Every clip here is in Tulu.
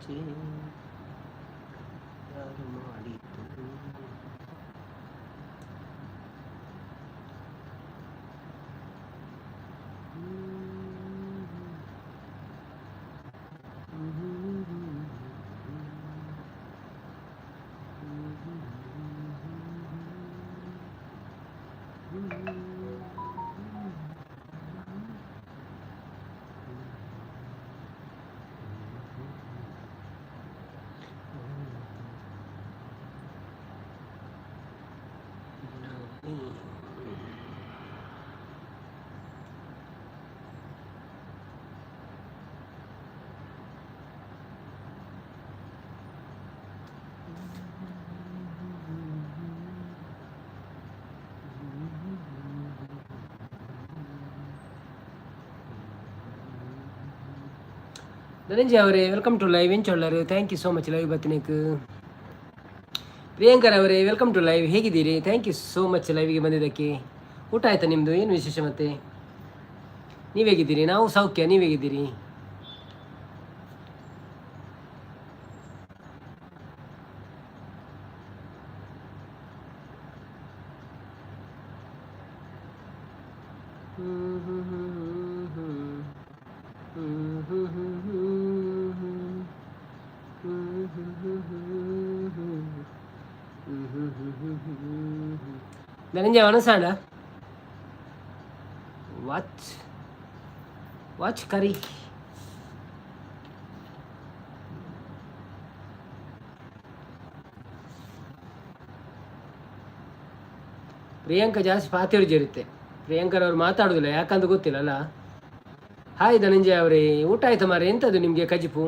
ಸಂಜೆ ಯಾರು ಮಾಡಿದ್ದು? ಧನಂಜಯ ಅವರೇ, welcome to live. ಎಂಚೊಳ್ಳರು? Thank you so much live ಬತ್ತಿನಕ್. ಪ್ರಿಯಾಂಕರ್ ಅವರೇ, welcome to live. ಹೇಗಿದ್ದೀರಿ? Thank you so much ಲೈವ್ಗೆ ಬಂದಿದ್ದಕ್ಕೆ. ಊಟ ಆಯ್ತಾ ನಿಮ್ಮದು? ಏನು ವಿಶೇಷ ಮತ್ತೆ? ನೀವು ಹೇಗಿದ್ದೀರಿ? ನಾವು ಸೌಖ್ಯ. ನೀವು ಹೇಗಿದ್ದೀರಿ? ಧನಂಜಯ ವನಸಾಂಡ. ವಾಚ್ ವಾಚ್ ಕರಿ. ಪ್ರಿಯಾಂಕಾ ಜಾಸ್ತಿ ಪಾತಿರ್ಜಿರುತ್ತೆ. ಪ್ರಿಯಾಂಕರ್ ಅವ್ರು ಮಾತಾಡೋದಿಲ್ಲ, ಯಾಕಂತ ಗೊತ್ತಿಲ್ಲ ಅಲ್ಲ. ಹಾಯ್ ಧನಂಜಯ ಅವರೇ, ಊಟ ಆಯ್ತಾ ಮಾರೆ? ಎಂಥದ್ದು ನಿಮಗೆ ಕಜಿಪು?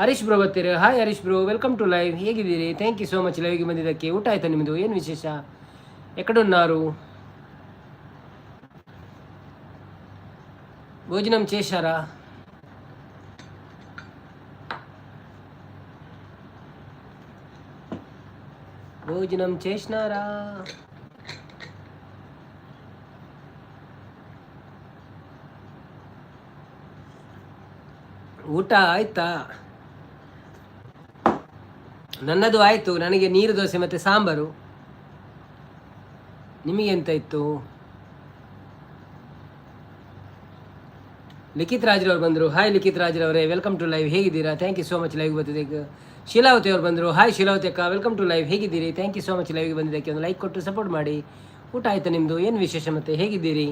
ಹರೀಶ್ ಬ್ರೋ ಬರ್ತೀರಿ. Hi Harish bro, welcome to live. ಹೇಗಿದ್ದೀರಿ? Thank you so much ಲೈವ್ಗೆ ಬಂದಿದ್ದಕ್ಕೆ. ಊಟ ಆಯ್ತಾ ನಿಮ್ಮದು? ಏನು ವಿಶೇಷ? ఎక్కడున్నారు? భోజనం చేశారా? భోజనం చేసినారా? ಊಟ ಆಯ್ತಾ? ನನ್ನದು ಆಯಿತು. ನನಗೆ ನೀರು ದೋಸೆ ಮತ್ತು ಸಾಂಬಾರು. ನಿಮಗೆ ಎಂತ ಇತ್ತು? ಲಿಖಿತ್ ರಾಜ್ರವ್ರು ಬಂದರು. ಹಾಯ್ ಲಿಖಿತ್ ರಾಜ್ರವರೇ, welcome to live. ಹೇಗಿದ್ದೀರಾ? Thank you so much live ಬಂದಿದ್ದಕ್ಕೆ. ಶೀಲಾವತಿ ಅವರು ಬಂದರು. ಹಾಯ್ ಶೀಲಾವತಿ ಅಕ್ಕ, welcome to live. ಹೇಗಿದ್ದೀರಿ? Thank you so much ಲೈವ್ಗೆ ಬಂದಿದ್ದಕ್ಕೆ. ಒಂದು ಲೈಕ್ ಕೊಟ್ಟು ಸಪೋರ್ಟ್ ಮಾಡಿ. ಊಟ ಆಯ್ತಾ ನಿಮ್ಮದು? ಏನು ವಿಶೇಷ ಮತ್ತೆ? ಹೇಗಿದ್ದೀರಿ?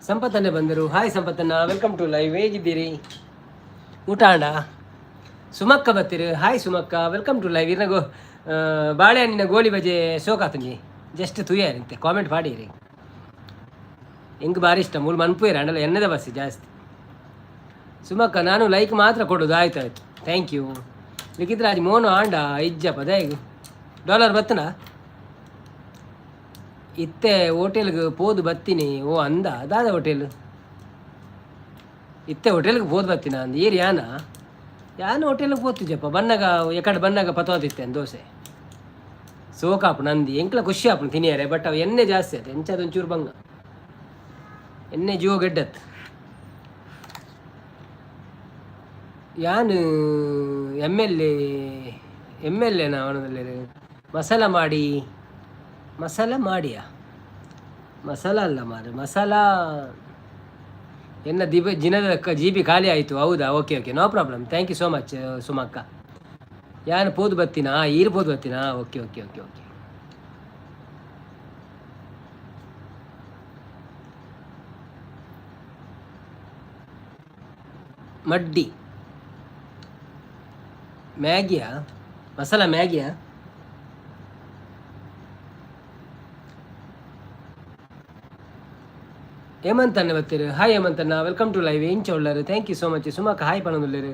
ಸಂಪತ್ತನ್ನೇ ಬಂದರು. ಹಾಯ್ ಸಂಪತ್ತನ್ನ, welcome to live. ಹೇಗಿದ್ದೀರಿ? ಊಟ ಆಂಡ? ಸುಮಕ್ಕ ಬತ್ತೀರಿ. ಹಾಯ್ ಸುಮಕ್ಕ, welcome to live. ಇರ್ನ ಗೋ ಬಾಳೆಹಣ್ಣಿನ ಗೋಲಿ ಬಜೆ ಸೋಕಾತುಂಜಿ ಜಸ್ಟ್ ತುಯ್ಯಾರಂತೆ ಕಾಮೆಂಟ್ ಮಾಡಿರಿ. ಹೆಂಗೆ ಭಾರಿ ಇಷ್ಟ ಮೂಲ ಮನ್ಪುಯರ ಅಂಡಲ್ಲ ಎಣ್ಣೆದ ಬಸ್ ಜಾಸ್ತಿ. ಸುಮಕ್ಕ, ನಾನು ಲೈಕ್ ಮಾತ್ರ ಕೊಡೋದು. ಆಯ್ತು ಆಯ್ತು, thank you. Likhith Raj Monu ಆಂಡ ಇಜ್ಜಪ್ಪ ದಯಗು ಡಾಲರ್ ಬತ್ತನ ಇತ್ತೆ ಹೋಟೆಲ್ಗೆ ಪೋದು ಬತ್ತೀನಿ. ಓ ಅಂದ ದಾದ ಹೋಟೆಲ್ ಇತ್ತೆ ಹೋಟೆಲ್ಗೆ ಪೋದು ಬತ್ತೀನ ಅಂದ ಏರಿ ಯಾನ ಯಾನ ಹೋಟೆಲ್ಗೆ ಪೋತಿಜಪ್ಪ ಬನ್ನಗ ಎಕಡೆ ಬನ್ನಗ ಪತೋದಿತ್ತೆ ದೋಸೆ ಸೋಕಾಪು ನಂದಿ ಎಂಕ್ಲ ಖುಷಿ ಆಪುಂಡು ತಿನಿಯರೆ. ಬಟ್ ಅವು ಎಣ್ಣೆ ಜಾಸ್ತಿ ಆಯ್ತು ಎಂಚಾದ ಒಂಚೂರು ಬಂಗ ಎಣ್ಣೆ ಜೀವ ಗೆಡ್ಡತ್. ಯಾನು M L A, M L ಎನ ಅವನದಲ್ಲಿ ಮಸಾಲ ಮಾಡಿ. ಮಸಾಲ ಮಾಡಿಯಾ? ಮಸಾಲ ಅಲ್ಲ ಮಾರೆ, ಮಸಾಲ ಎನ್ನ ದಿಬ ಜಿನದ ಜಿ ಬಿ ಖಾಲಿ ಆಯಿತು. ಹೌದಾ? Okay okay, no problem. Thank you so much ಸುಮಕ್ಕ. ಯಾನು ಪೋದು ಬತ್ತೀನಾ? ಈರು ಪೋದು ಬತ್ತೀನಾ? Okay okay okay okay. ಮಡ್ಡಿ ಮ್ಯಾಗಿಯಾ? ಮಸಾಲ ಮ್ಯಾಗಿಯಾ? ಹೇಮಂತ್ ಅಣ್ಣ ಬರ್ತೀರಿ. ಹಾಯ್ ಹೇಮಂತ್ ಅಣ್ಣ, welcome to live. ಎಂಚ ಉಳ್ಳಾರು? Thank you so much. ಸುಮಕ್ಕ hi ಪಣದುಲ್ಲೇರು.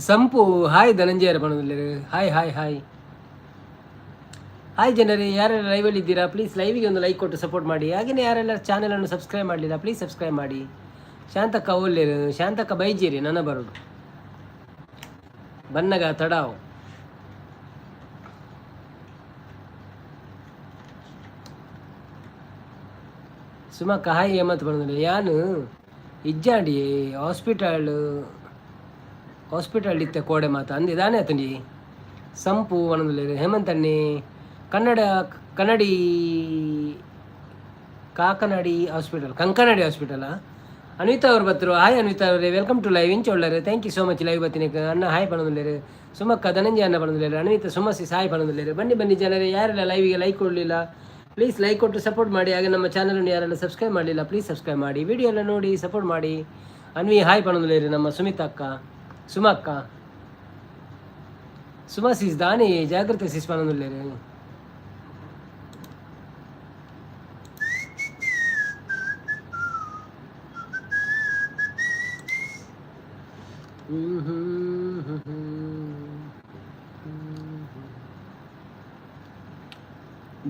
ಸಂಪು ಹಾಯ್ ಧನಂಜಯರ ಪಣದುಲ್ಲೇರು. ಹಾಯ್ ಹಾಯ್ ಹಾಯ್ ಹಾಯ್ ಜನರೇ, ಯಾರೆಲ್ಲ ಲೈವಲ್ಲಿ ಇದ್ದೀರಾ, ಪ್ಲೀಸ್ ಲೈವಿಗೆ ಒಂದು ಲೈಕ್ ಕೊಟ್ಟು ಸಪೋರ್ಟ್ ಮಾಡಿ. ಹಾಗೆಯೇ ಯಾರೆಲ್ಲ ಚಾನಲನ್ನು ಸಬ್ಸ್ಕ್ರೈಬ್ ಮಾಡಲಿಲ್ಲ, ಪ್ಲೀಸ್ ಸಬ್ಸ್ಕ್ರೈಬ್ ಮಾಡಿ. ಶಾಂತಕ್ಕ ಓಲ್ಲೇರು. ಶಾಂತಕ್ಕ ಬೈಜೇರಿ ನನ್ನ ಬರೋದು ಬನ್ನಗ ತಡಾವ್. ಸುಮಕ್ಕ ಹಾಯ್ ಹೇಮಂತ್ ಪನೊಂದುಲ್ಲೆರ್. ಯಾನ್ ಇಜ್ಜಾಂಡಿ ಹಾಸ್ಪಿಟಲ್ ಹಾಸ್ಪಿಟಲ್ ಇತ್ತೆ ಕೋಡೆ ಮಾತ ಅಂದೆ ದಾನೆ ಆತುಂಡಿ ಸಂಪು ಪನೊಂದುಲ್ಲೆರ್. ಹೇಮಂತ್ ಅಣ್ಣೆ ಕನ್ನಡ ಕನ್ನಡಿ ಕಾಕನಾಡಿ ಹಾಸ್ಪಿಟಲ್, ಕಂಕನಾಡಿ ಹಾಸ್ಪಿಟಲಾ? ಅನ್ವಿತಾ ಅವರು ಬತ್ತರು. ಹಾಯ್ ಅನ್ವಿತಾ ಅವರೇ, welcome to live. ಇಂಚ ಉಳ್ಳಾರು? Thank you so much live ಬತ್ತಿನಕ್ಕೆ. ಅಣ್ಣ ಹಾಯ್ ಪನೊಂದುಲ್ಲೆರ್. ಸುಮಕ್ಕ ಧನಂಜಯ ಅಣ್ಣ ಪನೊಂದುಲ್ಲೆರ್. ಅನ್ವಿತಾ ಸುಮಸಿ ಸಾಯ್ ಪನೊಂದುಲ್ಲೆರ್. ಬನ್ನಿ ಬನ್ನಿ ಜನರೇ, ಯಾರೆಲ್ಲ ಲೈವಿಗೆ ಲೈಕ್ ಕೊಡಲಿಲ್ಲ, ಪ್ಲೀಸ್ ಲೈಕ್ ಕೊಟ್ಟು ಸಪೋರ್ಟ್ ಮಾಡಿ. ಹಾಗೆ ನಮ್ಮ ಚಾನಲನ್ನು ಯಾರೆಲ್ಲ ಸಬ್ಸ್ಕ್ರೈಬ್ ಮಾಡಲಿಲ್ಲ, ಪ್ಲೀಸ್ ಸಬ್ಸ್ಕ್ರೈಬ್ ಮಾಡಿ. ವಿಡಿಯೋ ಎಲ್ಲ ನೋಡಿ ಸಪೋರ್ಟ್ ಮಾಡಿ. ಅನ್ವಿ ಹಾಯ್ ಪನೊಂದುಲ್ಲೆರ್. ನಮ್ಮ ಸುಮಿತಾ ಅಕ್ಕ, ಸುಮಕ್ಕ, ಸುಮಾ ಸಿಸ್ ದಾನಿ ಜಾಗ್ರತೆ ಸಿಸ್ ಪನೊಂದುಲ್ಲೆರ್.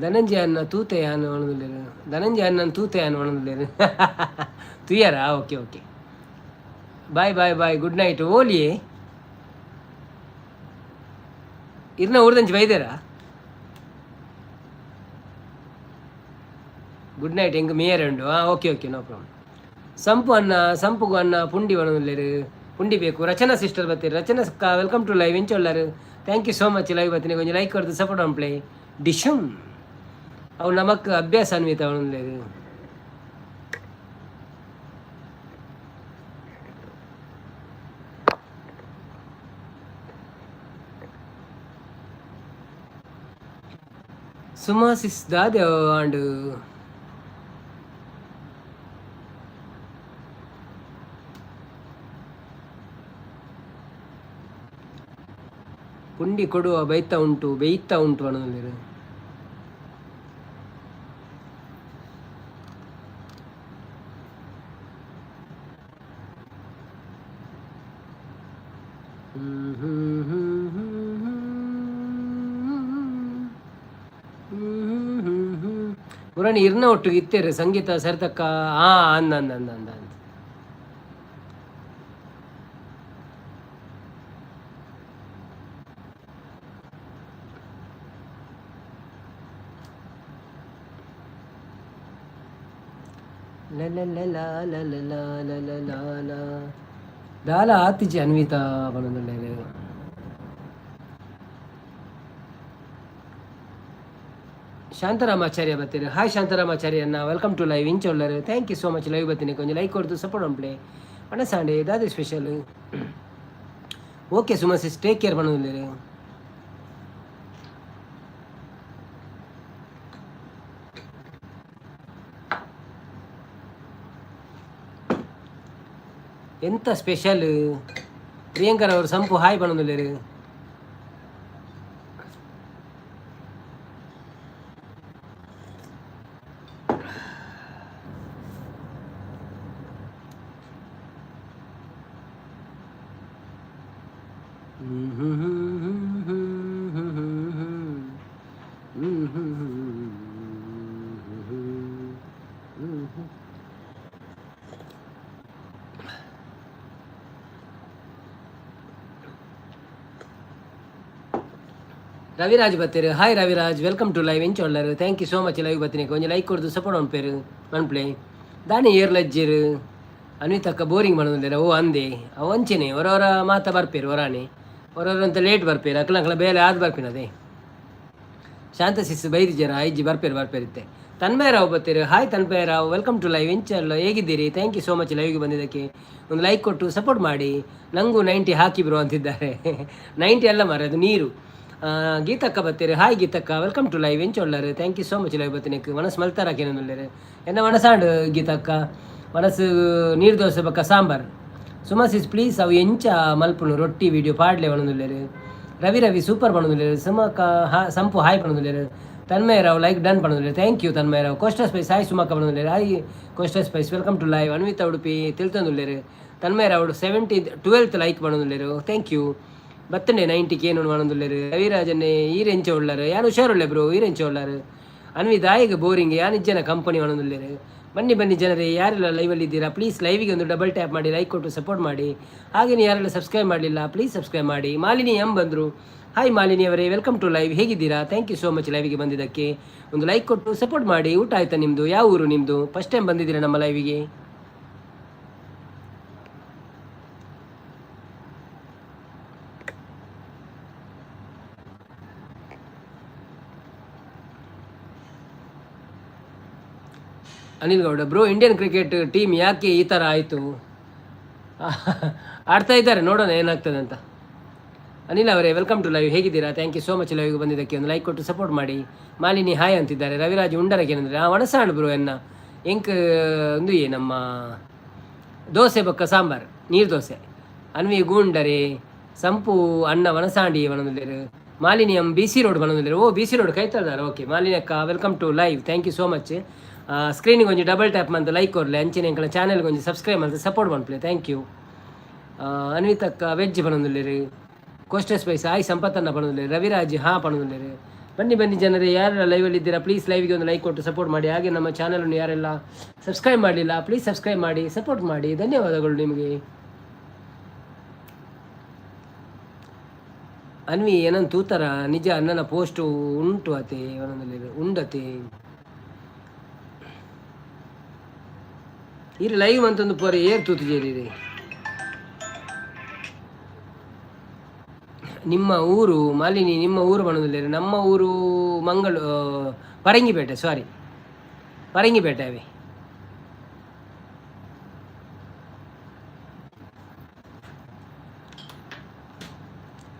ಧನಂಜಯ ಅನ್ನ ತೂತೆ ಅನ್ನ ಪನೊಂದುಲ್ಲೆರ್. ಧನಂಜಯ ಅನ್ನ ತೂತೆ ಅನ್ನ ಪನೊಂದುಲ್ಲೆರ್. ತುಯರಾ? Okay okay, bye bye bye, good night. ಓಲಿಯೇ ಇರ್ನ ಊರ್ದಂಚಿ ಬೈದೇರಾ? Good night. ಎಂಕ್ ಮೇಯರ್ ಉಂಡು. ಹಾಂ, ಓಕೆ ಓಕೆ, ನೋ ಪ್ರಾಬ್ಲಮ್. ಸಂಪು ಅನ್ನ, ಸಂಪುಗು ಅನ್ನ ಪುಂಡಿ ಪನೊಂದುಲ್ಲೆರ್. ಪುಂಡಿ ಬೇಕು. ರಚನಾ ಸಿಸ್ಟರ್ ಬತ್ತೀರಿ. Rachana welcome to live. ಇಂಚ ಉಳ್ಳಾರು? Thank you so much live ಬತ್ತೀನಿ. ಕೊಂಚ ಲೈಕ್ ಕೊರ್ದು ಸಪೋರ್ಟ್ ಮನ್ಪುಲೆ. ಡಿಶುಮ್ ಅವು ನಮಕ್ ಅಭ್ಯಾಸ ಅನ್ವಿತ ಪನೊಂದುಲ್ಲೆರ್. ಸುಮಾ ಸಿಸ್ ದಾದೆ ಆಂಡ್? ಪುಂಡಿ ಕೊಡುವ ಬೈತಾ ಉಂಟು, ಬೇಯ್ತಾ ಉಂಟು ಪನೊಂದುಲ್ಲೆರ್. ಹ್ಮ್ ಹ್ಮ್ ಹ್ಮ್ ಹ್ಮ್ ಹ್ಮ್ ಹ್ಮ್ ಹ್ಮ್. ಪುರಾಣಿ ಇರ್ನ ಒಟ್ಟಿಗೆ ಇತ್ತೇರು ಸಂಗೀತ ಸರಿತಕ್ಕ. ಆ ಅಂದ ಅಂದ ಅಂದ ಅಂದ ಅಂದ. ಲ ಲ ಲ ಲ ಲ ಲ ಲ ಲ ಲ ಲ. ದಾಲ ಆತಿಜಿ ಅನ್ವಿತಾ ಪನೊಂದುಲ್ಲೆರ್. ಶಾಂತರಾಮಾಚಾರ್ಯ ಬತ್ತೀರಿ. ಹಾಯ್ ಶಾಂತರಾಮಾಚಾರ್ಯ ಅಣ್ಣ, welcome to live. ಇಂಚ ಉಳ್ಳಾರು? Thank you so much live ಬತ್ತೀನಿ. ಕೊಂಚ ಲೈಕ್ ಕೊಡ್ದು ಸಪೋರ್ಟ್ ಮನ್ಪುಲೆ. ವನಸಾಂಡೆ ದಾದೆ special? Okay Suma sis, take care ಪನೊಂದುಲ್ಲೆರ್. ಎಂತ ಸ್ಪೆಷಲ್? ಪ್ರಿಯಾಂಕರ್ ಅವರು ಸಂಪು ಹಾಯ್ ಪನೊಂದುಲ್ಲೆರ್. ರವಿರಾಜ್ ಬತ್ತೀರು. Hi Raviraj, welcome to live. ಎಂಚ ಉಳ್ಳಾರು? Thank you so much live ಬತ್ತೀನಿ. ಒಂಜಿ ಲೈಕ್ ಕೊಡ್ದು ಸಪೋರ್ಟ್ ಮನ್ಪೇರು ಮನ್ಪ್ಲೆ. ದಾನಿ ಏರ್ ಲಜ್ಜೆರು? ಅನ್ವಿತಕ್ಕ ಬೋರಿಂಗ್ ಪನೊಂದುಲ್ಲೆರ್. ಓ ಅಂದೆ, ಅವು ಅಂಚೆನೆ ಹೊರವರ ಮಾತ ಬರ್ಪೇರು, ಹೊರಾನೆ ಹೊರವರಂತ ಲೇಟ್ ಬರ್ಪೇರು. ಅಕ್ಲ ಅಕ್ಲ ಬೇಲೆ ಆದ್ ಬರ್ಪಿನ ಅದೇ. ಶಾಂತ ಸಿಸ್ ಬೈದಿಜರ? ಐಜಿ ಬರ್ಪೇರು ಬರ್ಪೇರಿತ್ತೆ. ತನ್ಮಯ ರಾವ್ ಬತ್ತೀರು. Hi Tanmaya Rao, welcome to live. ಎಂಚಲ್ಲ, ಹೇಗಿದ್ದೀರಿ? Thank you so much ಲೈವ್ಗೆ ಬಂದಿದ್ದಕ್ಕೆ. ಒಂದು ಲೈಕ್ ಕೊಟ್ಟು ಸಪೋರ್ಟ್ ಮಾಡಿ. ನಂಗೂ 90 ಹಾಕಿ ಬ್ರೋ ಅಂತಿದ್ದಾರೆ. 90 ಅಲ್ಲ ಮಾರ್ರೆ, ಅದು ನೀರು. ಗೀತಕ್ಕ ಬತ್ತೀರಿ. ಹಾಯ್ ಗೀತಕ್ಕ, welcome to live. ಎಂಚ ಉಳ್ಳಾರು? Thank you so much live ಬತ್ತೀನಿ. ಮನಸ್ಸು ಮಲ್ತಾರಾಕೇನೊಂದುಲ್ಲೇರು? ಎನ್ನ ಮನಸಾಂಡು ಗೀತಕ್ಕ, ಮನಸ್ಸು ನೀರು ದೋಸೆ ಬಕ್ಕ ಸಾಂಬಾರ್. ಸುಮಾ ಸಿಸ್ ಪ್ಲೀಸ್ ಅವು ಎಂಚ ಮಲ್ಪುನು ರೊಟ್ಟಿ ವಿಡಿಯೋ ಪಾಡ್ಲೆ ಪನೊಂದುಲ್ಲೆರ್. ರವಿ ರವಿ ಸೂಪರ್ ಪನೊಂದುಲ್ಲೆರ್. ಸುಮಕ್ಕ ಹಾ ಸಂಪು ಹಾಯ್ ಪನೊಂದುಲ್ಲೆರ್. ತನ್ಮಯ ರಾವ್ ಲೈಕ್ ಡನ್ ಪನೊಂದುಲ್ಲೆರ್. Thank you Tanmaya Rao. Costa spice hi ಸುಮಕ್ಕ ಪನೊಂದುಲ್ಲೆರ್. Hi Costa spice, welcome to live. Anvita Udupi ತಿಳ್ತೊಂದುಲ್ಲೆರ್. Tanmaya Rao 70 12th like ಪನೊಂದುಲ್ಲೆರ್. Thank you. ಬತ್ತಂಡೆ 90 ಕೇನು ಪನೊಂದುಲ್ಲೆರ್. ರವಿರಾಜನ್ನೇ ಈರ್ ಎಂಚ ಉಳ್ಳಾರು? ಯಾನ್ ಹುಷಾರುಳ್ಳೆ ಬ್ರೋ, ಈರ್ ಎಂಚ ಉಳ್ಳಾರು? ಅನ್ವಿ ದಾಯಿಗ ಬೋರಿಂಗ್ ಯಾನ್ ಇಜ್ಜನ ಕಂಪನಿ ಪನೊಂದುಲ್ಲೆರ್. ಬನ್ನಿ ಬನ್ನಿ ಜನರೇ, ಯಾರೆಲ್ಲ ಲೈವಲ್ಲಿ ಇದ್ದೀರಾ, ಪ್ಲೀಸ್ ಲೈವಿಗೆ ಒಂದು ಡಬಲ್ ಟ್ಯಾಪ್ ಮಾಡಿ, ಲೈಕ್ ಕೊಟ್ಟು ಸಪೋರ್ಟ್ ಮಾಡಿ. ಹಾಗೆಯೇ ಯಾರೆಲ್ಲ ಸಬ್ಸ್ಕ್ರೈಬ್ ಮಾಡಲಿಲ್ಲ, ಪ್ಲೀಸ್ ಸಬ್ಸ್ಕ್ರೈಬ್ ಮಾಡಿ. ಮಾಲಿನಿ ಎಂ ಬಂದರು. ಹಾಯ್ ಮಾಲಿನಿ ಅವರೇ, welcome to live. ಹೇಗಿದ್ದೀರಾ? Thank you so much ಲೈವಿಗೆ ಬಂದಿದ್ದಕ್ಕೆ. ಒಂದು ಲೈಕ್ ಕೊಟ್ಟು ಸಪೋರ್ಟ್ ಮಾಡಿ. ಊಟ ಆಯ್ತಾ ನಿಮ್ಮದು? ಯಾವ ಊರು ನಿಮ್ಮದು? ಫಸ್ಟ್ ಟೈಮ್ ಬಂದಿದ್ದೀರಾ ನಮ್ಮ ಲೈವಿಗೆ? Anil Gowda bro, Indian cricket team ಯಾಕೆ ಈ ಥರ ಆಯಿತು? ಆಡ್ತಾ ಇದ್ದಾರೆ, ನೋಡೋಣ ಏನಾಗ್ತದೆ ಅಂತ. ಅನಿಲ್ ಅವರೇ, welcome to live. ಹೇಗಿದ್ದೀರಾ? Thank you so much ಲೈವ್ಗೆ ಬಂದಿದ್ದಕ್ಕೆ. ಒಂದು ಲೈಕ್ ಕೊಟ್ಟು ಸಪೋರ್ಟ್ ಮಾಡಿ. ಮಾಲಿನಿ ಹಾಯ್ ಅಂತಿದ್ದಾರೆ. ರವಿರಾಜ್ ಉಂಡರಕ್ಕೆ ಏನಂದರೆ ಆ ಒಣಸಾಣು ಬ್ರೋ ಎನ್ನ ಎಂಕ್ ಒಂದು ನಮ್ಮ ದೋಸೆ ಬೊಕ್ಕ ಸಾಂಬಾರ್, ನೀರು ದೋಸೆ. ಅನ್ವಿ ಗೂಂಡರೆ ಸಂಪು ಅಣ್ಣ ವನಸಾಂಡಿ ವನದಲ್ಲಿರು. Malini M B C road ಬನದಲ್ಲಿರು. ಓ, ಬಿ ಸಿ ರೋಡ್ ಕೈತಲ್ದಾರ. ಓಕೆ ಮಾಲಿನಿ ಅಕ್ಕ, welcome to live. Thank you so much. ಸ್ಕ್ರೀನಿಗೆ ಒಂಜಿ ಡಬಲ್ ಟ್ಯಾಪ್ ಮಂತ್ ಲೈಕ್ ಕೊರ್ಲೆ, ಅಂಚಿನ ಎಂಕಲ ಚಾನೆಲ್ಗೆ ಒಂಜಿ ಸಬ್ಸ್ಕ್ರೈಬ್ ಮಂತ್ ಸಪೋರ್ಟ್ ಮನ್ಪುಲೆ. Thank you. ಅನ್ವಿತಕ್ಕ ವೆಜ್ ಪನೊಂದುಲ್ಲೆರ್. ಕೋಸ್ಟಲ್ ಸ್ಪೈಸ್ ಆಯ್ ಸಂಪತ್ತನ್ನ ಪನೊಂದುಲ್ಲೆರ್. ರವಿರಾಜ್ ಹಾ ಪನೊಂದುಲ್ಲೆರ್. ಬನ್ನಿ ಬನ್ನಿ ಜನರೇ, ಯಾರೆಲ್ಲ ಲೈವಲ್ಲಿ ಇದ್ದೀರಾ ಪ್ಲೀಸ್ ಲೈವ್ಗೆ ಒಂದು ಲೈಕ್ ಕೊಟ್ಟು ಸಪೋರ್ಟ್ ಮಾಡಿ. ಹಾಗೆ ನಮ್ಮ ಚಾನಲನ್ನು ಯಾರೆಲ್ಲ ಸಬ್ಸ್ಕ್ರೈಬ್ ಮಾಡಲಿಲ್ಲ ಪ್ಲೀಸ್ ಸಬ್ಸ್ಕ್ರೈಬ್ ಮಾಡಿ ಸಪೋರ್ಟ್ ಮಾಡಿ. ಧನ್ಯವಾದಗಳು ನಿಮಗೆ. ಅನ್ವಿ ಏನನ್ ತೂತರ ನಿಜ ಅನ್ನನ ಪೋಸ್ಟು ಉಂಟು ಅತೆ ಒಂದೊಂದಲ್ಲಿ ಉಂಡತೆ. ಇರು ಲೈವ್ ಅಂತಂದು ಪೋರೆ ಏರ್ ತೂತು. ನಿಮ್ಮ ಊರು ಮಾಲಿನಿ, ನಿಮ್ಮ ಊರು ಬಣ್ಣದಲ್ಲಿ? ನಮ್ಮ ಊರು ಮಂಗಳೂ ಪರಂಗಿಪೇಟೆ, ಸಾರಿ, ಪರಂಗಿಪೇಟೆ ಅವೆ.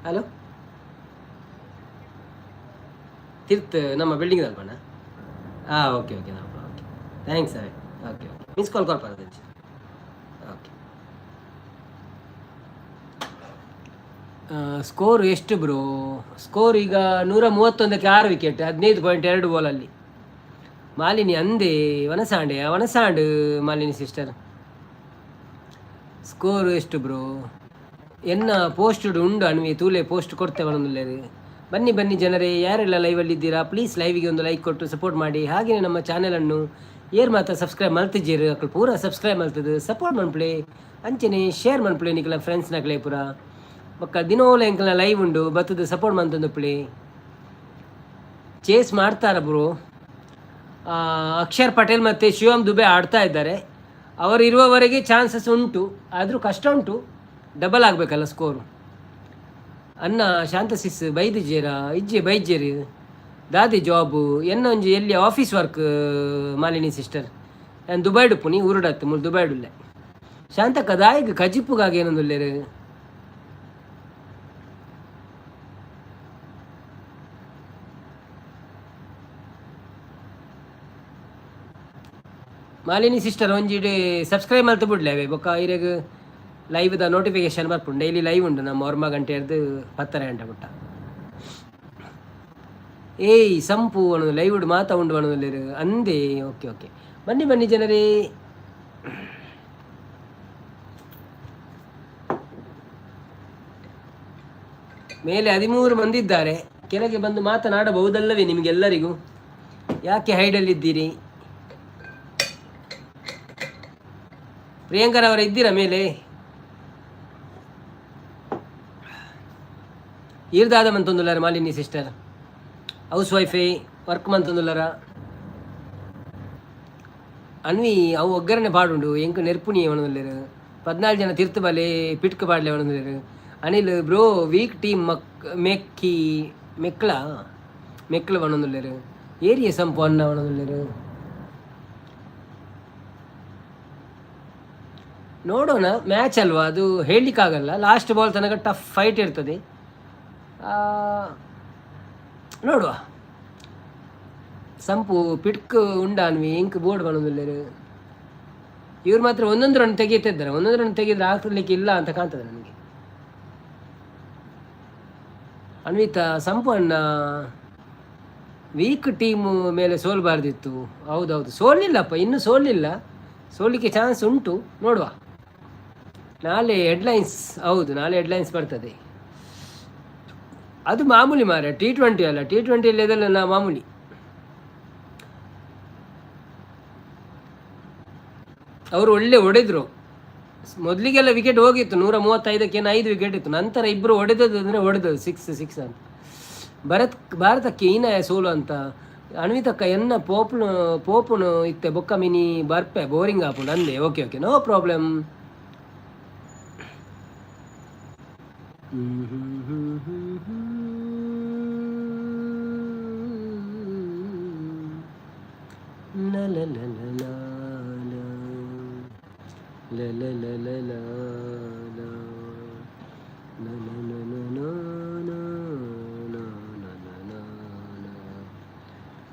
ಹಲೋ, ತಿರ್ತ್ ನಮ್ಮ ಬಿಲ್ಡಿಂಗ್ ಅಲ್ಪಣ್ಣ. ಹಾಂ, ಓಕೆ ಓಕೆ, ನಾವು ಓಕೆ, thanks ಅವೇ. ಓಕೆ ಓಕೆ, ಮಿಸ್ ಕಾಲ್ ಕೊರ್ಪ. ಓಕೆ, ಸ್ಕೋರ್ ಎಷ್ಟು ಬ್ರೋ? ಸ್ಕೋರ್ ಈಗ 131ಕ್ಕೆ 6 ವಿಕೆಟ್, 15.2 ಬಾಲಲ್ಲಿ. ಮಾಲಿನಿ ಅಂದೆ ವನಸಾಂಡೆ ವನಸಾಂಡ್. ಮಾಲಿನಿ ಸಿಸ್ಟರ್, ಸ್ಕೋರ್ ಎಷ್ಟು ಬ್ರೋ? ಎನ್ನ ಪೋಸ್ಟ್ ಉಂಡು ಅಣ್ವಿ ತೂಲೆ, ಪೋಸ್ಟ್ ಕೊಡ್ತೇವೆ ಒಂದುಲ್ಲೇರು. ಬನ್ನಿ ಬನ್ನಿ ಜನರೇ, ಯಾರೆಲ್ಲ ಲೈವಲ್ಲಿ ಇದ್ದೀರಾ ಪ್ಲೀಸ್ ಲೈವಿಗೆ ಒಂದು ಲೈಕ್ ಕೊಟ್ಟು ಸಪೋರ್ಟ್ ಮಾಡಿ. ಹಾಗೆಯೇ ನಮ್ಮ ಚಾನೆಲನ್ನು ಏರ್ ಮಾತ್ರ ಸಬ್ಸ್ಕ್ರೈಬ್ ಮಲ್ತಿದ್ದೀರು ಅಕ್ಕಳು ಪೂರ ಸಬ್ಸ್ಕ್ರೈಬ್ ಮಲ್ತದು ಸಪೋರ್ಟ್ ಮನ್ಪ್ಲೆ, ಅಂಚನೆ ಶೇರ್ ಮನ್ಪ್ಲೆ ನಿಕಲ ಫ್ರೆಂಡ್ಸ್ನಕ್ಲೆ ಪೂರ. ಬೊಕ್ಕ ದಿನೋಲ ಎಂಕಲ್ನ ಲೈವ್ ಉಂಡು, ಬತ್ತದ ಸಪೋರ್ಟ್ ಮಂತೊಂದು ಪ್ಲೇ. ಚೇಸ್ ಮಾಡ್ತಾರ ಬ್ರೋ? ಅಕ್ಷರ್ ಪಟೇಲ್ ಮತ್ತು ಶಿವಮ್ ದುಬೆ ಆಡ್ತಾ ಇದ್ದಾರೆ. ಅವರು ಇರುವವರೆಗೆ ಚಾನ್ಸಸ್ ಉಂಟು, ಆದರೂ ಕಷ್ಟ ಉಂಟು, ಡಬಲ್ ಆಗಬೇಕಲ್ಲ ಸ್ಕೋರು. ಅನ್ನ ಶಾಂತಸಿಸ್ ಬೈದಿಜೇರಾ? ಇಜ್ಜೆ ಬೈಜೇರಿ. ದಾದಿ ಜಾಬು ಎನ್ನ ಒಂಜಿ ಎಲ್ಲಿ ಆಫೀಸ್ ವರ್ಕ್. ಮಾಲಿನಿ ಸಿಸ್ಟರ್, ನಾನು ದುಬೈಡ್ ನೀ ಊರುಡತ್ತು ಮುಲ್ ದುಬೈಡುಲ್ಲೆ. ಶಾಂತಕ್ಕ ದಾಯಿಗ್ ಕಜಿಪುಗಾಗಿ ಏನೊಂದುಲ್ಲೇರು? ಮಾಲಿನಿ ಸಿಸ್ಟರ್, ಒಂಜಿ ಸಬ್ಸ್ಕ್ರೈಬ್ ಮಲ್ತು ಬಿಡ್ಲೆ ಅವೆ, ಬೊಕ್ಕ ಇರೆಗ್ ಲೈವ್ದ ನೋಟಿಫಿಕೇಶನ್ ಬರ್ಪುಂಡು. ಡೈಲಿ ಲೈವ್ ಉಂಡು ನಮ್ಮ ಒರ್ಮ ಗಂಟೆ ಹಿಡ್ದು 10:30 ಗಂಟೆ ಮುಟ್ಟ. ಏಯ್ ಸಂಪು ಅನ್ನೋದು ಲೈವ್ ಮಾತಾ ಉಂಡು ಅನ್ನೋದಿಲ್ಲ ಅಂದೇ. ಓಕೆ ಓಕೆ, ಬನ್ನಿ ಬನ್ನಿ ಜನರೇ. ಮೇಲೆ 13 ಮಂದಿ ಇದ್ದಾರೆ, ಕೆಳಗೆ ಬಂದು ಮಾತನಾಡಬಹುದಲ್ಲವೇ ನಿಮಗೆಲ್ಲರಿಗೂ? ಯಾಕೆ ಹೈಡಲ್ಲಿದ್ದೀರಿ? ಪ್ರಿಯಾಂಕರ್ ಅವರ ಇದ್ದೀರಾ ಮೇಲೆ? ಈರ್ದಾದ ಮಂತೊಂದುಲ್ಲಾರ Malini sister? House wifi work ಮಂತೊಂದುಲ್ಲಾರ? ಅನ್ವಿ, ಅವು ಒಗ್ಗರಣೆ ಪಾಡುಂಡು ಎಂಕ್ ನೆರ್ಪುನಿ ಅವನದುಲ್ಲೇರು. 14 ಜನ ತಿರ್ತು ಬಲೆ ಪಿಟ್ಕ ಪಾಡ್ಲೆ ಅವನದುಲ್ಲೇರು. ಅನಿಲ್ ಬ್ರೋ, ವೀಕ್ ಟೀಮ್ ಮಕ್ ಮೆಕ್ಕಿ ಮೆಕ್ಲ ಮೆಕ್ಲ ಅವನದುಲ್ಲೇರು. ಏರಿಯ ಸಂಪು ಅನ್ನ ಅವನದುಲ್ಲೇರು. ನೋಡೋಣ, ಮ್ಯಾಚ್ ಅಲ್ವಾ ಅದು, ಹೇಳಲಿಕ್ಕಾಗಲ್ಲ. ಲಾಸ್ಟ್ ಬಾಲ್ ತನಕ ಟಫ್ ಫೈಟ್ ಇರ್ತದೆ, ನೋಡುವ. ಸಂಪು ಪಿಟ್ಕ್ ಉಂಡಾನ್ವಿ ಇಂಕ್ ಬೋರ್ಡ್ ಬನ್ನೊಂದುಲ್ಲೇರು. ಇವ್ರು ಮಾತ್ರ ಒಂದೊಂದು ರನ್ ತೆಗೀತಿದ್ದಾರೆ. ಒಂದೊಂದು ರನ್ ತೆಗೆದ್ರೆ ಆಗ್ತಿರ್ಲಿಕ್ಕೆ ಇಲ್ಲ ಅಂತ ಕಾಣ್ತದೆ ನನಗೆ. ಅನ್ವಿತಾ, ಸಂಪು ಅಣ್ಣ ವೀಕ್ ಟೀಮು ಮೇಲೆ ಸೋಲ್ಬಾರ್ದಿತ್ತು. ಹೌದೌದು, ಸೋಲಿಲ್ಲಪ್ಪ, ಇನ್ನೂ ಸೋಲಿಲ್ಲ, ಸೋಲಿಕ್ಕೆ ಚಾನ್ಸ್ ಉಂಟು, ನೋಡುವ. ನಾಳೆ ಹೆಡ್ಲೈನ್ಸ್, ಹೌದು, ನಾಳೆ ಹೆಡ್ಲೈನ್ಸ್ ಬರ್ತದೆ. ಅದು ಮಾಮೂಲಿ ಮಾರೆ, ಟಿ20 ಅಲ್ಲ, ಟಿ20ಯಲ್ಲಿ ಅದೆಲ್ಲ ನಾ ಮಾಮೂಲಿ. ಅವರು ಒಳ್ಳೆ ಹೊಡೆದ್ರು. ಮೊದಲಿಗೆಲ್ಲ ವಿಕೆಟ್ ಹೋಗಿತ್ತು, 135ಕ್ಕೆ 5 ವಿಕೆಟ್ ಇತ್ತು. ನಂತರ ಇಬ್ಬರು ಹೊಡೆದದ್ದು ಅಂದರೆ ಹೊಡೆದದ್ದು ಸಿಕ್ಸ್ ಸಿಕ್ಸ್ ಅಂತ. ಭರತ್ ಭಾರತಕ್ಕೆ ಈನ ಸೋಲು ಅಂತ ಅನ್ವಿತಕ್ಕ ಎನ್ನ ಪೋಪುನು ಪೋಪುನು ಇತ್ತೆ ಬೊಕ್ಕ ಮಿನಿ ಬರ್ಪೆ ಬೋರಿಂಗ್ ಆಪುಂಡು ಅಂದೆ. Okay okay, no problem.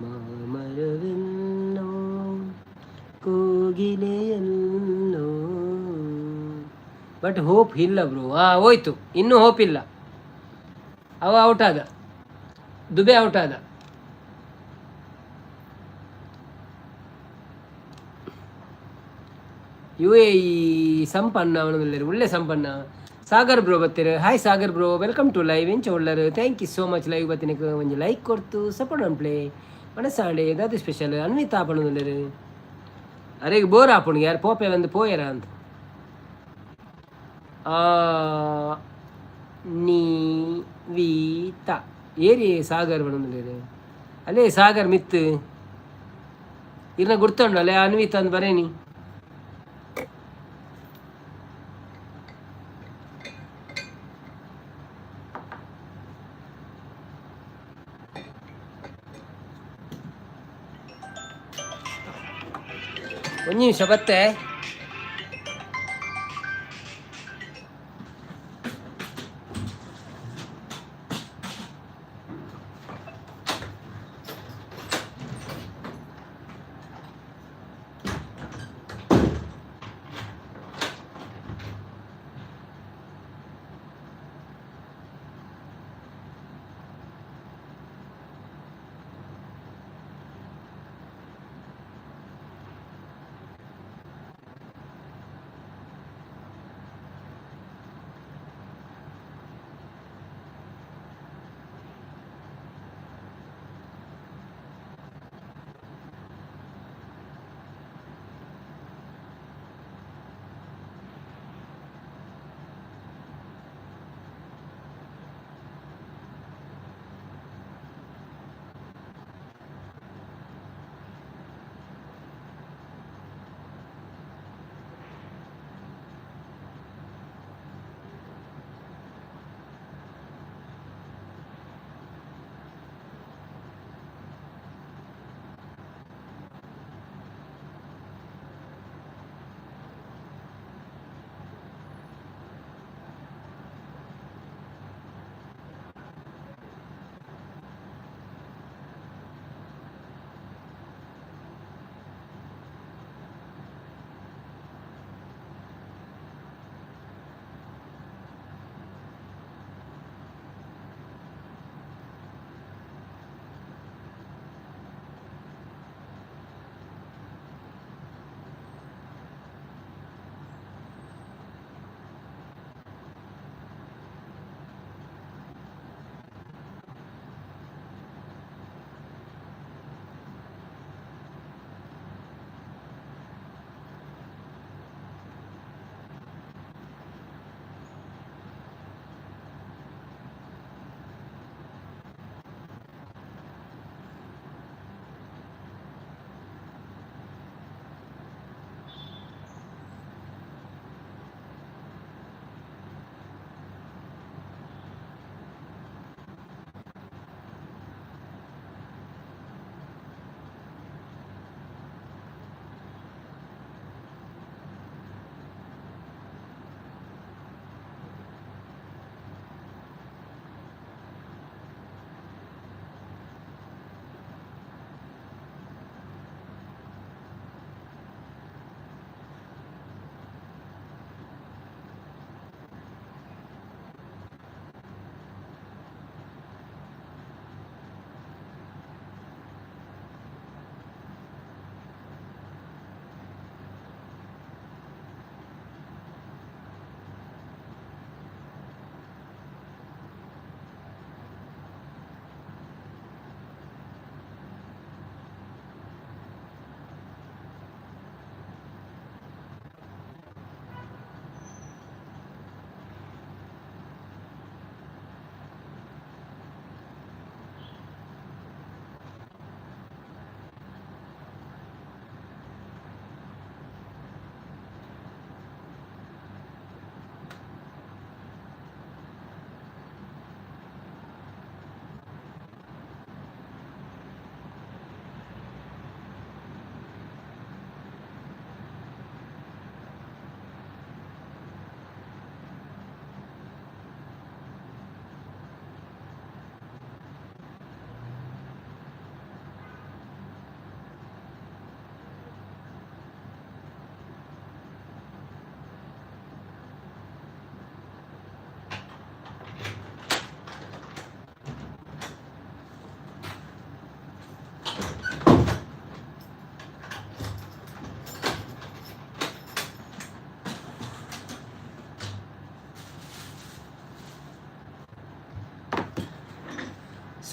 ಮಾಮರವೆಲ್ಲೋ ಕೋಗಿಲೆಯಲ್ಲೋ. ಬಟ್ ಹೋಪ್ ಇಲ್ಲ ಬ್ರೋ. ಹಾಂ, ಹೋಯ್ತು, ಇನ್ನೂ ಹೋಪ್ ಇಲ್ಲ. ಅವ ಔಟ್ ಆದ, ದುಬೆ ಔಟ್ ಆದ. ಯುಎಇ ಸಂಪನ್ನ ಅವನು ಒಳ್ಳೆ ಸಂಪನ್ನ. ಸಾಗರ್ ಬ್ರೋ ಬತ್ತೀರ. Hi Sagar bro, welcome to live. ಎಂಚ ಉಳ್ಳರು? Thank you so much. Live ಬತ್ತಿನಕ್ಕೆ ಒಂಜಿ ಲೈಕ್ ಕೊಡ್ತು ಸಪೋರ್ಟ್ ಆನ್ ಪ್ಲೇ ಮನಸಾಂಡೆ. ದಾದ ಸ್ಪೆಷಲ್ ಅನ್ವಿತಾ ಪಣೊಂದುಲ್ಲೆರ್? ಅರೆಗ್ ಬೋರ್ ಆಪುಂಡು ಯಾರ್ ಪೋಪೆ ಬಂದು ಪೋಯೆರ ಅಂತ. ಆ ನೀ ವಿ ತ ಏರಿ ಸಾಗರ್ ಪಣೊಂದುಲ್ಲೆರ್. ಅಲ್ಲೇ ಸಾಗರ್ ಮಿತ್ತು ಇರ್ನ ಗುರ್ತುಂಡು ಅಲ್ಲೇ ಅನ್ವಿತ ಅಂದ್ ಬರೇನಿ. ಒಂಜಿ ನಿಮಿಷ ಬತ್ತೆ.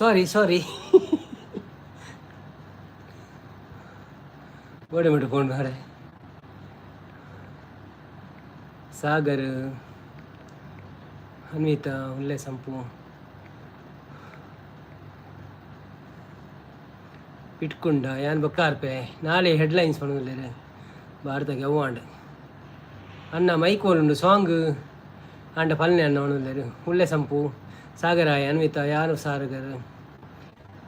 ಸಾರಿ ಸಾರಿ. ಗೋಡೆ ಮಟ್ಟ ಫೋನ್ ಮಾರೆ. ಸಾಗರ್, ಅನ್ವಿತಾ, ಉಲ್ಲೆ ಸಂಪು, ಇಟ್ಕೊಂಡ ಯಾನ್ ಬೊಕ್ಕಾರ್ಪೆ ನಾಳೆ ಹೆಡ್ಲೈನ್ಸ್ ಪನೊಂದುಲ್ಲೆರ್ ಭಾರತಗೆ ಅವ್ವಾಂಡ್. ಅಣ್ಣ ಮೈಕ್ ಓಲುಂಡು ಸಾಂಗ್ ಆಂಡ ಪಲ್ನೆ ಅಣ್ಣ ಪನೊಂದುಲ್ಲೆರ್. ಉಲ್ಲೆ ಸಂಪು, ಸಾಗರಾಯ, ಅನ್ವಿತಾ, ಯಾರು ಸಾಗರ್.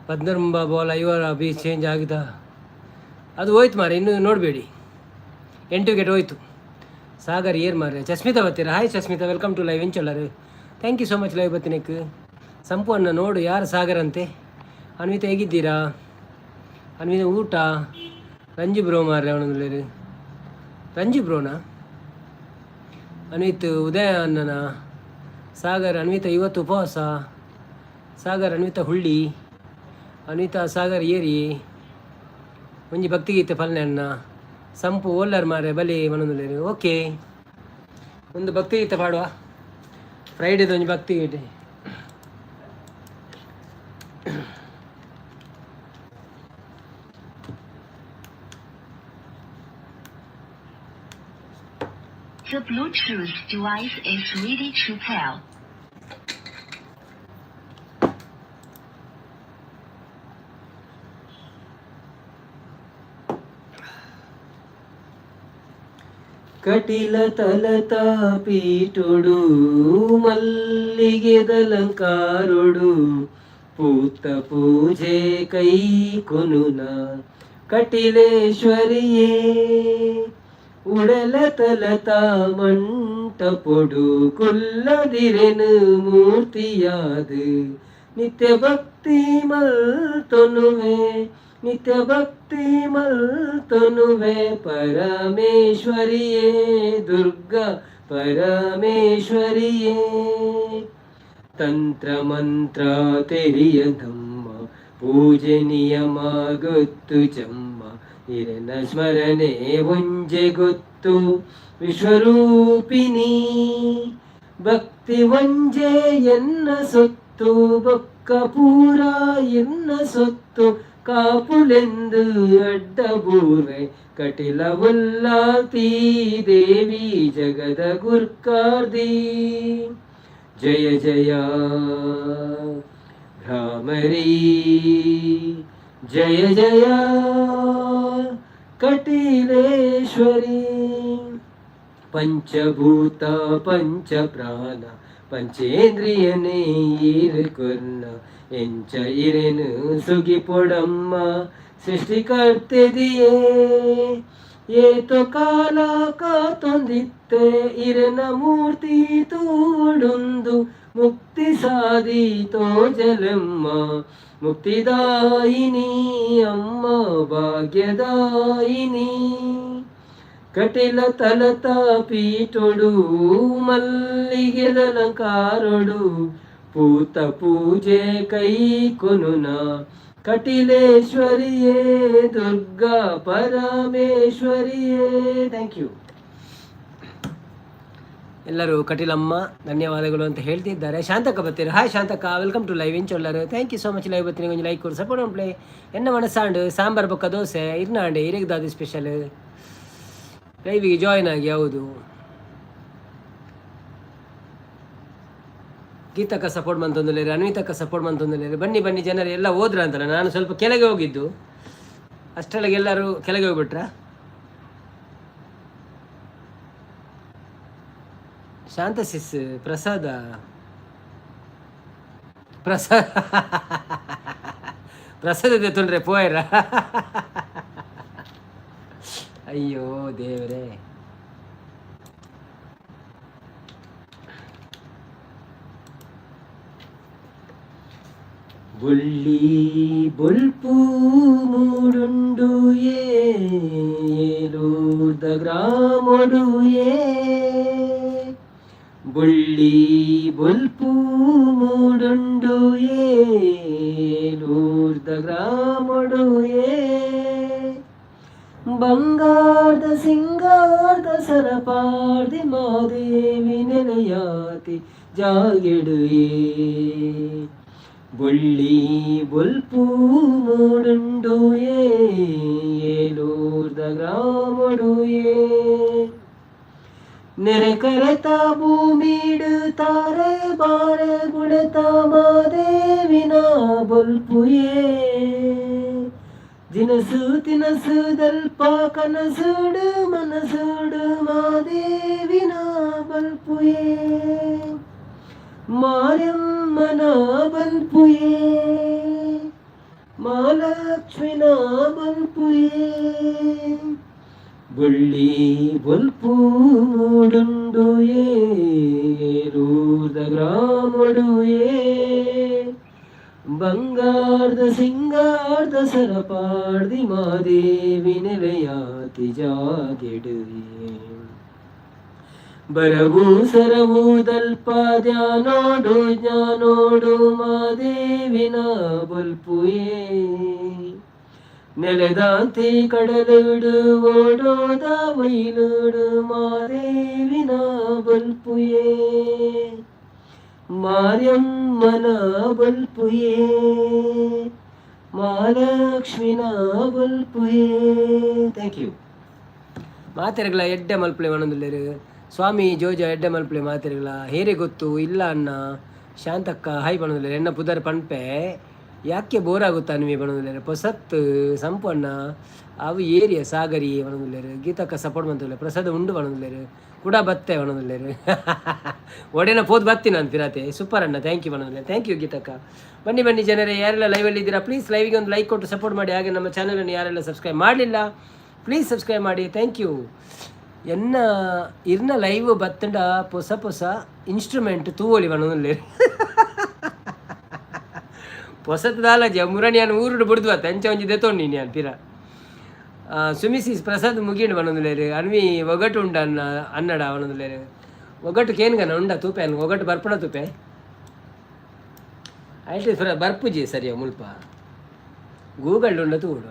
ಪದ್ಮರ್ಂಬ ಬೋಲ ಇವರ ಬಿ ಚೇಂಜ್ ಆಗಿದ. ಅದು ಹೋಯ್ತು ಮಾರೆ, ಇನ್ನು ನೋಡಬೇಡಿ. 8 ವಿಕೆಟ್ ಹೋಯ್ತು. ಸಾಗರ್ ಏರ್ ಮಾರೆ. ಚಸ್ಮಿತಾ ಬತ್ತೀರ. Hi Chasmita, welcome to live. ಎಂಚೊಲ್ಲರು? Thank you so much live ಬತ್ತಿನಕ್. ಸಂಪು ಅಣ್ಣ ನೋಡು, ಯಾರು ಸಾಗರ್ ಅಂತೆ. ಅನ್ವಿತಾ, ಹೇಗಿದ್ದೀರಾ ಅನ್ವಿತಾ? ಊಟ? ರಂಜು ಬ್ರೋ ಮಾರ್ರೆ ಅವನೊಂದು. ರಂಜು ಬ್ರೋನಾ? ಅನ್ವಿತ್, ಉದಯ ಅಣ್ಣನ. ಸಾಗರ್, ಅನ್ವಿತಾ ಇವತ್ತು ಉಪವಾಸ. ಸಾಗರ್, ಅನ್ವಿತಾ ಹುಳ್ಳಿ. ಅನ್ವಿತಾ, ಸಾಗರ್ ಏರಿ. ಒಂಜಿ ಭಕ್ತಿಗೀತೆ ಫಲ್ನೆ ಅಣ್ಣ. ಸಂಪು ಓಲ್ಲರ್ ಮಾರೆ ಬಲಿ ಮನೊಂದುಲ್ಲೆರ್. ಓಕೆ, ಒಂದು ಭಕ್ತಿಗೀತೆ ಪಾಡುವ. ಫ್ರೈಡೇದ ಒಂಜಿ ಭಕ್ತಿಗೀತೆ. The Bluetooth device is ready to pair. Katila ತಲತ ಪೀಠೊಡು ಮಲ್ಲಿಗೆದಲಂಕಾರೊಡು ಪೂತ ಪೂಜೆ ಕೈ ಕೊನುನ ಕಟಿಲೇಶ್ವರಿಯೇ, ಉಡಲ ತಲತ ಮಂಟಪೊಡು ಕುಲ್ಲದಿರೆನು ಮೂರ್ತಿಯಾದು ನಿತ್ಯ ಭಕ್ತಿ ಮಲ್ತೊನುವೆ, ನಿತ್ಯ ಭಕ್ತಿ ಮಲ್ತೊನುವೆ ಪರಮೇಶ್ವರಿಯೇ, ದುರ್ಗಾ ಪರಮೇಶ್ವರಿಯೇ. ತಂತ್ರ ಮಂತ್ರ ತೆರಿಯದಮ್ಮ, ಪೂಜೆ ನಿಯಮ ಗೊತ್ತು ಚಮ್ಮ, ಇರನ ಸ್ಮರಣೆ ಒಂಜೆ ಗೊತ್ತು ವಿಶ್ವರೂಪಿಣಿ. ಭಕ್ತಿ ಒಂಜೆ ಎನ್ನ ಸೊತ್ತು, ಬೊಕ್ಕ ಪೂರ ಎನ್ನ ಸೊತ್ತು, ಕಾಪುಲೆಂದು ಅಡ್ಡಬೂರ್ವೆ ಕಟಿಲ ಉಲ್ಲಾತಿ ದೇವಿ ಜಗದ ಗುರ್ಕಾರ್ದಿ. ಜಯ ಜಯ ಭ್ರಾಮರಿ, ಜಯ ಜಯ ಕಟಿಲೇಶ್ವರಿ. ಪಂಚಭೂತ ಪಂಚಪ್ರಾಣ ಪಂಚೇಂದ್ರಿಯನೇ ಈರು ಎಂಚ ಇರೆನು ಸುಗಿಪೊಡಮ್ಮ ಸೃಷ್ಟಿಕರ್ತೆದಿಯೇ. ಏತೋ ಕಾಲ ಕಾತೊಂದಿತ್ತೆ ಇರೆನ ಮೂರ್ತಿ ತೂಡುಂದು ಮುಕ್ತಿ ಸಾಧಿ ತೋಜಲಮ್ಮ, ಮುಕ್ತಿದಾಯಿನಿ ಅಮ್ಮ ಭಾಗ್ಯದಾಯಿನಿ. ಕಟಿಲ ತಲತ ಪೀಠೊಡು ಮಲ್ಲಿಗೆದಲಂಕಾರೊಡು ಪೂತ ಪೂಜೆ ಕೈ ಕೊನುನ ಕಟಿಲೇಶ್ವರಿಯೇ, ದುರ್ಗಾ ಪರಮೇಶ್ವರಿಯೇ. Thank you. ಎಲ್ಲರೂ ಕಟೀಲಮ್ಮ ಧನ್ಯವಾದಗಳು ಅಂತ ಹೇಳ್ತಿದ್ದಾರೆ. ಶಾಂತಕ್ಕ ಬತ್ತೀರಿ. ಹಾಯ್ ಶಾಂತಕ್ಕ, welcome to live. ಇಂಚೊಲ್ಲರು? Thank you so much live ಬತ್ತೀನಿ. ಒಂಜಿ ಲೈಕ್ ಕೊಡು, ಸಪೋರ್ಟ್ ಪ್ಲೇ. ಎನ್ನ ಮನಸ್ಸಾಂಡು ಸಾಂಬಾರ್ ಬೊಕ್ಕ ದೋಸೆ. ಇರ್ನಾಂಡೆ ಇರೆಗ್ದಾದಿ ಸ್ಪೆಷಲ್? ಲೈವಿಗೆ ಜಾಯ್ನ್ ಆಗಿ. ಹೌದು, ಗೀತಕ್ಕ ಸಪೋರ್ಟ್ ಮಂತೊಂದುಲ್ಲೇರು, ಅನ್ವಿತಕ್ಕ ಸಪೋರ್ಟ್ ಮಂತೊಂದುಲ್ಲೇರು. ಬನ್ನಿ ಬನ್ನಿ ಜನರು ಎಲ್ಲ ಹೋದ್ರ ಅಂತಲ್ಲ. ನಾನು ಸ್ವಲ್ಪ ಕೆಳಗೆ ಹೋಗಿದ್ದು, ಅಷ್ಟರೊಳಗೆ ಎಲ್ಲರೂ ಕೆಳಗೆ ಹೋಗ್ಬಿಟ್ರ? ಶಾಂತ ಸಿಸ್, ಪ್ರಸಾದ ಪ್ರಸಾದ ಪ್ರಸಾದ ತೊಂದರೆ ಪೋಯರ. ಅಯ್ಯೋ ದೇವರೇ. ಬೊಳ್ಳಿ ಬೊಲ್ಪು ಮೂಡುಂಡು ಏಲೂರ್ದ ಗ್ರಾಮೊಡು ಏ, ಬೊಳ್ಳಿ ಬೊಲ್ಪು ಮೂಡುಂಡು ಏಲೂರ್ದ ಗ್ರಾಮೊಡು ಏ, ಬಂಗಾರದ ಸಿಂಗಾರದ ಸರಪಾರ್ದಿ ಮಾದೇವಿ ನೆಲೆಯಾತಿ ಜಾಗೆಡು ಏ. ಬೊಳ್ಳಿ ಬೊಲ್ಪು ಮೂಡುಂಡು ಏಲೂರ್ದ ಗ್ರಾಮೊಡು. ನೆರೆ ಕರೆತ ಭೂಮಿಡು ತಾರೆ ಬಾರೆ ಗುಣತ ಮಾದೇವಿನ ಬೊಲ್ಪುಯೇ. ದಿನಸು ತಿನಸು ದಲ್ಪ ಕನಸುಡು ಮನಸುಡು ಮಾದೇವಿನ ಬಲ್ಪುಯೇ. ಮಾರಮ್ಮನ ಬಲ್ಪುಯೇ, ಮಹಾಲಕ್ಷ್ಮಿನ ಬಲ್ಪುಯೇ. ಬೊಳ್ಳಿ ಬೊಲ್ಪು ಮೂಡುಂಡು ಏಲೂರ್ದ ಗ್ರಾಮೊಡು. ಬಂಗಾರದ ಸಿಂಗಾರದ ಸರಪಾಡ್ದಿ ಮಾದೇವಿ ನೆಲೆಯಾತಿ ಜಾಗೆಡು. ಬರವು ಸರವು ದಲ್ಪ ಧ್ಯಾನೋಡು ಜ್ಞಾನೋಡು ಮಾದೇವಿನ ಬೊಲ್ಪುಯೇ. ನೆಲೆದಾಂತಿ ಕಡಲುಡು ಓಡೋದ ಬೈಲುಡು ಮಾದೇವಿನ ಬೊಲ್ಪುಯೇ. ಮಾರ್ಯಮ್ಮನ ಬಲ್ಪುಯೇ, ಮಹಾಲಕ್ಷ್ಮಿನ ಬಲ್ಪುಯೇ. Thank you. ಮಾತೆರ್ಗಳ ಎಡ್ಡೆ ಮಲ್ಪಲೆ ಪನೊಂದುಲ್ಲೆರ್. ಸ್ವಾಮಿ ಜೋಜ ಎಡ್ಡೆ ಮಲ್ಪಲೆ ಮಾತೆರ್ಗಳ. ಹೇರೆ ಗೊತ್ತು ಇಲ್ಲ ಅಣ್ಣ. ಶಾಂತಕ್ಕ ಹಾಯ್ ಪನೊಂದುಲ್ಲೆರ್. ಎನ್ನ ಪುದರ್ ಪನ್ಪೆ ಯಾಕೆ ಬೋರ್ ಆಗುತ್ತಾ ಅನ್ವಿ ಪನೊಂದುಲ್ಲೆರ್. ಪೊಸತ್ ಸಂಪು ಅಣ್ಣ ಅವು ಏರಿಯ ಸಾಗರಿ ಪನೊಂದುಲ್ಲೆರ್. ಗೀತಕ್ಕ ಸಪೋರ್ಟ್ ಮಂತುಲ್ಲೆರ್. ಪ್ರಸಾದ ಉಂಡು ಪನೊಂದುಲ್ಲೆರ್. ಕುಡ ಬತ್ತೆ ಪನೊಂದುಲ್ಲೆರ್. ಒಡೆನ ಪೋದು ಬತ್ತಿ ನಾನು ಪಿರಾತೆ. ಸೂಪರ್ ಅಣ್ಣ, thank you ಪನೊಂದುಲ್ಲೆರ್. Thank you ಗೀತಕ್ಕ. ಬನ್ನಿ ಬನ್ನಿ ಜನರೇ, ಯಾರೆಲ್ಲ ಲೈವಲ್ಲಿ ಇದ್ದೀರಾ, ಪ್ಲೀಸ್ ಲೈವಿಗೆ ಒಂದು ಲೈಕ್ ಕೊಟ್ಟು ಸಪೋರ್ಟ್ ಮಾಡಿ. ಹಾಗೆ ನಮ್ಮ ಚಾನಲನ್ನು ಯಾರೆಲ್ಲ ಸಬ್ಸ್ಕ್ರೈಬ್ ಮಾಡಲಿಲ್ಲ, ಪ್ಲೀಸ್ ಸಬ್ಸ್ಕ್ರೈಬ್ ಮಾಡಿ. Thank you. ಎನ್ನ ಇರ್ನ ಲೈವ್ ಬತ್ತಂಡ ಪೊಸ ಪೊಸ ಇನ್ಸ್ಟ್ರೂಮೆಂಟ್ ತೂವೊಲಿ ಪನೊಂದುಲ್ಲೆರ್. ಪೊಸತ್ ದಾಲಜಿ ಮುರಣಿ ಯಾನ್ ಊರುಡು ಬುಡ್ದು ಬತ್ತೆ ಅಂಚ ಒಂಜಿ ದೆತೊಂಡಿನಿ ಯಾನ್ ಪಿರ. ಸುಮಿಸಿ ಪ್ರಸಾದ್ ಮುಗಿಂಡು ಪನೊಂದುಲ್ಲೆರ್. ಅನ್ವಿ ಒಗಟು ಉಂಡ ಅನ್ನ ಅನ್ನಡ ಪನೊಂದುಲ್ಲೆರ್. ಒಗಟು ಕೇನ್ಗನ ಉಂಡ ತೂಪೆ ಅನ್ ಒಗಟು ಬರ್ಪುಣ ತೂಪೆ. ಐಟ್ ಬರ್ಪುಜಿ ಸರಿಯ ಮುಲ್ಪ ಗೂಗಲ್ ಉಂಡ ತೂವೊಡು.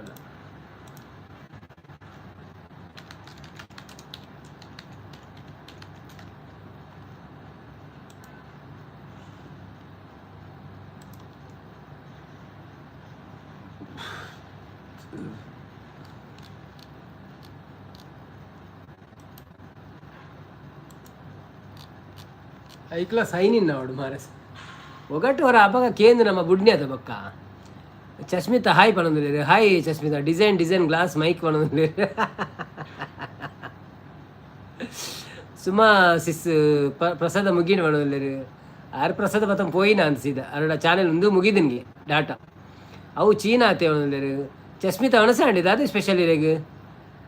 ಐಕ್ಲ ಸೈನ್ ಇನ್ ಅವಡು ಮಾರಸ್. ಒಗಟು ಹೊರ ಅಪಗ ಕೇಂದ್ರ ನಮ್ಮ ಬುಡ್ನಿ ಅದ ಬಕ್ಕ. ಚಸ್ಮಿತಾ ಹಾಯ್ ಪನೊಂದುಲ್ಲೆರ್. Hi Chasmita. Design design glass mic ಪನೊಂದುಲ್ಲೆರ್. ಸುಮಾ ಸಿಸ್ ಪ್ರಸಾದ ಮುಗಿನ ಪನೊಂದುಲ್ಲೆರ್. ಆರ್ ಪ್ರಸಾದ ಪತಂ ಪೋಯಿನ ಅಂತ ಸೀದಾ ಅರಡ ಚಾನೆಲ್ ಉಂದು ಮುಗಿದಿನ್ಗೆ ಡಾಟಾ. ಅವು ಚೀನಾ ಆತೆ ಪನೊಂದುಲ್ಲೆರ್. ಚಸ್ಮಿತಾ ಅಣಸಾಂಡಿ ದಾದೆ ಸ್ಪೆಷಲ್ ಇರೆಗ್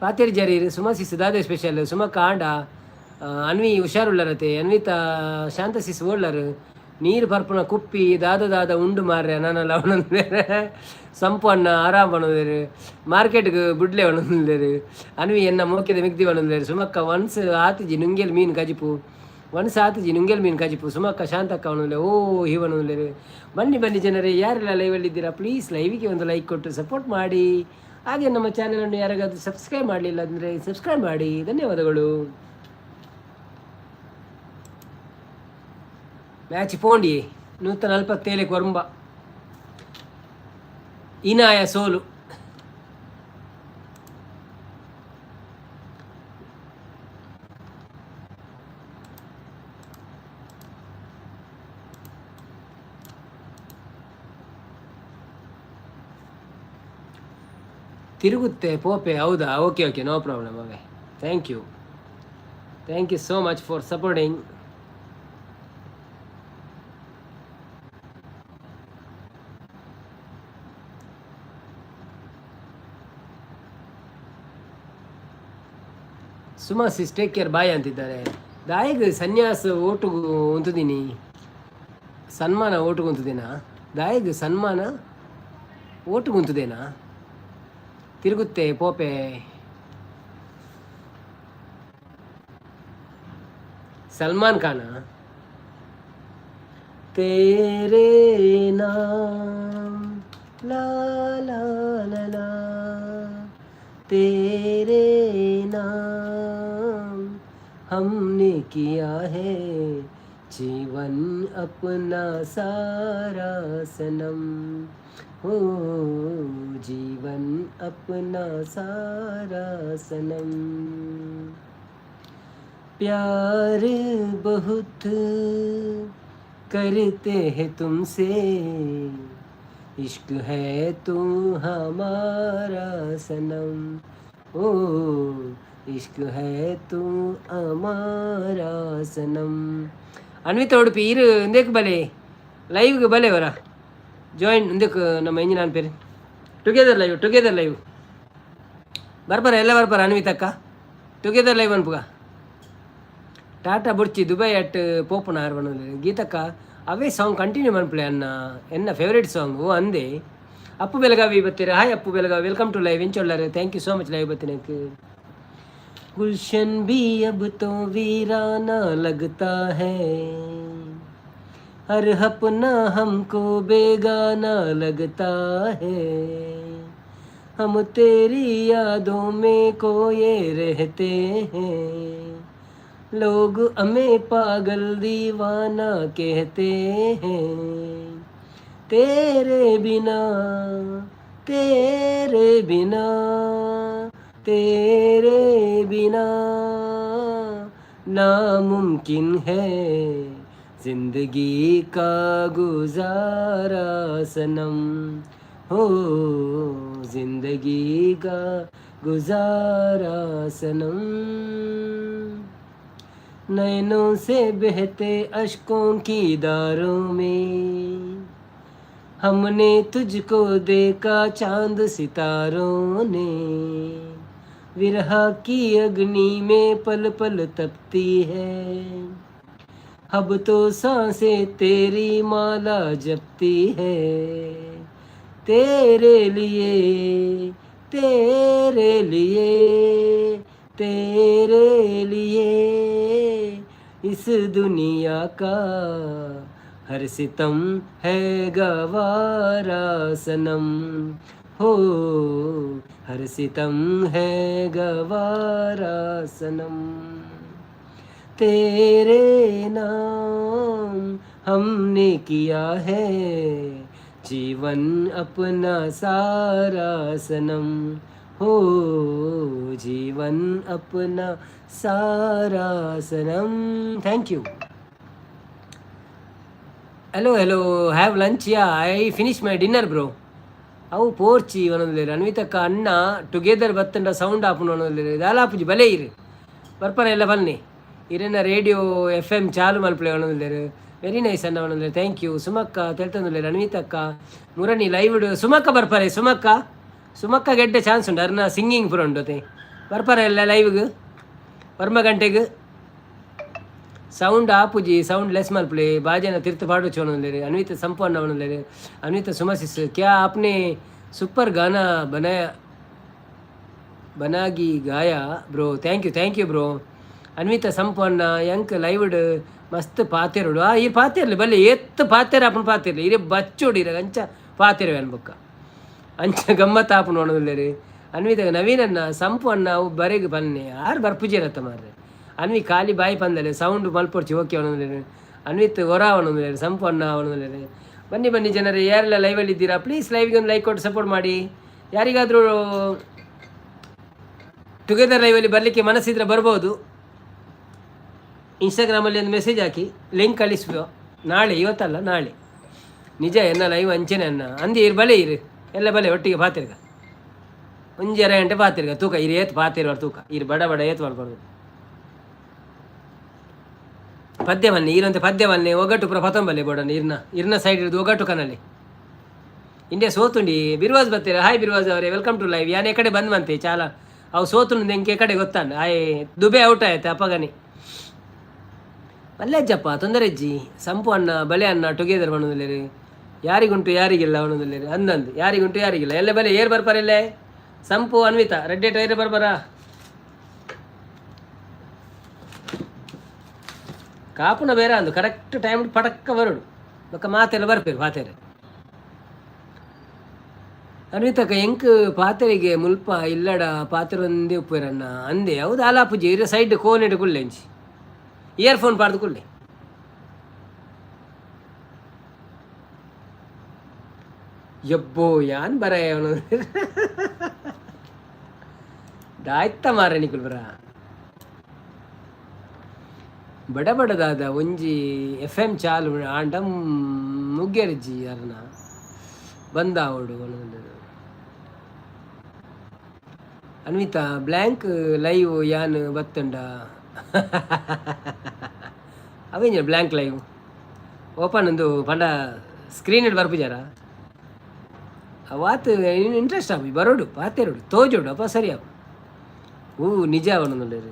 ಪಾತೇರಿ ಜರೀರ್. ಸುಮಾ ಸಿಸ್ ದಾದೆ ಸ್ಪೆಷಲ್. ಸುಮಾ ಕಾಂಡ ಅನ್ವಿ ಹುಷಾರುಳ್ಳರತೆ. ಅನ್ವಿತಾ ಶಾಂತ ಸಿಸ್ ಓಳ್ಳರು. ನೀರು ಪರ್ಪುನ ಕುಪ್ಪಿ ದಾದ ದಾದ ಉಂಡು ಮಾರ್ರೆ ನನಲ ಪನೊಂದುಲ್ಲೆರ್. ಸಂಪು ಅಣ್ಣ ಆರಾಮ್ ಪನೊಂದುಲ್ಲೆರ್. ಮಾರ್ಕೆಟ್ಗ್ ಬುಡ್ಲೆ ಪನೊಂದುಲ್ಲೆರ್. ಅನ್ವಿ ಎನ್ನ ಮೋಕೆದ ಮಿಗ್ದಿ ಪನೊಂದುಲ್ಲೆರ್. ಸುಮಕ್ಕ ಒನ್ಸ್ ಆತಿಜಿ ನುಂಗೆಲ್ ಮೀನು ಕಜಿಪು, ಒನ್ಸ್ ಆತಿಜಿ ನುಂಗೆಲ್ ಮೀನು ಕಜಿಪು. ಸುಮಕ್ಕ ಶಾಂತಕ್ಕ ಪನೊಂದುಲ್ಲೆ ಓ ಹಿ ಪನೊಂದುಲ್ಲೆರ್. ಬನ್ನಿ ಬನ್ನಿ ಜನರೇ, ಯಾರೆಲ್ಲ ಲೈವಲ್ಲಿ ಇದ್ದೀರಾ, ಪ್ಲೀಸ್ ಲೈವಿಗೆ ಒಂದು ಲೈಕ್ ಕೊಟ್ಟು ಸಪೋರ್ಟ್ ಮಾಡಿ. ಹಾಗೆ ನಮ್ಮ ಚಾನಲನ್ನು ಯಾರಿಗಾದ್ರೂ ಸಬ್ಸ್ಕ್ರೈಬ್ ಮಾಡಲಿಲ್ಲ ಅಂದರೆ ಸಬ್ಸ್ಕ್ರೈಬ್ ಮಾಡಿ. ಧನ್ಯವಾದಗಳು. ಮ್ಯಾಚ್ ಪೋಂಡಿ 147 ಕೊರಂಬ ಇನಾಯ ಸೋಲು. ತಿರುಗುತ್ತೆ ಪೋಪೆ ಹೌದಾ? ಓಕೆ ಓಕೆ, ನೋ ಪ್ರಾಬ್ಲಮ್ ಅವೇ. Thank you, thank you so much for supporting. Suma sis take care bye ಅಂತಿದ್ದಾರೆ. ದಾಯಿಗ್ ಸನ್ಯಾಸ ಓಟುಗು ಉಂತುದೀನಿ ಸನ್ಮಾನ ಓಟುಗು ಉಂತುದೇನಾ? ದಾಯಿಗ್ ಸನ್ಮಾನ ಓಟುಗು ಉಂತುದೇನಾ? ತಿರುಗುತ್ತೆ ಪೋಪೆ. ಸಲ್ಮಾನ್ ಖಾನ ತೇರೇ ನಾಮ್ ಲಾ ಲಾ ಲಾ ಲಾ तेरे नाम हमने किया है। जीवन अपना सारा सनम, हो जीवन अपना सारा सनम। प्यार बहुत करते हैं तुमसे, इश्क है तू हमारा सनम, ओ इश्क है तू हमारा सनम। ಅನ್ವಿತ ಉಡುಪಿ ಇರು ಇಂದಕ್ಕೆ ಬಲೆ, ಲೈವ್ಗೆ ಬಲೆ ವರ ಜಾಯಿನ್ ಇಂದಕ್ಕೆ. ನಮ್ಮ ಇಂಜಿನ ಪೇರು ಟುಗೆದರ್ ಲೈವ್, ಟುಗೆದರ್ ಲೈವ್ ಬರ್ಬಾರ ಎಲ್ಲ ಬರ್ಬಾರ. ಅನ್ವಿತಕ್ಕ, ಟುಗೆದರ್ ಲೈವ್ ಅನ್ಪುಗ. ಟಾಟಾ ಬುಡ್ಚಿ ದುಬೈ ಅಟ್ ಪೋಪುನ ಆರ್ ಗೀತಕ್ಕ. ಅವೇ ಸಾಂಗ್ ಕಂಟಿನ್ಯೂ ಮನ್ಪುಲೆ ಅನ್ನ, ಎನ್ನ ಫೇವ್ರೇಟ್ ಸಾಂಗ್. ಓ ಅಂದೆ. ಅಪ್ಪು ಬೆಳಗಾವಿ ಬತ್ತೀರ. Hi Appu Belagavi, welcome to live. ಎಂಚೊಳ್ಳಾರೆ? Thank you so much live ಬತ್ತಿನಕ್ಕೆ. गुलशन भी अब तो वीराना लगता है, हर अपना हमको बेगाना लगता है। हम तेरी यादों में खोए रहते हैं, लोग हमें पागल दीवाना कहते हैं। तेरे बिना, तेरे बिना, तेरे बिना नामुमकिन है जिंदगी का गुजारा सनम, हो जिंदगी का गुजारा सनम। नैनों से बहते अश्कों की धारों में हमने तुझको देखा, चांद सितारों ने। विरह की अग्नि में पल पल तपती है, अब तो सांसें तेरी माला जपती है। तेरे लिए, तेरे लिए, तेरे लिए इस दुनिया का हर सितम है गवारा सनम, हो हर सितम है गवारा सनम। तेरे नाम हमने किया है जीवन अपना सारा सनम, हो जीवन अपना सारा सनम। Thank you. Hello, hello. Have lunch? Yeah, I finish my dinner, bro. ಅವು ಪೋರ್ಚಿ ಒಂದೊಂದು. ಅನ್ವಿತಕ್ಕ ಅಣ್ಣ ಟುಗೆದರ್ ಬತ್ತಂಡ ಸೌಂಡ್ ಆಪುಂಡು ಒಂದೊಂದು. ದಾಲಾಪುಜಿ, ಬಲೆ ಇರು ಬರ್ಪರ ಎಲ್ಲ ಬನ್ನಿ. ಇರೆನ ರೇಡಿಯೋ ಎಫ್ ಎಮ್ ಚಾಲು ಮಲ್ಪಲೆ ಒಂದೊಂದು. ವೆರಿ ನೈಸ್ ಅಣ್ಣ ಒಂದೊಂದು. Thank you. ಸುಮಕ್ಕ ತೆಲ್ತಂದುಲ್ಲೇರು. ಅನ್ವಿತಕ್ಕ ಮುರಣಿ ಲೈವ್. ಸುಮಕ್ಕ ಬರ್ಪಾರೆ? ಸುಮಕ್ಕ, ಸುಮಕ್ಕ ಗೆಡ್ಡೆ ಚಾನ್ಸ್ ಉಂಡು. ಅರ್ನ ಸಿಂಗಿಂಗ್ ಪೂರ ಉಂಡು. ಬರ್ಪಾರೆ ಎಲ್ಲ ಲೈವ್ಗೆ ವರ್ಮ ಗಂಟೆಗೆ. ಸೌಂಡ್ ಆಪುಜಿ, ಸೌಂಡ್ ಲೆಸ್ ಮಲ್ಪಲೆ. ಬಾಜನ ತಿರ್ತು ಪಾಡುಚು ಒಂದೊಂದು. ಅನ್ವಿತ ಸಂಪೂರ್ಣ ಒಂದೊಂದು. ಅನ್ವಿತ ಸುಮಸಿಸ್, क्या आपने सुपर गाना बनाया, बनागी गाया bro. Thank you, thank you, bro. Anvita ಸಂಪೂರ್ಣ ಎಂಕ್ ಲೈವ್ಡ್ ಮಸ್ತ್ ಪಾತೆರುಡು. ಆ ಈ ಪಾತೆರ್ಲಿ ಬಲ್ಲೆ ಏತ್ ಪಾತೆರ ಆಪುಂಡು ಪಾತೆರ್ಲಿ. ಇರೆ ಬಚ್ಚೋಡು ಇರ ಅಂಚ ಪಾತೆರುವೆ ಅನ್ಬೊಕ್ಕ ಅಂಚ ಗಮ್ಮತ್ ಆಪುಂಡು ಒಣದುಲ್ಲೇರಿ. ಅನ್ವಿತ ನವೀನನ್ನ ಸಂಪು ಅಣ್ಣ ಅವು ಬರೆಗ್ ಬನ್ನೆ ಆರು ಬರ್ಪುಜೇರತ್ತ ಮಾರ್ರೆ. ಅನ್ವಿ ಖಾಲಿ ಬಾಯಿ ಪಂದಲೆ, ಸೌಂಡ್ ಮಲ್ಪೊಡ್ಚಿ ಓಕೆ ಒಣದುಲ್ಲೇರಿ. ಅನ್ವಿತ್ ಹೊರ ಒಣದುಲ್ಲೇರಿ. ಸಂಪು ಅಣ್ಣ ಒಣದುಲ್ಲೇರಿ. ಬನ್ನಿ ಬನ್ನಿ ಜನರೇ, ಯಾರೆಲ್ಲ ಲೈವಲ್ಲಿ ಇದ್ದೀರಾ ಪ್ಲೀಸ್ ಲೈವ್ಗೆ ಒಂದು ಲೈಕ್ ಕೊಟ್ಟು ಸಪೋರ್ಟ್ ಮಾಡಿ. ಯಾರಿಗಾದರೂ ಟುಗೆದರ್ ಲೈವಲ್ಲಿ ಬರಲಿಕ್ಕೆ ಮನಸ್ಸಿದ್ರೆ ಬರ್ಬೋದು. ಇನ್ಸ್ಟಾಗ್ರಾಮಲ್ಲಿ ಒಂದು ಮೆಸೇಜ್ ಹಾಕಿ, ಲಿಂಕ್ ಕಳಿಸುವ ನಾಳೆ, ಇವತ್ತಲ್ಲ ನಾಳೆ. ನಿಜ ಎನ್ನ ಲೈವ್ ಅಂಚೆನೆ ಅನ್ನ ಅಂದಿ. ಇರು ಬಲೆ ಇರು ಎಲ್ಲ ಬಲೆ ಒಟ್ಟಿಗೆ ಪಾತಿರ್ಗ. ಒಂಜಿ ಅರ ಗಂಟೆ ಪಾತಿರ್ಗ. ತೂಕ ಇರು ಏತ್ ಪಾತಿರುವ ತೂಕ ಇರು. ಬಡ ಬಡ ಏತ್ ಮಾಡ್ಬಾರ್ದು. ಪದ್ಯ ಬನ್ನಿ ಈರಂತೆ ಪದ್ಯ ಬನ್ನಿ. ಒಗ್ಗಟ್ಟು ಪೂರ ಪತಂಬಲ್ಲಿ ಬೋಡಣ್ಣ. ಇರ್ನ ಇರ್ನ ಸೈಡ್ ಇರೋದು ಒಗ್ಗಟ್ಟು ಕನಲ್ಲಿ. ಇಂಡಿಯಾ ಸೋತುಂಡಿ. ಬಿರ್ವಾಜ್ ಬರ್ತೀರಾ? ಹಾಯ್ ಬಿರ್ವಾಜ್ ಅವರೇ, welcome to live. ಯಾನ್ ಕಡೆ ಬಂದ್ ಬಂತೆ ಚಾಲ ಅವು ಸೋತುಂಡು ಎಂಕೆ ಕಡೆ ಗೊತ್ತಾಂಡ. ಆಯ್ ದುಬೆ ಔಟ್ ಆಯ್ತು ಅಪ್ಪಗನಿ. ಅಜ್ಜಪ್ಪ ತೊಂದರೆ ಅಜ್ಜಿ. ಸಂಪು ಅಣ್ಣ ಬಲೆ ಅಣ್ಣ ಟುಗೆದರ್ ಬಣ್ಣದಲ್ಲಿ ಯಾರಿಗುಂಟು ಯಾರಿಗಿಲ್ಲ ಅವನದಲ್ಲಿ ಅಂದಂದು. ಯಾರಿಗುಂಟು ಯಾರಿಗಿಲ್ಲ ಎಲ್ಲ ಬಲೆ. ಏರ್ ಬರ್ಪಾರಿಲ್ಲೇ? ಸಂಪು ಅನ್ವಿತಾ ರೆಡ್ಡೆ ಟೈರ್ ಬರ್ಬಾರ. ಕಾಪುನ ಬೇರೆ ಅಂದು ಕರೆಕ್ಟ್ ಟೈಮ್ ಪಟಕ್ಕ ಬರುಡು ಬೊಕ್ಕ ಮಾತೆಲ್ಲ ಬರ್ಪೇರು ಪಾತೆರೆ. ಅನ್ವಿತಕ್ಕ ಎಂಕ್ ಪಾತೆರಿಗೆ ಮುಲ್ಪ ಇಲ್ಲಡ ಪಾತೆರೊಂದೇ ಉಪ್ಪೇರಣ್ಣ ಅಂದೆ. ಹೌದು, ಆಲಾಪುಜಿ ಇರ ಸೈಡ್ ಕೋನೆಡ್ ಕುಲ್ಲೆಂಚಿ ಇಯರ್ಫೋನ್ ಪಾಡ್ದು ಕುಲ್ಲೆ. ಯಬ್ಬೋ ಯಾನ್ ಬರ ಅವನು ದಾಯ್ತ ಮಾರ ನಿಕುಲ್ ಬರ. ಬಡ ಬಡದಾದ ಒಂಜಿ ಎಫ್ ಎಂ ಚಾಲು ಆಂಡ ಮುಗ್ಗೆರ್ಜಿ ಅರ್ನ ಬಂದಾವಡು. ಅನ್ವಿತಾ, ಬ್ಲ್ಯಾಂಕ್ ಲೈವ್ ಯಾನ್ ಬತ್ತುಂಡ? ಅವೇಂಜ ಬ್ಲ್ಯಾಂಕ್ ಲೈವ್ ಓಪನ್ ಒಂದು ಪಂಡ ಸ್ಕ್ರೀನ್ ಬರ್ಪುಜಾರ? ವಾತ್ ಇಂಟ್ರೆಸ್ಟ್ ಆಪು ಬರೋಡು, ಪಾತೆರೋಡು, ತೋಜೋಡು, ಅಪ್ಪ ಸರಿ ಆಪು. ಹೂ ನಿಜ ಅವನೊಂದುಲ್ಲೆರ್.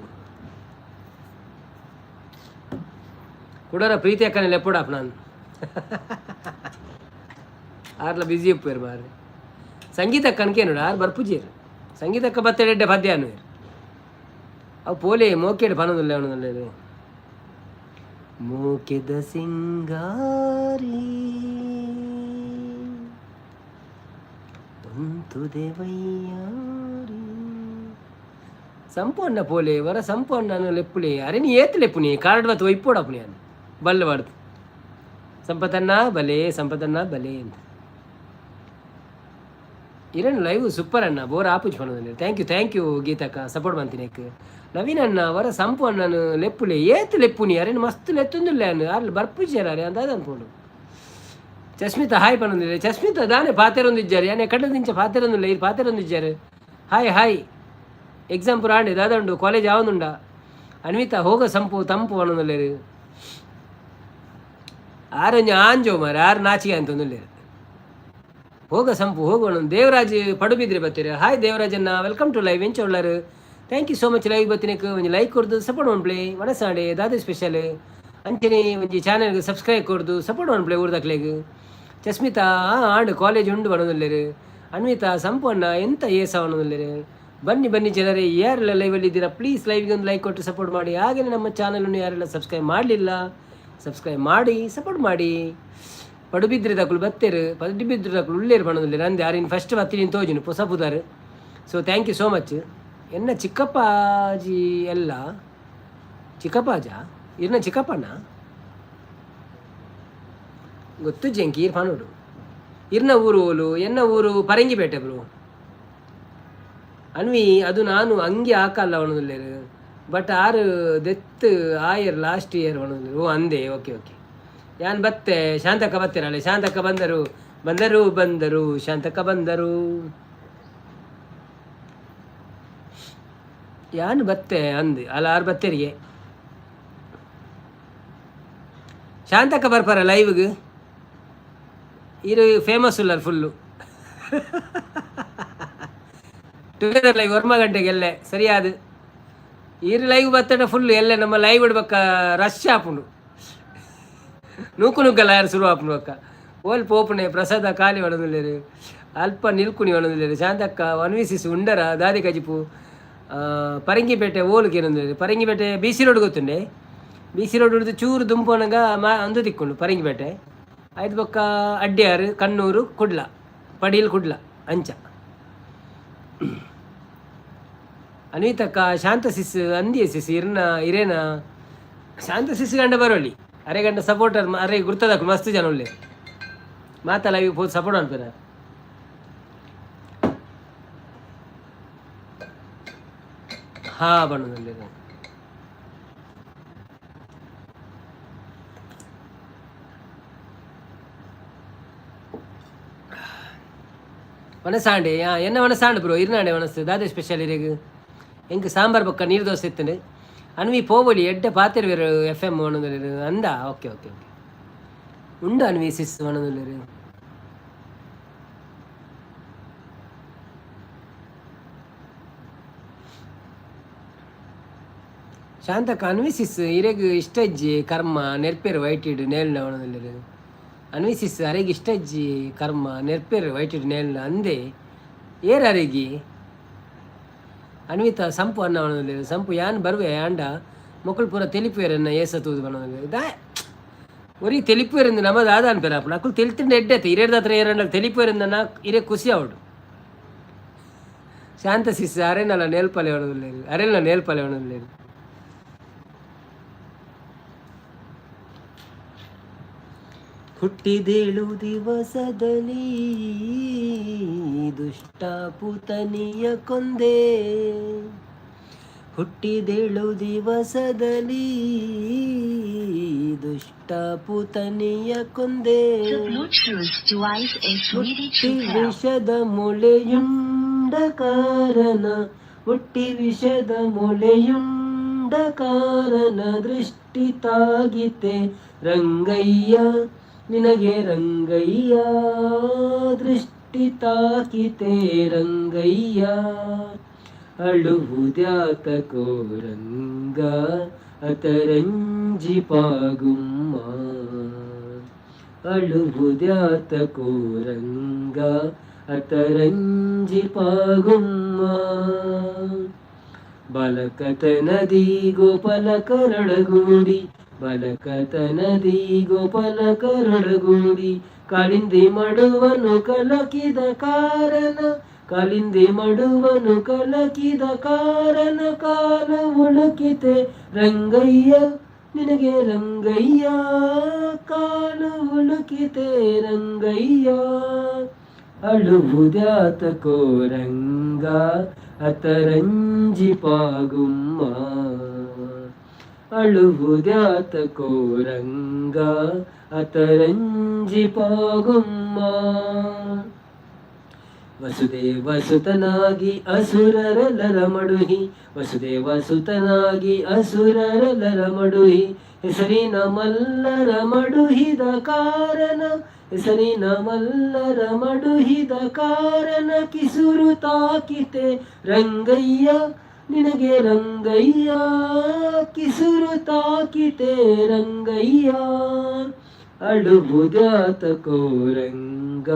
ಕುಡರ ಪ್ರೀತಿ ಅಕ್ಕನೆ ಲೆಪ್ಪುಡಾಪ ನಾನು. ಆರ್ಲ ಬಿಸಿ ಉಪ್ಪೇರು ಮಾರ್ರೆ. ಸಂಗೀತ ಕಣ್ಕೇನುಡು ಆರ್ ಬರ್ಪುಜೇರು. ಸಂಗೀತಕ್ಕ ಬತ್ತೆಡೆಡ್ಡೆ ಪದ್ಯ ಅನ್ವೇರು. ಅವು ಪೋಲೆ ಮೋಕೆಡ್ ಪನೊಂದುಲ್ಲೆ ಅವನೊಂದುಲ್ಲೆರ್. ಮೋಕೆದ ಸಿಂಗಾರಿ ಉಂತುದೆ ವೈಯಾರಿ. ಸಂಪೂರ್ಣ ಪೋಲೆ ವರ ಸಂಪೂರ್ಣ ಲೆಪ್ಪುಲೆ. ಅರೆ ನೀ ಏತ್ ಲೆಪ್ಪುನಿ? ಕಾರ್ಡ್ ಬತ್ತು ಒಯ್ಪೋಡಪ್ಪುನಿ ಅನ್ ಬಲ್ಲೆ ಬಾಡ್ದು. ಸಂಪತನ್ನ ಬಲೆ, ಸಂಪತನ್ನ ಬಲೆ ಅಂತ. ಇರನ್ ಲೈವ್ ಸೂಪರ್ ಅಣ್ಣ, ಬೋರ್ ಆಪುಜ್ ಪನೊಂದುಲ್ಲೆರ್. Thank you, thank you ಗೀತಕ್ಕ, ಸಪೋರ್ಟ್ ಮಂತಿನೆಕ್. ನವೀನ್ ಅಣ್ಣ, ವರ ಸಂಪು ಅಣ್ಣನು ಲೆಪ್ಪುಲೆ. ಏತ್ ಲೆಪ್ಪುನಿ? ಅರೆನ್ ಮಸ್ತ್ ಲೆತ್ತೊಂದುಲ್ಲೆ ಅನ್ನು. ಅರ್ಲ್ ಬರ್ಪುಜೆರ್ ಅರೆ ಅಂದಾದ ಅನ್ಪೋಡು. ಚಸ್ಮಿತ ಹಾಯ್ ಪನೊಂದಿಲ್ಲ. ಚಸ್ಮಿತ ದಾನೆ ಪಾತೆರೊಂದಿಜ್ಜಾರ್? ಯಾನೆ ಕಡ್ಡದಿಂಚ ಪಾತೆರೊಂದಿಲ್ಲ, ಇರ್ ಪಾತೆರೊಂದಿಜ್ಜಾರ್. Hi hi. ಎಕ್ಸಾಮ್ ಪೂರ ಆಂಡೆ? ದಾದ ಉಂಡು? ಕಾಲೇಜ್ ಆವೊಂದುಂಡ? ಅನ್ವಿತಾ, ಹೋಗ ಸಂಪು ತಂಪು ಪನೊಂದುಲ್ಲೆರ್. ಆರೊಂಜಿ ಆಂಜೋ ಮಾರೆ, ಆರು ನಾಚಿಗೆ ಅಂತೊಂದುಲ್ಲೆರ್. ಹೋಗ ಸಂಪು ಹೋಗೋಣ. ದೇವರಾಜ್ ಪಡುಬಿದ್ರೆ ಬತ್ತೀರ. ಹಾಯ್ ದೇವರಾಜನ್ನ, welcome to live. ಎಂಚ ಉಳ್ಳಾರು? Thank you so much live ಬತ್ತಿನಕ್. ಒಂಜಿ ಲೈಕ್ ಕೊರ್ದು ಸಪೋರ್ಟ್ ಮನ್ಪುಲೆ. ವನಸಾಂಡೆ ದಾದ ಸ್ಪೆಷಲ್? ಅಂಚನೆ ಒಂಜಿ ಚಾನೆಲ್ಗೆ ಸಬ್ಸ್ಕ್ರೈಬ್ ಕೊರ್ದು ಸಪೋರ್ಟ್ ಮನ್ಪುಲೆ ಊರ್ದಕ್ಲೆಗ್. ಚಸ್ಮಿತಾ, ಆಂಡ್ ಕಾಲೇಜ್ ಉಂಡು ಪನೊಂದುಲ್ಲೆರ್. ಅನ್ವಿತಾ, ಸಂಪು ಅಣ್ಣ ಎಂತ ಏಸ ಪನೊಂದುಲ್ಲೆರ್. ಬನ್ನಿ ಬನ್ನಿ ಜನರೇ, ಯಾರೆಲ್ಲ ಲೈವಲ್ಲಿ ಇದ್ದೀರಾ ಪ್ಲೀಸ್ ಲೈವ್ಗೆ ಒಂದು ಲೈಕ್ ಕೊಟ್ಟು ಸಪೋರ್ಟ್ ಮಾಡಿ. ಹಾಗೆಯೇ ನಮ್ಮ ಚಾನಲನ್ನು ಯಾರೆಲ್ಲ ಸಬ್ಸ್ಕ್ರೈಬ್ ಮಾಡಲಿಲ್ಲ, ಸಬ್ಸ್ಕ್ರೈಬ್ ಮಾಡಿ ಸಪೋರ್ಟ್ ಮಾಡಿ. ಪಡುಬಿದ್ರೆ ದಕುಲು ಬತ್ತೆರು, ಪಡುಬಿದ್ರೆ ದಕುಲು ಉಳ್ಳೇರು ಪನೊಂದುಲ್ಲೆರ್. ಅಂದೆ ಆರಿನ್ ಫಸ್ಟ್ ಬತ್ತಿನಿ ತೋಜುನು ಪೊಸ ಪುದರ್. So thank you so much. ಎನ್ನ ಚಿಕ್ಕಪ್ಪಾಜಿ ಎಲ್ಲ ಚಿಕ್ಕಪ್ಪಾಜ ಇರ್ನ ಚಿಕ್ಕಪ್ಪಣ್ಣ ಗೊತ್ತು ಜಂಕಿ ಇರ್ ಪನೋಡು. ಇರ್ನ ಊರು ಓಲು? ಎನ್ನ ಊರು ಪರಂಗಿಪೇಟೆ ಬ್ರೋ. ಅನ್ವಿ, ಅದು ನಾನು ಅಂಗಿ ಹಾಕಲ್ಲ ಪನೊಂದುಲ್ಲೆರ್. ಬಟ್ ಆರು ದೆತ್ ಆಯರ್ ಲಾಸ್ಟ್ ಇಯರ್ ಪನೊಂದುಲ್ಲೆರ್. ಓ ಅಂದೆ, ಓಕೆ ಓಕೆ. ಯಾನ್ ಬತ್ತೆ. ಶಾಂತಕ್ಕ ಬತ್ತೆರಲ್ಲ? ಶಾಂತಕ್ಕ ಬಂದರು ಬಂದರು ಬಂದರು, ಶಾಂತಕ್ಕ ಬಂದರು. ಯಾನ್ ಬತ್ತೆ ಅಂದ್ ಅಲ್ಲ, ಆರು ಬತ್ತೆರಿಗೆ. ಶಾಂತಕ್ಕ ಬರ್ಪಾರ ಲೈವ್ಗೆ? ಇರು ಫೇಮಸ್ ಉಲ್ಲರ್ ಫುಲ್ಲು. ಟುಗೆದರ್ ಲೈವ್ ಒರ್ಮ ಗಂಟೆಗೆ ಎಲ್ಲೆ ಸರಿಯಾದ. ಇರು ಲೈವ್ ಬತ್ತಡ ಫುಲ್ ಎಲ್ಲೆ ನಮ್ಮ ಲೈವ್ ಇಡ್ಬೇಕ ರಶ್ ಆಪುಂಡು. ನೂಕು ನುಗ್ಗಲ್ಲ ಯಾರು ಶುರು ಆಪುಂಡು ಅಕ್ಕ. ಓಲ್ ಪೋಪುಣೆ ಪ್ರಸಾದ ಖಾಲಿ ಪನೊಂದುಲ್ಲೆರ್. ಅಲ್ಪ ನಿಲ್ಕುನಿ ಪನೊಂದುಲ್ಲೆರ್. ಶಾಂತಕ್ಕ, ವನ್ವಿಸಿಸ್ ಉಂಡರ ದಾದಿ ಕಜಿಪು? ಪರಂಗಿಪೇಟೆ ಓಲು ಕೇನೊಂದುಲ್ಲೆರ್. ಪರಂಗಿಪೇಟೆ ಬಿ ಸಿ ರೋಡ್ ಗೊತ್ತುಂಡೆ? ಬಿ ಸಿ ರೋಡ್ ಹಿಡ್ದು ಚೂರು ದುಂಪೋನಗ ಮಾ ಅಂದು ತಿಕ್ಕುಂಡು ಪರಂಗಿಪೇಟೆ. ಐದು ಬೊಕ್ಕ ಅಡ್ಯಾರು, ಕಣ್ಣೂರು, ಕುಡ್ಲ, ಪಡೀಲ್, ಕುಡ್ಲ ಅಂಚ. ಅನ್ವಿತಕ್ಕ, ಶಾಂತ ಸಿಸ್ ಅಂದಿಯೇ ಸಿಸ್ ಇರ್ನ ಇರೇನ ಶಾಂತ ಸಿಸ್ ಗಂಡ ಬರೋಳಿ. ಅರೆ ಗಂಡ ಸಪೋರ್ಟರ್ ಅರೆ ಗುರ್ತದಕು ಮಸ್ತ್ ಜನ ಉಲ್ಲೆ. ಮಾತಲ್ಲ ಪೋ ಸಪೋರ್ಟ್ ಅನ್ಪೇರ. ಹಾ ಪನೊಂದುಲ್ಲೆರ್. ವನಸಾಂಡೆ ಎನ್ನ ವನಸಾಂಡ್ ಬ್ರೋ? ಇರ್ನಾಂಡೆ ವನಸ್? ದಾದೆ ಸ್ಪೆಷಲ್ ಇರೆಗ್? ಎಂಕ್ ಸಾಂಬಾರ್ ಬೊಕ್ಕ ನೀರು ದೋಸೆ ಇತ್ತುಂಡು. ಅನ್ವಿ, ಪೋವೊಲಿ, ಎಡ್ಡೆ ಪಾತೆರ್ವೆರ್ ಎಫ್ ಎಮ್ ಪನೊಂದುಲ್ಲೆರ್. ಅಂದ, ಓಕೆ ಓಕೆ ಓಕೆ. ಉಂಡು ಅನ್ವಿ ಸಿಸ್ ಪನೊಂದುಲ್ಲೆರ್. ಶಾಂತಕ್ಕ, ಅನ್ವಿ ಸಿಸ್ ಇರೆಗ್ ಇಷ್ಟ ಇಜ್ಜಿ ಕರ್ಮ ನೆರ್ಪೇರು ವೈಟಿಡ್ ನೇಲ್ನ ಪನೊಂದುಲ್ಲೆರ್. ಅನ್ವಿ ಸಿಸ್, ಅರೆಗ್ ಇಷ್ಟ ಇಜ್ಜಿ ಕರ್ಮ ನೆರ್ಪೇರು ವೈಟಿಡ್ ನೇಲ್ನ ಅಂದೆ. ಏರ್ ಅರೆಗಿ? ಅನ್ವಿತಾ, ಸಂಪು ಅನ್ನ ಪನೊಂದುಲ್ಲೆರ್. ಸಂಪು ಯಾನ್ ಬರುವೆ ಆಂಡ ಮೊಕುಲು ಪೂರ ತೆಲಿಪುವೆರ್ ಎನ್ನ ಏಸ ತೂದು ಪನೊಂದುಲ್ಲೆರ್. ದಾ ಒರಿ ತೆಲಿಪುವೆರ್ ನಮ ದಾದ ಅನ್ಪೆರ್ ಅಪುಂಡು. ಅಕುಲು ತೆಲಿತಿಂಡ ಎಡ್ಡೆ ಅತ್ತ. ಇರೆರ್ದ ಏರಂಡ ತೆಲಿಪುವೆರ್ ಇರೆ ಖುಷಿ ಆವೊಡು. ಶಾಂತ ಸಿಸ್ ಅರೆನಲ ನೇಲ್ಪಲೆ ಪನೊಂದುಲ್ಲೆರ್. ಅರೆನ ನೇಲ್ಪಲೆ ಪನೊಂದುಲ್ಲೆರ್. ಹುಟ್ಟಿದೇಳು ದಿವಸದಲ್ಲಿ ದುಷ್ಟ ಪೂತನಿಯ ಕೊಂದೆ. ಹುಟ್ಟಿದೇಳು ದಿವಸದಲ್ಲಿ ದುಷ್ಟ ಪೂತನಿಯ ಕೊಂದೆ. The Bluetooth device is ready ಹುಟ್ಟಿ to pair. ವಿಷದ ಮೊಳೆಯುಂಡ ಕಾರಣ, ಹುಟ್ಟಿ ವಿಷದ ಮೊಳೆಯುಂಡ ಕಾರಣ ದೃಷ್ಟಿ ತಾಗಿತೆ ರಂಗಯ್ಯ ನಿನಗೆ ರಂಗಯ್ಯ, ದೃಷ್ಟಿ ತಾಕಿತೆ ರಂಗಯ್ಯ. ಅಳುವುದ್ಯಾತಕೋ ರಂಗ ಅತರಂಜಿ ಪಾಗುಮ್ಮ, ಅಳುವುದ್ಯಾತಕೋ ರಂಗ ಅತರಂಜಿ ಪಾಗುಮ್ಮ. ಬಲಕತನದಿ ಗೋಪಾಲ ಕರಳಗೂಡಿ, ಬಲಕತನದಿ ಗೋಪಾಲ ಕರಳಗೂಡಿ, ಕಾಲಿಂದಿ ಮಡುವನು ಕಲಕಿದ ಕಾರಣ, ಕಾಲಿಂದಿ ಮಡುವನು ಕಲಕಿದ ಕಾರಣ ಕಾಲ ಉಳುಕಿತೆ ರಂಗಯ್ಯ ನಿನಗೆ ರಂಗಯ್ಯ, ಕಾಲ ಉಳುಕಿತೆ ರಂಗಯ್ಯ. ಅಳುವುದ್ಯಾತಕೋ ರಂಗ ಅತರಂಜಿ ಪಾಗುಮ್ಮ, ಅಳುವುದ್ಯಾತಕೋ ರಂಗ ಅತರಂಜಿ ಪಾಗುಮ್ಮ. ವಸುದೇವ ಸುತನಾಗಿ ಅಸುರರೆಲ್ಲರ ಮಡುಹಿ, ವಸುದೇವ ಸುತನಾಗಿ ಅಸುರರೆಲ್ಲರ ಮಡುಹಿ, ಹೆಸರಿನ ಮಲ್ಲರ ಮಡುಹಿದ ಕಾರಣ, ಹೆಸರಿನ ಮಲ್ಲರ ಮಡುಹಿದ ಕಾರಣ ಕಿಸುರು ತಾಕಿತೆ ರಂಗಯ್ಯ ನಿನಗೆ ರಂಗಯ್ಯ, ಕಿಸುರು ತಾಕಿತೆ ರಂಗಯ್ಯ. ಅಳುವುದ್ಯಾತಕೋ ರಂಗ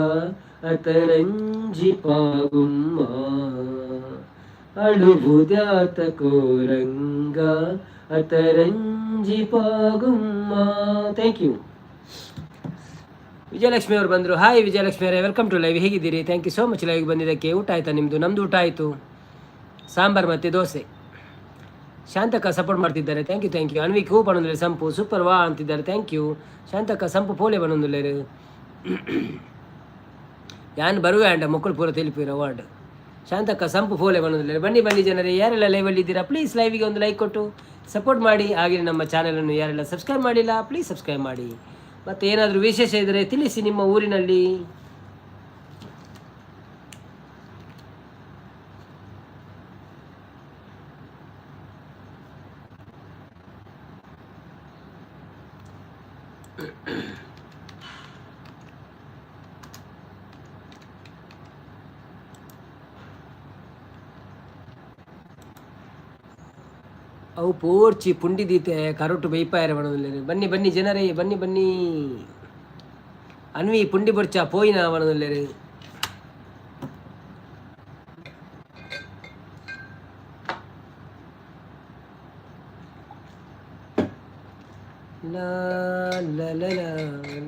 ಅತರಂಜಿ ಪಾಗುಮ್ಮ, ಅಳುವುದ್ಯಾತಕೋ ರಂಗ ಅತರಂಜಿ ಪಾಗುಮ್ಮ. Thank you. Vijayalakshmi ಅವರು ಬಂದರು. ಹಾಯ್ ವಿಜಯಲಕ್ಷ್ಮಿ ಅವರೇ, welcome to live. ಹೇಗಿದ್ದೀರಿ? Thank you so much ಲೈವ್ಗೆ ಬಂದಿದ್ದಕ್ಕೆ. ಊಟ ಆಯಿತಾ ನಿಮ್ಮದು? ನಮ್ಮದು ಊಟ ಆಯಿತು, ಸಾಂಬಾರು ಮತ್ತು ದೋಸೆ. ಶಾಂತಕ್ಕ ಸಪೋರ್ಟ್ ಮಾಡ್ತಿದ್ದಾರೆ, thank you, thank you. ಅನ್ವಿಕ್ ಹೂ ಪಣೊಂದುಲ್ಲೆ ಸಂಪು ಸೂಪರ್ ವಾ ಅಂತಿದ್ದಾರೆ, thank you. ಶಾಂತಕ್ಕ ಸಂಪು ಪೋಲೆ ಪಣೊಂದುಲ್ಲೆರ್. ಯಾನ್ ಬರುವೆ ಅಂಡ ಮೊಕ್ಕಳು ಪೂರ ತಿಳಿಪಿರ ವಾರ್ಡ್. ಶಾಂತಕ್ಕ ಸಂಪು ಫೋಲೆ ಪಣೊಂದುಲ್ಲೆರ್. ಬನ್ನಿ ಬನ್ನಿ ಜನರೇ, ಯಾರೆಲ್ಲ ಲೈವಲ್ಲಿ ಇದ್ದೀರಾ ಪ್ಲೀಸ್ ಲೈವಿಗೆ ಒಂದು ಲೈಕ್ ಕೊಟ್ಟು ಸಪೋರ್ಟ್ ಮಾಡಿ. ಹಾಗೆ ನಮ್ಮ ಚಾನಲನ್ನು ಯಾರೆಲ್ಲ ಸಬ್ಸ್ಕ್ರೈಬ್ ಮಾಡಿಲ್ಲ ಪ್ಲೀಸ್ ಸಬ್ಸ್ಕ್ರೈಬ್ ಮಾಡಿ. ಮತ್ತು ಏನಾದರೂ ವಿಶೇಷ ಇದ್ದರೆ ತಿಳಿಸಿ ನಿಮ್ಮ ಊರಿನಲ್ಲಿ. ಅವು ಪೋರ್ಚಿ ಪುಂಡಿ ದೀತೆ ಕರೋಟು ಬೈಪಾಯರ ಬಣದುಲ್ಲೆರ್. ಬನ್ನಿ ಬನ್ನಿ ಜನರೇ, ಬನ್ನಿ ಬನ್ನಿ. ಅನ್ವಿ ಪುಂಡಿ ಬೊರ್ಚ ಪೋಯಿನ ಬಣದುಲ್ಲೆರ್. ಲಾ ಲಾ ಲಾ ಲಾ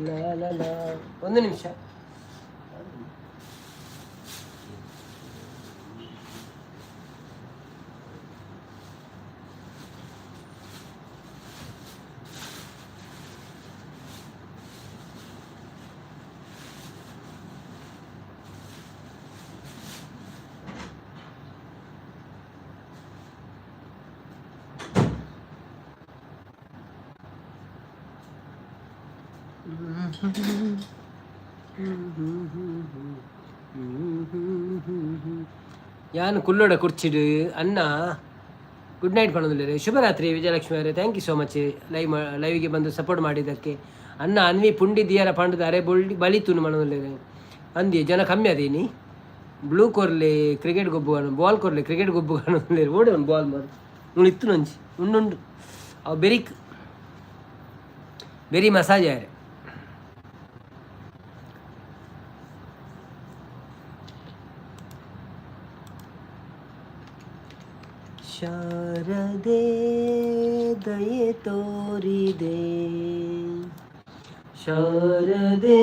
ಲಾ ಲಾ ಲಾ. ಒಂದು ನಿಮಿಷ. ಯಾನ್ ಕುಲ್ಲೋಡ ಕುರ್ಚಿಡು ಅನ್ನ ಗುಡ್ ನೈಟ್ ಪಣೊಂದುಲ್ಲೆರ್. ಶುಭರಾತ್ರಿ ವಿಜಯಲಕ್ಷ್ಮಿ ಅವರೇ, thank you so much ಲೈವ್ಗೆ ಬಂದು ಸಪೋರ್ಟ್ ಮಾಡಿದ್ದಕ್ಕೆ. ಅನ್ನ ಅನ್ವಿ ಪುಂಡಿ ದಿಯರ ಪಂಡದ ಅರೆ ಬೊಳ್ಳಿ ಬಲಿತುನು ಪಣೊಂದುಲ್ಲೆರ್. ಅಂದಿ ಜನ ಕಮ್ಮಿ ಅದೀನಿ. ಬ್ಲೂ ಕೊರ್ಲಿ ಕ್ರಿಕೆಟ್ ಗೊಬ್ಬು ಬಾಲ್ ಕೊರ್ಲಿ ಕ್ರಿಕೆಟ್ ಗೊಬ್ಬು ಪಣೊಂದುಲ್ಲೆರ್. ಓಡೆ ಒಂದು ಬಾಲ್ ಮಾರು ನುಳಿ ಇತ್ತು ನಂಜಿ ಉಂಡುಂಡು ಅವು ಬೆರಿಕ್ ಬೆರಿ ಮಸಾಜ್ ಆಯರೆ. ಶಾರದೆ ದಯೆ ತೋರಿದೆ, ಶಾರದೆ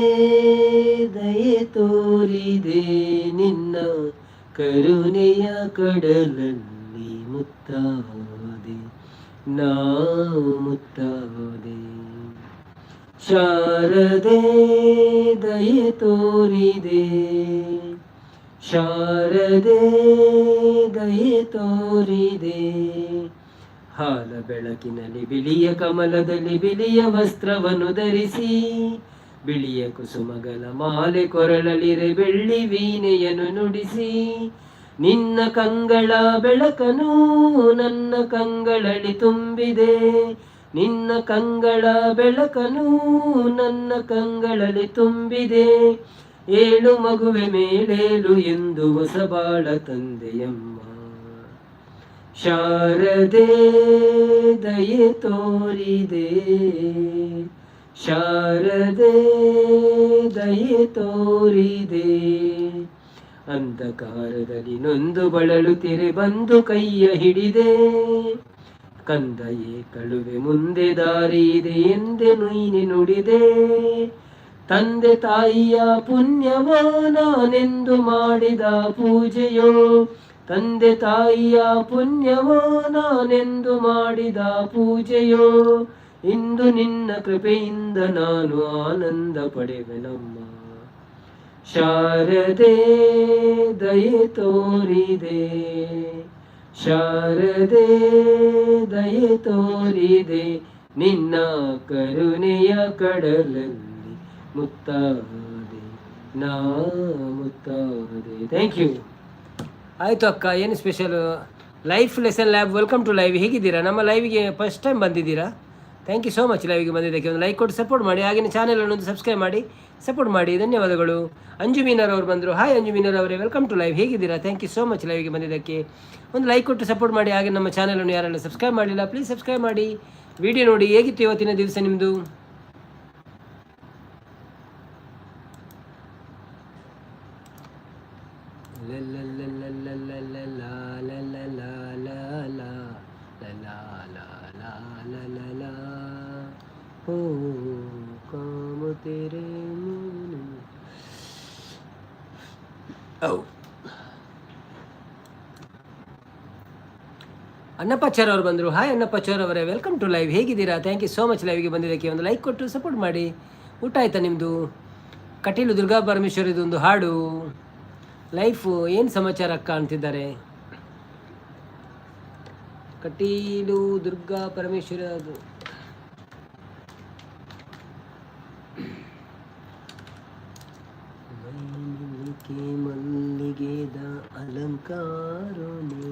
ದಯೆ ತೋರಿದೆ, ನಿನ್ನ ಕರುಣೆಯ ಕಡಲಲ್ಲಿ ಮುತ್ತಾದೆ ನಾ ಮುತ್ತಾದೆ. ಶಾರದೆ ದಯೆ ತೋರಿದೆ, ಶಾರದೆ ದಯೆ ತೋರಿದೆ. ಹಾಲ ಬೆಳಕಿನಲ್ಲಿ ಬಿಳಿಯ ಕಮಲದಲ್ಲಿ ಬಿಳಿಯ ವಸ್ತ್ರವನ್ನು ಧರಿಸಿ, ಬಿಳಿಯ ಕುಸುಮಗಳ ಮಾಲೆ ಕೊರಳಲಿರೆ, ಬೆಳ್ಳಿ ವೀಣೆಯನ್ನು ನುಡಿಸಿ, ನಿನ್ನ ಕಂಗಳ ಬೆಳಕನು ನನ್ನ ಕಂಗಳಲ್ಲಿ ತುಂಬಿದೆ, ನಿನ್ನ ಕಂಗಳ ಬೆಳಕನು ನನ್ನ ಕಂಗಳಲ್ಲಿ ತುಂಬಿದೆ. ಏಳು ಮಗುವೆ ಮೇಲೇಳು ಎಂದು ಹೊಸಬಾಳ ತಂದೆಯಮ್ಮ. ಶಾರದೆ ದಯೆ ತೋರಿದೆ, ಶಾರದೆ ದಯೆ ತೋರಿದೆ. ಅಂಧಕಾರದಲ್ಲಿ ನೊಂದು ಬಳಲುತ್ತಿರೆ, ಬಂದು ಕೈಯ ಹಿಡಿದೆ. ಕಂದಯೇ ಕಳುವೆ ಮುಂದೆ ದಾರಿ ಇದೆ ಎಂದೆ ನೀನೆ ನುಡಿದೆ. ತಂದೆ ತಾಯಿಯ ಪುಣ್ಯವೋ, ನಾನೆಂದು ಮಾಡಿದ ಪೂಜೆಯೋ, ತಂದೆ ತಾಯಿಯ ಪುಣ್ಯವೋ, ನಾನೆಂದು ಮಾಡಿದ ಪೂಜೆಯೋ, ಇಂದು ನಿನ್ನ ಕೃಪೆಯಿಂದ ನಾನು ಆನಂದ ಪಡೆವೆನಮ್ಮ. ಶಾರದೆ ದಯೆ ತೋರಿದೆ, ಶಾರದೆ ದಯೆ ತೋರಿದೆ. ನಿನ್ನ ಕರುಣೆಯ ಕಡಲಲ್ಲಿ ಮುತ್ತಾದೆ, ನಾ ಮುತ್ತಾದೆ. Thank you. ಆಯಿತು ಅಕ್ಕ, ಏನು special? Life lesson lab, welcome to live. ಹೇಗಿದ್ದೀರಾ? ನಮ್ಮ ಲೈವ್ಗೆ ಫಸ್ಟ್ ಟೈಮ್ ಬಂದಿದ್ದೀರಾ? Thank you so much. ಲೈವ್ಗೆ ಬಂದಿದ್ದಕ್ಕೆ ಒಂದು ಲೈಕ್ ಕೊಟ್ಟು ಸಪೋರ್ಟ್ ಮಾಡಿ. ಹಾಗೆಯೇ ಚಾನಲನ್ನು ಒಂದು ಸಬ್ಸ್ಕ್ರೈಬ್ ಮಾಡಿ ಸಪೋರ್ಟ್ ಮಾಡಿ. ಧನ್ಯವಾದಗಳು. ಅಂಜು ಮೀನರ್ ಅವರು ಬಂದರು. ಹಾಯ್ ಅಂಜು ಮೀನರ್ ಅವರೇ, welcome to live. ಹೇಗಿದ್ದೀರಾ? Thank you so much. ಲೈವ್ಗೆ ಬಂದಿದ್ದಕ್ಕೆ ಒಂದು ಲೈಕ್ ಕೊಟ್ಟು ಸಪೋರ್ಟ್ ಮಾಡಿ. ಹಾಗೆ ನಮ್ಮ ಚಾನಲನ್ನು ಯಾರೆಲ್ಲ ಸಬ್ಸ್ಕ್ರೈಬ್ ಮಾಡಿಲ್ಲ, ಪ್ಲೀಸ್ ಸಬ್ಸ್ಕ್ರೈಬ್ ಮಾಡಿ. ವಿಡಿಯೋ ನೋಡಿ. ಹೇಗಿತ್ತು ಇವತ್ತಿನ ದಿವಸ ನಿಮ್ಮದು? हो काम तेरे ಓ ಅನ್ನಪ್ಪಾಚಾರ್ ಅವರು ಬಂದರು. ಹಾಯ್ ಅನ್ನಪ್ಪಾಚಾರ್ ಅವರೇ, welcome to live. ಹೇಗಿದ್ದೀರಾ? Thank you so much. ಲೈವ್ಗೆ ಬಂದಿದ್ದಕ್ಕೆ ಒಂದು ಲೈಕ್ ಕೊಟ್ಟು ಸಪೋರ್ಟ್ ಮಾಡಿ. ಊಟ ಆಯ್ತಾ ನಿಮ್ಮದು? ಕಟೀಲು ದುರ್ಗಾ ಪರಮೇಶ್ವರಿದು ಒಂದು ಹಾಡು. ಲೈಫು ಏನು ಸಮಾಚಾರ ಅಕ್ಕ ಅಂತಿದ್ದಾರೆ. ಕಟೀಲು ದುರ್ಗಾ ಪರಮೇಶ್ವರ ಅದು. ಮಲ್ಲಿಗೆದ ಅಲಂಕಾರೋನೇ.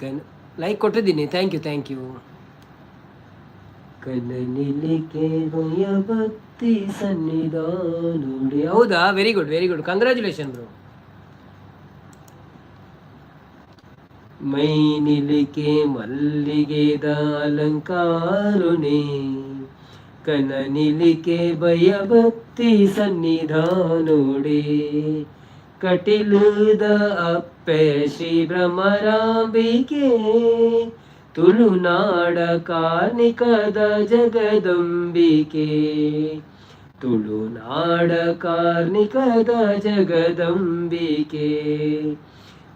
ಕನ್ ಲೈಕ್ ಕೊಟ್ಟಿದ್ದೀನಿ. Thank you, thank you. ಕನನಿಲಿಕೆ ಭಯ ಭಕ್ತಿ ಸನ್ನಿಧಾನುಡಿ. ಹೌದಾ? Very good, very good. Congratulation bro. ಮೈ ನಿಲಿಕೆ ಮಲ್ಲಿಗೆದ ಅಲಂಕಾರುನೇ, ಕನನಿಲಿಕೆ ಭಯಭಕ್ತಿ ಸನ್ನಿಧಾನೋಡೆ, ಕಟಿಲುದ ಅಪ್ಪೆ ಶ್ರೀ ಭ್ರಮರಾಂಬಿಕೆ, ತುಳುನಾಡ ಕಾರ್ಣಿಕದ ಜಗದಂಬಿಕೆ, ತುಳುನಾಡ ಕಾರ್ಣಿಕದ ಜಗದಂಬಿಕೆ,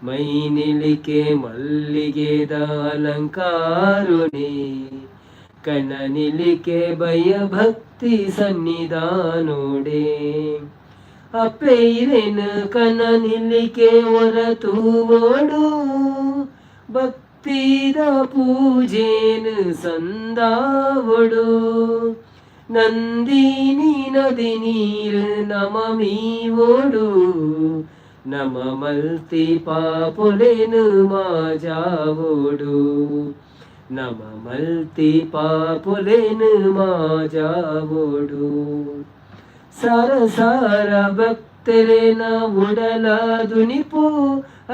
ಮೈನಿಲಿಕೆ ಮಲ್ಲಿಗೆದ ಅಲಂಕಾರುಣೆ, ಕನನಿಲಿಕೆ ಭಯಭಕ್ತಿ ಸನ್ನಿಧಾನೋಡೆ, ಅಪ್ಪೈರೆನ ಕನನಿಲಿಕೆ ಹೊರತೂವೋಡು, ಭಕ್ತಿದ ಪೂಜೇನು ಸಂದಾವೊಡು, ನಂದಿನಿ ನದಿ ನೀರು ನಮಮೀವೋಡು, ನಮ ಮಲ್ತಿ ಪಾಪುಲೆನು ಮಾಜಾವೋಡು, ನಮ ಮಲ್ತಿ ಪಾಪುಲೆನು ಮಾಜಾವೋಡು, ಸಾರ ಸಾರ ಭಕ್ತರೆನ ಉಡಲ ದುನಿಪು,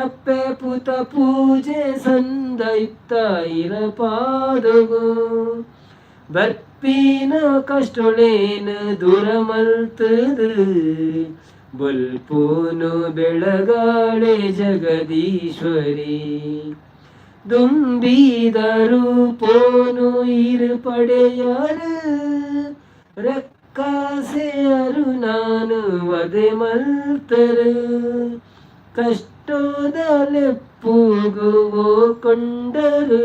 ಅಪ್ಪೆ ಪುತ ಪೂಜೆ ಸಂದ ಇತ್ತ ಇರ ಪಾದಗು, ಬರ್ಪಿನ ಕಷ್ಟೊಳೇನ ದೂರ ಮಲ್ತದು, ಬಲ್ಪೂನು ಬೆಳಗಾಳೆ ಜಗದೀಶ್ವರಿ, ದುಂಬಿದ ರೂಪೋನು ಇರು ಪಡೆಯರು, ರಕ್ಕಾಸೆಯರು ನಾನು ವದೆ ಮಲ್ತರು, ಕಷ್ಟೋದ ಲೆಪ್ಪುಗುವೋ ಕೊಂಡರು,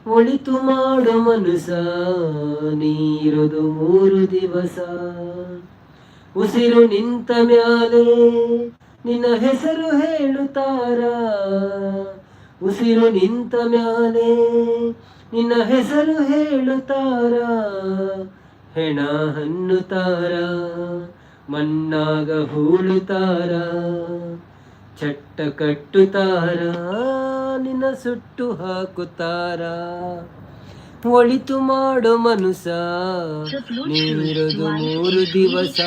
ಒಳಿತು ಮಾಡು ಮನುಸ, ನೀರುದು 3 ದಿವಸ. ಉಸಿರು ನಿಂತ ಮ್ಯಾಲೆ ನಿನ್ನ ಹೆಸರು ಹೇಳುತ್ತಾರ. ಉಸಿರು ನಿಂತ ಮ್ಯಾಲೆ ನಿನ್ನ ಹೆಸರು ಹೇಳುತ್ತಾರ. ಹೆಣ ಹನ್ನುತ್ತಾರ, ಮಣ್ಣಾಗ ಹೂಳುತ್ತಾರ, ಚಟ್ಟ ಕಟ್ಟುತ್ತಾರ, ನಿನ್ನ ಸುಟ್ಟು ಹಾಕುತ್ತಾರ. ಒಳಿತು ಮಾಡು ಮನುಸ, ನೀನಿರೋದು 3 ದಿವಸ.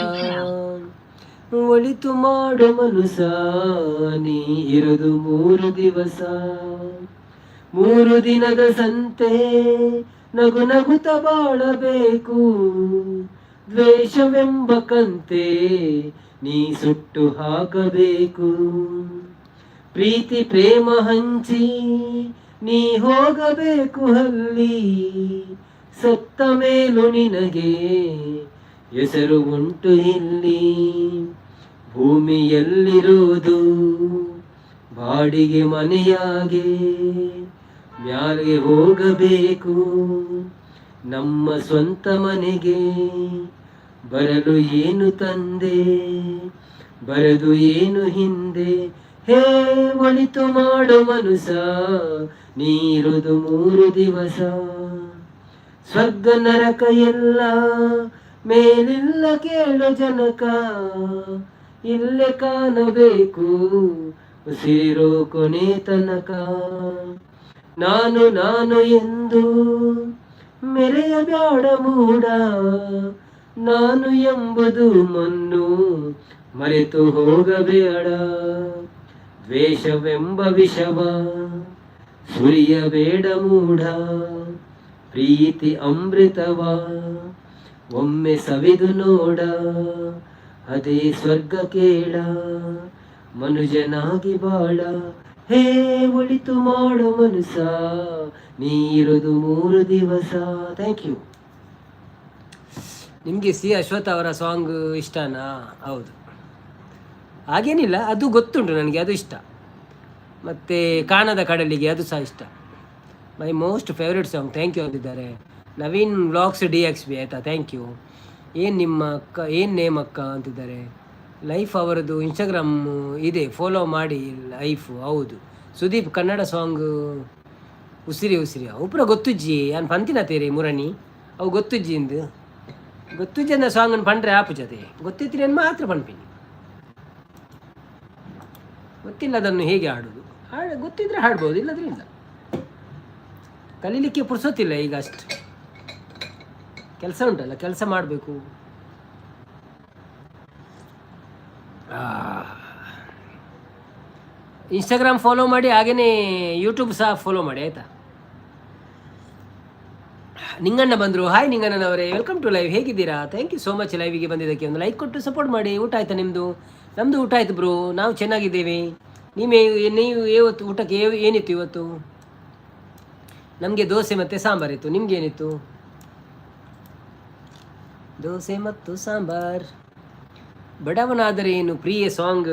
ಒಳಿತು ಮಾಡು ಮನುಸ, ನೀ ಇರೋದು 3 ದಿವಸ. 3 ದಿನದ ಸಂತೆ, ನಗು ನಗುತ ಬಾಳಬೇಕು. ದ್ವೇಷವೆಂಬ ಕಂತೆ ನೀ ಸುಟ್ಟು ಹಾಕಬೇಕು. ಪ್ರೀತಿ ಪ್ರೇಮ ಹಂಚಿ ನೀ ಹೋಗಬೇಕು ಅಲ್ಲಿ. ಸತ್ತ ಮೇಲೂ ನಿನಗೆ ಹೆಸರು ಉಂಟು ಇಲ್ಲಿ. ಭೂಮಿಯಲ್ಲಿರುವುದು ಬಾಡಿಗೆ ಮನೆಯಾಗೆ, ಮ್ಯಾಲೆ ಹೋಗಬೇಕು ನಮ್ಮ ಸ್ವಂತ ಮನೆಗೆ. ಬರಲು ಏನು ತಂದೆ, ಬರದು ಏನು ಹಿಂದೆ? ಹೇ, ಒಳಿತು ಮಾಡು ಮನುಸ, ನೀರುದು 3 ದಿವಸ. ಸ್ವರ್ಗ ನರಕ ಎಲ್ಲ ಮೇಲಿಲ್ಲ ಕೇಳು ಜನಕ, ಇಲ್ಲೇ ಕಾಣಬೇಕು ಉಸಿರು ಕೊನೆ ತನಕ. ನಾನು ನಾನು ಎಂದು ಮೆರೆಯಬ್ಯಾಡ ಮೂಡ, ನಾನು ಎಂಬುದು ಮಣ್ಣು ಮರೆತು ಹೋಗಬೇಡ. ದ್ವೇಷವೆಂಬ ವಿಷವ ಸುರಿಯಬೇಡ ಮೂಢ, ಪ್ರೀತಿ ಅಮೃತವ ಒಮ್ಮೆ ಸವಿದು ನೋಡ, ಅದೇ ಸ್ವರ್ಗ ಕೇಳ, ಮನುಜನಾಗಿ ಬಾಳ. ಹೇ, ಒಳಿತು ಮಾಡು ಮನುಸ, ನೀರುದು 3 ದಿವಸ. Thank you. ನಿಮಗೆ ಸಿ ಅಶ್ವಥ್ ಅವರ ಸಾಂಗ್ ಇಷ್ಟನಾ? ಹೌದು, ಹಾಗೇನಿಲ್ಲ, ಅದು ಗೊತ್ತುಂಟು ನನಗೆ, ಅದು ಇಷ್ಟ. ಮತ್ತು ಕಾಣದ ಕಡಲಿಗೆ, ಅದು ಸಹ ಇಷ್ಟ. My most favourite song, thank you ಅಂದಿದ್ದಾರೆ Naveen vlogs D X B. ಆಯಿತಾ? Thank you. ಏನು ನಿಮ್ಮ ಅಕ್ಕ, ಏನು ನೇಮ್ ಅಕ್ಕ ಅಂತಿದ್ದಾರೆ. ಲೈಫ್ ಅವರದ್ದು ಇನ್ಸ್ಟಾಗ್ರಾಮ್ ಇದೆ, ಫಾಲೋ ಮಾಡಿ ಲೈಫು. ಹೌದು ಸುದೀಪ್ ಕನ್ನಡ ಸಾಂಗ್ ಉಸಿರಿ ಉಸಿರಿ, ಅವು ಪೂರ ಗೊತ್ತುಜ್ಜಿ. ನಾನು ಪಂತಿನ ತೇರಿ ಮುರಣಿ, ಅವು ಗೊತ್ತುಜ್ಜಿ ಇಂದು. ಗೊತ್ತುಜ್ಜಿ ಅಂದ ಸಾಂಗ್ ಪಂಡ್ರೆ ಆಪು ಜೊತೆ ಗೊತ್ತಿತ್ತಿನ ಮಾತ್ರ ಪನ್ಪಿನಿ. ಗೊತ್ತಿಲ್ಲ, ಅದನ್ನು ಹೇಗೆ ಹಾಡೋದು? ಹಾಡು ಗೊತ್ತಿದ್ರೆ ಹಾಡ್ಬೋದು, ಇಲ್ಲದ್ರೆ ಇಲ್ಲ. ಕಲೀಲಿಕ್ಕೆ ಪುರ್ಸೊತ್ತಿಲ್ಲ ಈಗ, ಅಷ್ಟು ಕೆಲಸ ಉಂಟಲ್ಲ, ಕೆಲಸ ಮಾಡಬೇಕು. ಇನ್ಸ್ಟಾಗ್ರಾಮ್ ಫಾಲೋ ಮಾಡಿ, ಹಾಗೆಯೇ ಯೂಟ್ಯೂಬ್ ಸಹ ಫಾಲೋ ಮಾಡಿ, ಆಯಿತಾ? ನಿಂಗಣ್ಣ ಬಂದರು. ಹಾಯ್ ನಿಂಗಣ್ಣನವರೇ, welcome to live. ಹೇಗಿದ್ದೀರಾ? Thank you so much ಲೈವಿಗೆ ಬಂದಿದ್ದಕ್ಕೆ. ಒಂದು ಲೈಕ್ ಕೊಟ್ಟು ಸಪೋರ್ಟ್ ಮಾಡಿ. ಊಟ ಆಯ್ತಾ ನಿಮ್ಮದು? ನಮ್ಮದು ಊಟ ಆಯ್ತು ಬ್ರೋ, ನಾವು ಚೆನ್ನಾಗಿದ್ದೇವೆ. ನೀವೇ ನೀವು ಇವತ್ತು ಊಟಕ್ಕೆ ಏನಿತ್ತು ಇವತ್ತು? ನಮಗೆ ದೋಸೆ ಮತ್ತು ಸಾಂಬಾರಿತ್ತು. ನಿಮ್ಗೆ ಏನಿತ್ತು? ದೋಸೆ ಮತ್ತು ಸಾಂಬಾರ್. ಬಡವನಾದರೆ ಏನು ಪ್ರಿಯ ಸಾಂಗ್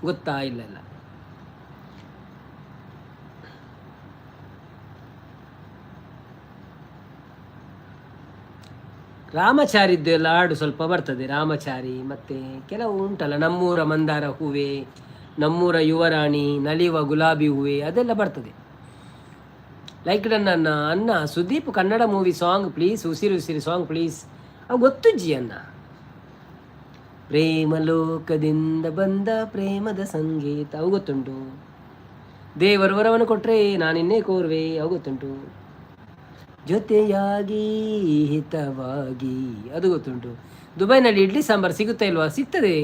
ಗೊತ್ತಾ? ಇಲ್ಲ ಇಲ್ಲ. ರಾಮಚಾರಿದ್ದು ಎಲ್ಲ ಹಾಡು ಸ್ವಲ್ಪ ಬರ್ತದೆ. ರಾಮಚಾರಿ ಮತ್ತು ಕೆಲವು ಉಂಟಲ್ಲ, ನಮ್ಮೂರ ಮಂದಾರ ಹೂವೆ, ನಮ್ಮೂರ ಯುವರಾಣಿ, ನಲಿವ ಗುಲಾಬಿ ಹೂವೆ, ಅದೆಲ್ಲ ಬರ್ತದೆ. ಲೈಕ್ ಡನ್ ಅನ್ನ. ಅನ್ನ Sudeep Kannada movie song please. ಉಸಿರು ಉಸಿರು ಸಾಂಗ್ ಪ್ಲೀಸ್. ಅವು ಗೊತ್ತುಜ್ಜಿ ಅನ್ನ. ಪ್ರೇಮ ಲೋಕದಿಂದ ಬಂದ ಪ್ರೇಮದ ಸಂಗೀತ, ಅವು ಗೊತ್ತುಂಟು. ದೇವರು ವರವನ್ನು ಕೊಟ್ಟರೆ ನಾನಿನ್ನೇ ಕೋರುವೆ, ಅವು ಗೊತ್ತುಂಟು. ಜೊತೆಯಾಗಿ ಹಿತವಾಗಿ, ಅದು ಗೊತ್ತುಂಟು. ದುಬೈನಲ್ಲಿ ಇಡ್ಲಿ ಸಾಂಬಾರು ಸಿಗುತ್ತಾ ಇಲ್ವಾ? ಸಿಗ್ತದೆ,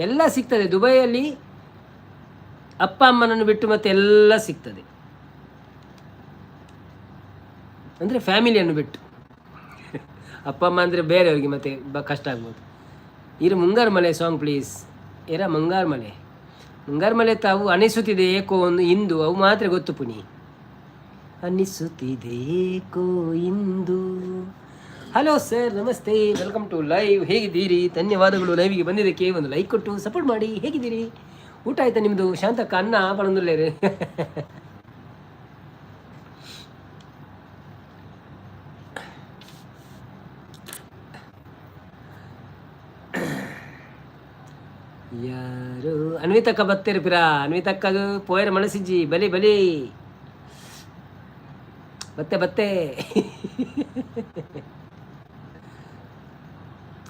ಎಲ್ಲ ಸಿಗ್ತದೆ ದುಬೈಯಲ್ಲಿ. ಅಪ್ಪ ಅಮ್ಮನನ್ನು ಬಿಟ್ಟು ಮತ್ತೆ ಎಲ್ಲ ಸಿಗ್ತದೆ. ಅಂದರೆ ಫ್ಯಾಮಿಲಿಯನ್ನು ಬಿಟ್ಟು. ಅಪ್ಪ ಅಮ್ಮ ಅಂದರೆ ಬೇರೆಯವರಿಗೆ ಮತ್ತೆ ಕಷ್ಟ ಆಗ್ಬೋದು. ಇರು ಮುಂಗಾರು ಮಲೆ ಸಾಂಗ್ ಪ್ಲೀಸ್. ಏರ ಮುಂಗಾರು ಮಲೆ, ಮುಂಗಾರು ಮಲೆ ತಾವು ಅನಿಸುತ್ತಿದೆ ಏಕೋ ಒಂದು ಇಂದು, ಅವು ಮಾತ್ರ ಗೊತ್ತು ಪುನಿ. ಅನಿಸುತ್ತಿದೆ ಏಕೋ ಇಂದು. Hello sir, namaste, welcome to live. ಹೇಗಿದ್ದೀರಿ? ಧನ್ಯವಾದಗಳು ಲೈವಿಗೆ ಬಂದಿದ್ದಕ್ಕೆ. ಒಂದು ಲೈಕ್ ಕೊಟ್ಟು ಸಪೋರ್ಟ್ ಮಾಡಿ. ಹೇಗಿದ್ದೀರಿ? ಊಟ ಆಯ್ತಾ ನಿಮ್ಮದು? ಶಾಂತಕ್ಕ ಅನ್ನ ಪಣಂದುಲ್ಲೇರು. ಯಾರು ಅನ್ವಿತಕ್ಕ ಬತ್ತೇರು ಪಿರಾ. ಅನ್ವಿತಕ್ಕಗ ಪೋಯರ ಮನಸ್ಸಿಜ್ಜಿ. ಬಲಿ ಬಲಿ ಬತ್ತೆ ಬತ್ತೆ.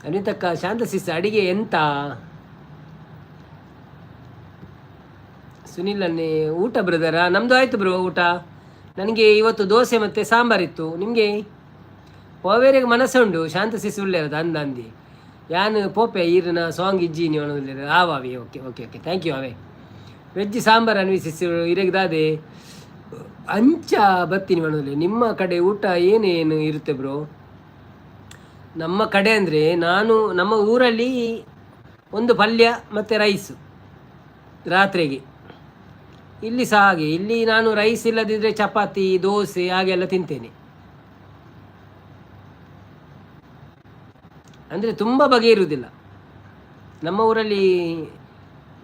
ಅನ್ವಿತಕ್ಕ, ಶಾಂತ ಸಿಸ್ ಅಡಿಗೆ ಎಂತ? ಸುನಿಲ್ ಅನ್ನೇ, ಊಟ ಬ್ರದರಾ? ನಮ್ಮದು ಆಯಿತು ಬ್ರೋ ಊಟ. ನನಗೆ ಇವತ್ತು ದೋಸೆ ಮತ್ತು ಸಾಂಬಾರಿತ್ತು. ನಿಮಗೆ? ಪೋವೇರಿಗೆ ಮನಸ್ಸುಂಡು. ಶಾಂತ ಸಿಸ್ ಉಳ್ಳೇರದ ಅಂದ ಅಂದಿ ಯಾನು ಪೋಪೆ ಈರಿನ ಸಾಂಗ್ ಇಜ್ಜಿ ನೀವು ಆವಾವಿ. Okay okay okay, thank you. ಅವೇ ವೆಜ್ ಸಾಂಬಾರ್ ಅನ್ವಿ ಸಿಸ್ ಇರಗ್ದಾದೆ ಅಂಚ ಬತ್ತೀನಿ ಮನದಲ್ಲಿ. ನಿಮ್ಮ ಕಡೆ ಊಟ ಏನೇನು ಇರುತ್ತೆ ಬ್ರೋ? ನಮ್ಮ ಕಡೆ ಅಂದರೆ ನಾನು ನಮ್ಮ ಊರಲ್ಲಿ ಒಂದು ಪಲ್ಯ ಮತ್ತು ರೈಸು ರಾತ್ರಿಗೆ. ಇಲ್ಲಿ ಸಹ ಹಾಗೆ. ಇಲ್ಲಿ ನಾನು ರೈಸ್ ಇಲ್ಲದಿದ್ದರೆ ಚಪಾತಿ, ದೋಸೆ ಹಾಗೆಲ್ಲ ತಿಂತೇನೆ. ಅಂದರೆ ತುಂಬ ಬಗೆ ಇರುವುದಿಲ್ಲ. ನಮ್ಮ ಊರಲ್ಲಿ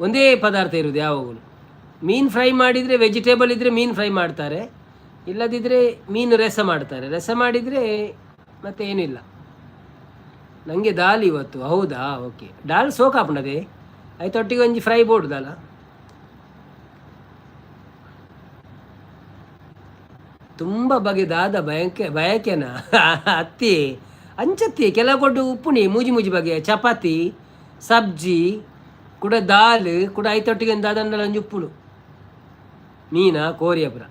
ಒಂದೇ ಪದಾರ್ಥ ಇರುವುದು ಯಾವಾಗಲೂ. ಮೀನು ಫ್ರೈ ಮಾಡಿದರೆ, ವೆಜಿಟೇಬಲ್ ಇದ್ದರೆ ಮೀನು ಫ್ರೈ ಮಾಡ್ತಾರೆ, ಇಲ್ಲದಿದ್ದರೆ ಮೀನು ರಸ ಮಾಡ್ತಾರೆ. ರಸ ಮಾಡಿದರೆ ಮತ್ತೆ ಏನಿಲ್ಲ. ನನಗೆ ದಾಲ್ ಇವತ್ತು. ಹೌದಾ? ಓಕೆ. ದಾಲ್ ಸೋಕಾಪುಂಡದೆ ಆಯ್ತು. ಒಟ್ಟಿಗೆ ಒಂಜಿ ಫ್ರೈ ಬೋರ್ಡ್ದಲ್ಲ. ತುಂಬ ಬಗೆದಾದ ಬಯಕೆ ಬಯಕೆನ ಅತ್ತಿ ಅಂಚತ್ತಿ ಕೆಲವು ಕೊಟ್ಟು ಉಪ್ಪುಣಿ ಮೂಜಿ ಮೂಜಿ ಬಗೆ ಚಪಾತಿ, ಸಬ್ಜಿ ಕೂಡ, ದಾಲ್ ಕೂಡ. ಐತೊಟ್ಟಿಗೆ ಒಂದು ದಾದಂಡಲ ಒಂಜಿ ಉಪ್ಪುನು ಮೀನ ಕೋರಿಯಪುರ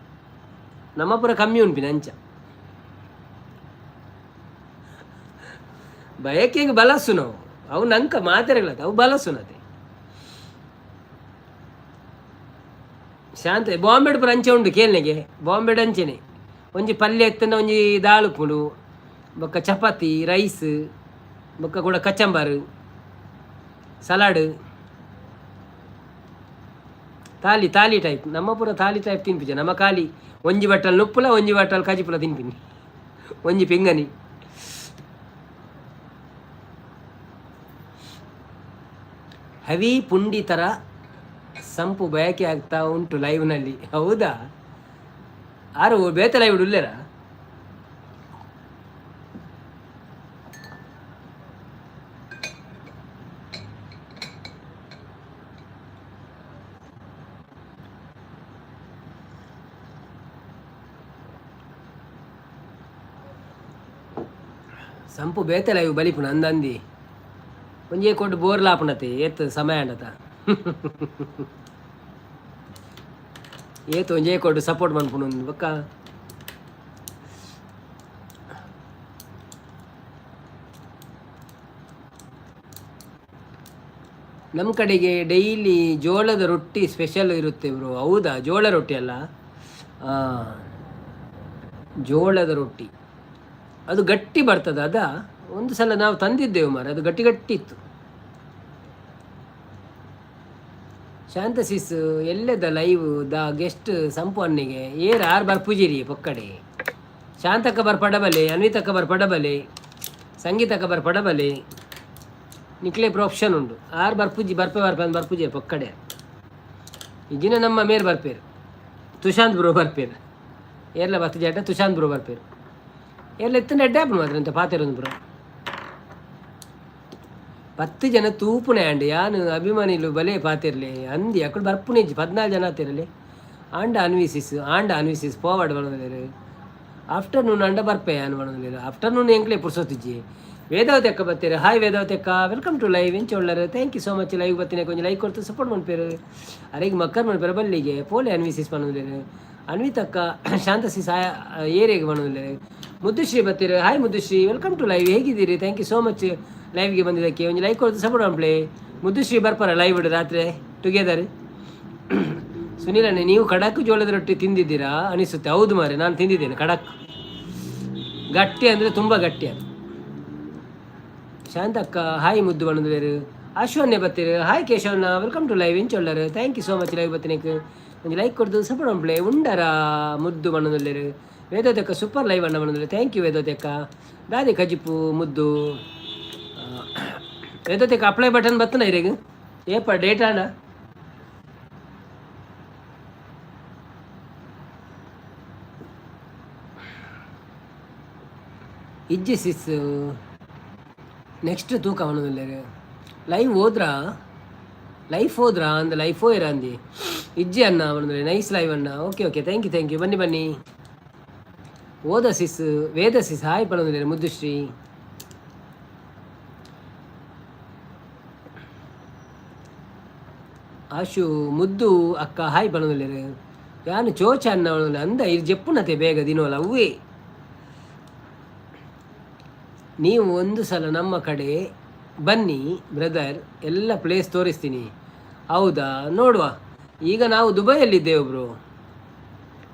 ನಮ್ಮಪುರ ಕಮ್ಮಿ ಉಂಪಿನ ಅಂಚ. ಬಯಕೆಗೆ ಬಲಸು ನಾವು. ಅವು ನಂಕ ಮಾತೆರೆಗಳತ್ತ ಅವು ಬಲಸುನತೆ. ಶಾಂತ ಬಾಂಬೆಡ್ ಪುರ ಅಂಚೆ ಉಂಡು ಕೇಳ್ನೆಗೆ. ಬಾಂಬೆಡ್ ಅಂಚೆನೆ ಒಂಜಿ ಪಲ್ಯ ಎತ್ತನ, ಒಂಜಿ ದಾಲ್ ಉಪ್ಪುಂಡು, ಬೊಕ್ಕ ಚಪಾತಿ, ರೈಸ್, ಬೊಕ್ಕ ಕೂಡ ಕಚಂಬಾರು, ಸಲಾಡ್, ತಾಲಿ ತಾಲಿ ಟೈಪ್. ನಮ್ಮ ಪೂರ ತಾಲಿ ಟೈಪ್ ತಿನ್ಪಿಜ. ನಮ್ಮ ಖಾಲಿ ಒಂಜಿ ಬಟ್ಟಲ್ ನುಪ್ಪುಲ, ಒಂಜಿ ಬಟ್ಟಲ್ ಕಜಿಪುಲ ತಿನ್ಪಿನಿ, ಒಂಜಿ ಪಿಂಗನಿ. ಹೆವಿ ಪುಂಡಿ ಥರ ಸಂಪು ಬಯಕೆ ಆಗ್ತಾ ಉಂಟು ಲೈವ್ನಲ್ಲಿ. ಹೌದಾ? ಆರು ಬೇತ ಲೈವ್ ಉಲ್ಲೇರ. ಸಂಪು ಬೇತೆ ಲೈವ್ ಬಲಿಪುಣ ಅಂದಂದಿ. ಒಂಜೇ ಕೊಟ್ಟು ಬೋರ್ ಲಾಪುಣತೆ. ಏತ್ ಸಮಯ ಅಂಡತ ಏತ್ ಒಂಜೇ ಕೊಟ್ಟು ಸಪೋರ್ಟ್ ಮನ್ಪುಣ ಬೊಕ್ಕ. ನಮ್ಮ ಕಡೆಗೆ ಡೈಲಿ ಜೋಳದ ರೊಟ್ಟಿ ಸ್ಪೆಷಲ್ ಇರುತ್ತೆ ಬ್ರೋ. ಹೌದಾ? ಜೋಳ ರೊಟ್ಟಿ ಅಲ್ಲ, ಜೋಳದ ರೊಟ್ಟಿ. ಅದು ಗಟ್ಟಿ ಬರ್ತದೆ ಅದ. ಒಂದು ಸಲ ನಾವು ತಂದಿದ್ದೆವು ಮಾರ, ಅದು ಗಟ್ಟಿ ಗಟ್ಟಿ ಇತ್ತು. ಶಾಂತಸಿಸ್ ಎಲ್ಲದ ಲೈವ್ the guest ಸಂಪು ಅನ್ನಿಗೆ ಏರ್ ಆರು ಬರ್ಪುಜಿರಿ ಪೊಕ್ಕಡೆ. ಶಾಂತಕ್ಕ ಬರ್ಪಡಬಲೆ, ಅನ್ವಿತಕ್ಕ ಬರ್ಪಡಬಲೆ, ಸಂಗೀತಕ್ಕ ಬರ್ಪಡಬಲೆ. ನಿಕ್ಲೆ ಆಪ್ಷನ್ ಉಂಡು. ಆರು ಬರ್ಪುಜಿ, ಬರ್ಪೆ ಬರ್ಪೆ ಅಂದ್ ಬರ್ಪುಜಿ ಪೊಕ್ಕಡೆ. ಇಜಿನ ನಮ್ಮ ಮೇರ್ ಬರ್ಪೇರು, ತುಶಾಂತ್ ಬ್ರೋ ಬರ್ಪೇರು. ಏರ್ಲ ಬತ್ತು ಜಾಟ ತುಶಾಂತ್ ಬ್ರೋ ಬರ್ಪೇರು. ಏರ್ಲ ಎತ್ತನ ಎಡ್ಡೆ ಆಪುಂಡು ಮಾತ್ರ ಅಂತ ಪಾತೆರೊಂದು ಬ್ರೋ. 10 ಜನ ತೂಪುನೆ ಆಂಡ್ ಯಾನ್ ಅಭಿಮಾನಿಲು ಬಲೆ ಪಾತಿರ್ಲಿ ಅಂದಿ. ಅಕುಲು ಬರ್ಪುನೆಜ್ಜಿ. 14 ಜನ ಆತಿರಲಿ. ಆಂಡ ಅನ್ವಿಸಿಸ್, ಆಂಡ ಅನ್ವಿಸಿಸ್ ಪೋವಾಡ್ ಬಣದಲೇರು. ಆಫ್ಟರ್ನೂನ್ ಅಂಡ ಬರ್ಪೆ ಯಾನ್ ಬಣದಲೇರು. ಆಫ್ಟರ್ನೂನ್ ಎಂಕ್ಲೆ ಪುರ್ಸೊತ್ತಿಜ್ಜಿ. ವೇದಾವತಿ ಅಕ್ಕ ಬತ್ತೀರ. ಹಾಯ್ ವೇದಾವತಿ ಅಕ್ಕ, welcome to live. ಎಂಚ ಉಳ್ಳರು? Thank you so much. Live ಬತ್ತಿನ ಕೊಂಚ ಲೈಕ್ ಕೊಡ್ತು ಸಪೋರ್ಟ್ ಮನ್ಪೇರು. ಅರೆಗ್ ಮಕ್ಕರ್ ಮನ್ಪೇರು ಬಲ್ಲಿಗೆ ಪೋಲೆ ಅನ್ವಿಸಿಸ್ ಪನೊಂದುಲ್ಲೆರ್. ಅನ್ವಿತಕ್ಕ, ಶಾಂತಸಿ ಸಾಯ ಏರಿಯಾಗೆ ಪನೊಂದುಲ್ಲೆರ್. ಮುದ್ದುಶ್ರೀ ಬತ್ತೀರ. Hi Muddushree, welcome to live. ಹೇಗಿದ್ದೀರಿ? Thank you so much ಲೈವ್ಗೆ ಬಂದಿದ್ದಕ್ಕೆ. ಒಂಜಿ ಲೈಕ್ ಕೊಡ್ತು ಸಪೋರ್ಟ್ ಮನ್ಪುಲೆ. ಮುದ್ದುಶ್ರೀ ಬರ್ಪಾರ ಲೈವ್ ರಾತ್ರಿ ಟುಗೆದರ್? ಸುನೀಲ್ ಅಣ್ಣ, ನೀವು ಖಡಕ್ ಜೋಳದ ರೊಟ್ಟಿ ತಿಂದಿದ್ದೀರಾ ಅನಿಸುತ್ತೆ. ಹೌದು ಮಾರೆ, ನಾನು ತಿಂದಿದ್ದೇನೆ. ಖಡಕ್ ಗಟ್ಟಿ ಅಂದರೆ ತುಂಬ ಗಟ್ಟಿ ಅದು. ಶಾಂತಕ್ಕ ಹಾಯ್ ಮುದ್ದು ಬಣ್ಣದೇರು. ಅಶ್ವನ್ಯ ಬತ್ತೀರು. ಹಾಯ್ ಕೇಶವಣ್ಣ, welcome to live. ಎಂಚೊಳ್ಳರು? Thank you so much live ಬತ್ತಿನಕ್ಕೆ. ಒಂಜಿ ಲೈಕ್ ಕೊಡ್ದು ಸಪೋರ್ಟ್ ಮನ್ಪುಲೆ. ಉಂಡರ ಮುದ್ದು ಬಣ್ಣದಲ್ಲೇರು. ವೇದೋದಕ್ಕ ಸೂಪರ್ ಲೈವ್ ಅಣ್ಣ ಬಣ್ಣದಲ್ಲಿ. Thank you ವೇದೋದಕ್ಕ. ದಾದಿ ಕಜಿಪು ಮುದ್ದು? ವೇದೋದಕ್ಕ ಅಪ್ಲೈ ಬಟನ್ ಬತ್ತನ ಇರೆಗ್? ಏಪ ಡೇಟ್ ಅಣ್ಣ? ಇಜ್ಜಿ ಸಿಸ್, ನೆಕ್ಸ್ಟ್ ತೂಕ ಅವನದಲ್ಲೇರು. ಲೈವ್ ಹೋದ್ರ ಲೈಫ್ ಹೋದ್ರಾ ಅಂದ, ಲೈಫ್ ಹೋಯ್ರ ಅಂದಿ. ಇಜ್ಜಿ ಅಣ್ಣ ಅವನಂದ್ರೆ. ನೈಸ್ ಲೈವ್ ಅಣ್ಣ. Okay okay, thank you, thank you. ಬನ್ನಿ ಬನ್ನಿ. ಓದ ಸಿಸ್, ವೇದ ಸಿಸ್ ಹಾಯ್ ಪಣಂದ್ರೆ. ಮುದ್ದುಶ್ರೀ, ಆಶು, ಮುದ್ದು ಅಕ್ಕ ಹಾಯ್ ಪಣಂದ್ರೆ. ಯಾನು ಚೋಚ ಅಣ್ಣ ಅಂದ. ಇದು ಜೆಪ್ಪುನತೆ ಬೇಗ ದಿನೋಲ ಅವೇ. ನೀವು ಒಂದು ಸಲ ನಮ್ಮ ಕಡೆ ಬನ್ನಿ ಬ್ರದರ್, ಎಲ್ಲ ಪ್ಲೇಸ್ ತೋರಿಸ್ತೀನಿ. ಹೌದಾ? ನೋಡುವ. ಈಗ ನಾವು ದುಬೈಯಲ್ಲಿದ್ದೇವೆ ಬ್ರೋ.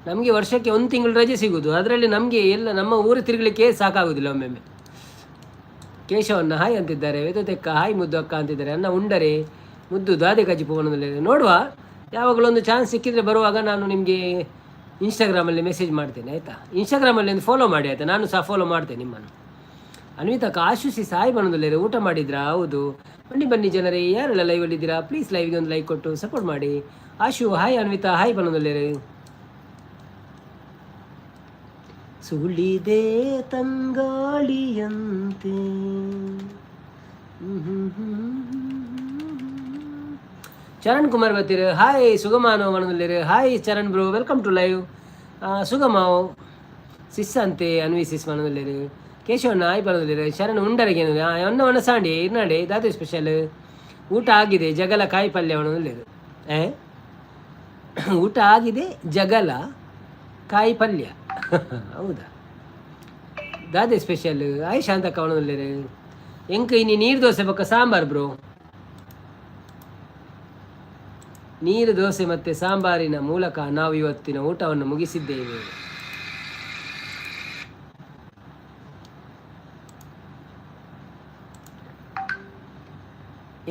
ನಮಗೆ ವರ್ಷಕ್ಕೆ ಒಂದು ತಿಂಗಳು ರಜೆ ಸಿಗುವುದು. ಅದರಲ್ಲಿ ನಮಗೆ ಎಲ್ಲ ನಮ್ಮ ಊರು ತಿರುಗಲಿಕ್ಕೆ ಸಾಕಾಗುವುದಿಲ್ಲ ಒಮ್ಮೆಮ್ಮೆ. ಕೇಶವನ್ನ ಹಾಯ್ ಅಂತಿದ್ದಾರೆ. ವೇದತೆಕ್ಕ ಹಾಯ್, ಮುದ್ದು ಅಕ್ಕ ಅಂತಿದ್ದಾರೆ. ಅನ್ನ ಉಂಡರೆ ಮುದ್ದು ದಾದೆ ಕಜ್ಜಿ ಪವನದಲ್ಲಿ. ನೋಡುವ, ಯಾವಾಗಲೂ ಒಂದು ಚಾನ್ಸ್ ಸಿಕ್ಕಿದರೆ ಬರುವಾಗ ನಾನು ನಿಮಗೆ ಇನ್ಸ್ಟಾಗ್ರಾಮಲ್ಲಿ ಮೆಸೇಜ್ ಮಾಡ್ತೇನೆ, ಆಯಿತಾ? ಇನ್ಸ್ಟಾಗ್ರಾಮಲ್ಲಿ ಒಂದು ಫಾಲೋ ಮಾಡಿ, ಆಯಿತಾ? ನಾನು ಸಹ ಫಾಲೋ ಮಾಡ್ತೇನೆ ನಿಮ್ಮನ್ನು. ಅನ್ವಿತಾ ಆಶುಸಿ ಸಾಯಿ ಬಣ್ಣದಲ್ಲೇ. ಊಟ ಮಾಡಿದ್ರಾ? ಹೌದು. ಬನ್ನಿ ಬನ್ನಿ ಜನರೇ, ಯಾರೆಲ್ಲ ಲೈವಲ್ಲಿದ್ದೀರಾ, ಪ್ಲೀಸ್ ಲೈವ್ಗೆ ಒಂದು ಲೈಕ್ ಕೊಟ್ಟು ಸಪೋರ್ಟ್ ಮಾಡಿ. ಆಶು ಹಾಯ್, ಅನ್ವಿತಾ ಹಾಯ್ ಬಣ್ಣದಲ್ಲೇ. ಸುಳಿದೆ ತಂಗಾಳಿಯಂತೆ. ಚರಣ್ ಕುಮಾರ್ ಬರ್ತೀರಿ. ಹಾಯ್ ಸುಗಮಾನೋ ಮನದಲ್ಲಿರು. Hi Charan bro, welcome to live. ಸುಗಮಾವ್ ಸಿಸ್ ಅಂತೆ, ಅನ್ವಿ ಸಿಸ್ ಮನದಲ್ಲಿರು. ಕೇಶವಣ್ಣ ಹಾಯ್ ಬರೋದಿಲ್ಲ. ಶರಣ್ ಉಂಡರಿಗೆ ಅನ್ನ ಒಣ ಸಾಂಡಿ ಇರ್ನಾಡೆ. ದಾದೆ ಸ್ಪೆಷಲ್? ಊಟ ಆಗಿದೆ, ಜಗಲ ಕಾಯಿ ಪಲ್ಯ ಒಣದಲ್ಲಿರು. ಏ, ಊಟ ಆಗಿದೆ, ಜಗಲ ಕಾಯಿ ಪಲ್ಯ, ಹೌದಾ? ದಾದೆ ಸ್ಪೆಷಲ್? ಆಯ್ ಶಾಂತಕ್ಕ ಒಣದಲ್ಲಿರು. ಎಂಕ್ ಇನಿ ನೀರು ದೋಸೆ ಬೊಕ್ಕ ಸಾಂಬಾರ್ ಬ್ರೋ. ನೀರು ದೋಸೆ ಮತ್ತು ಸಾಂಬಾರಿನ ಮೂಲಕ ನಾವು ಇವತ್ತಿನ ಊಟವನ್ನು ಮುಗಿಸಿದ್ದೇವೆ.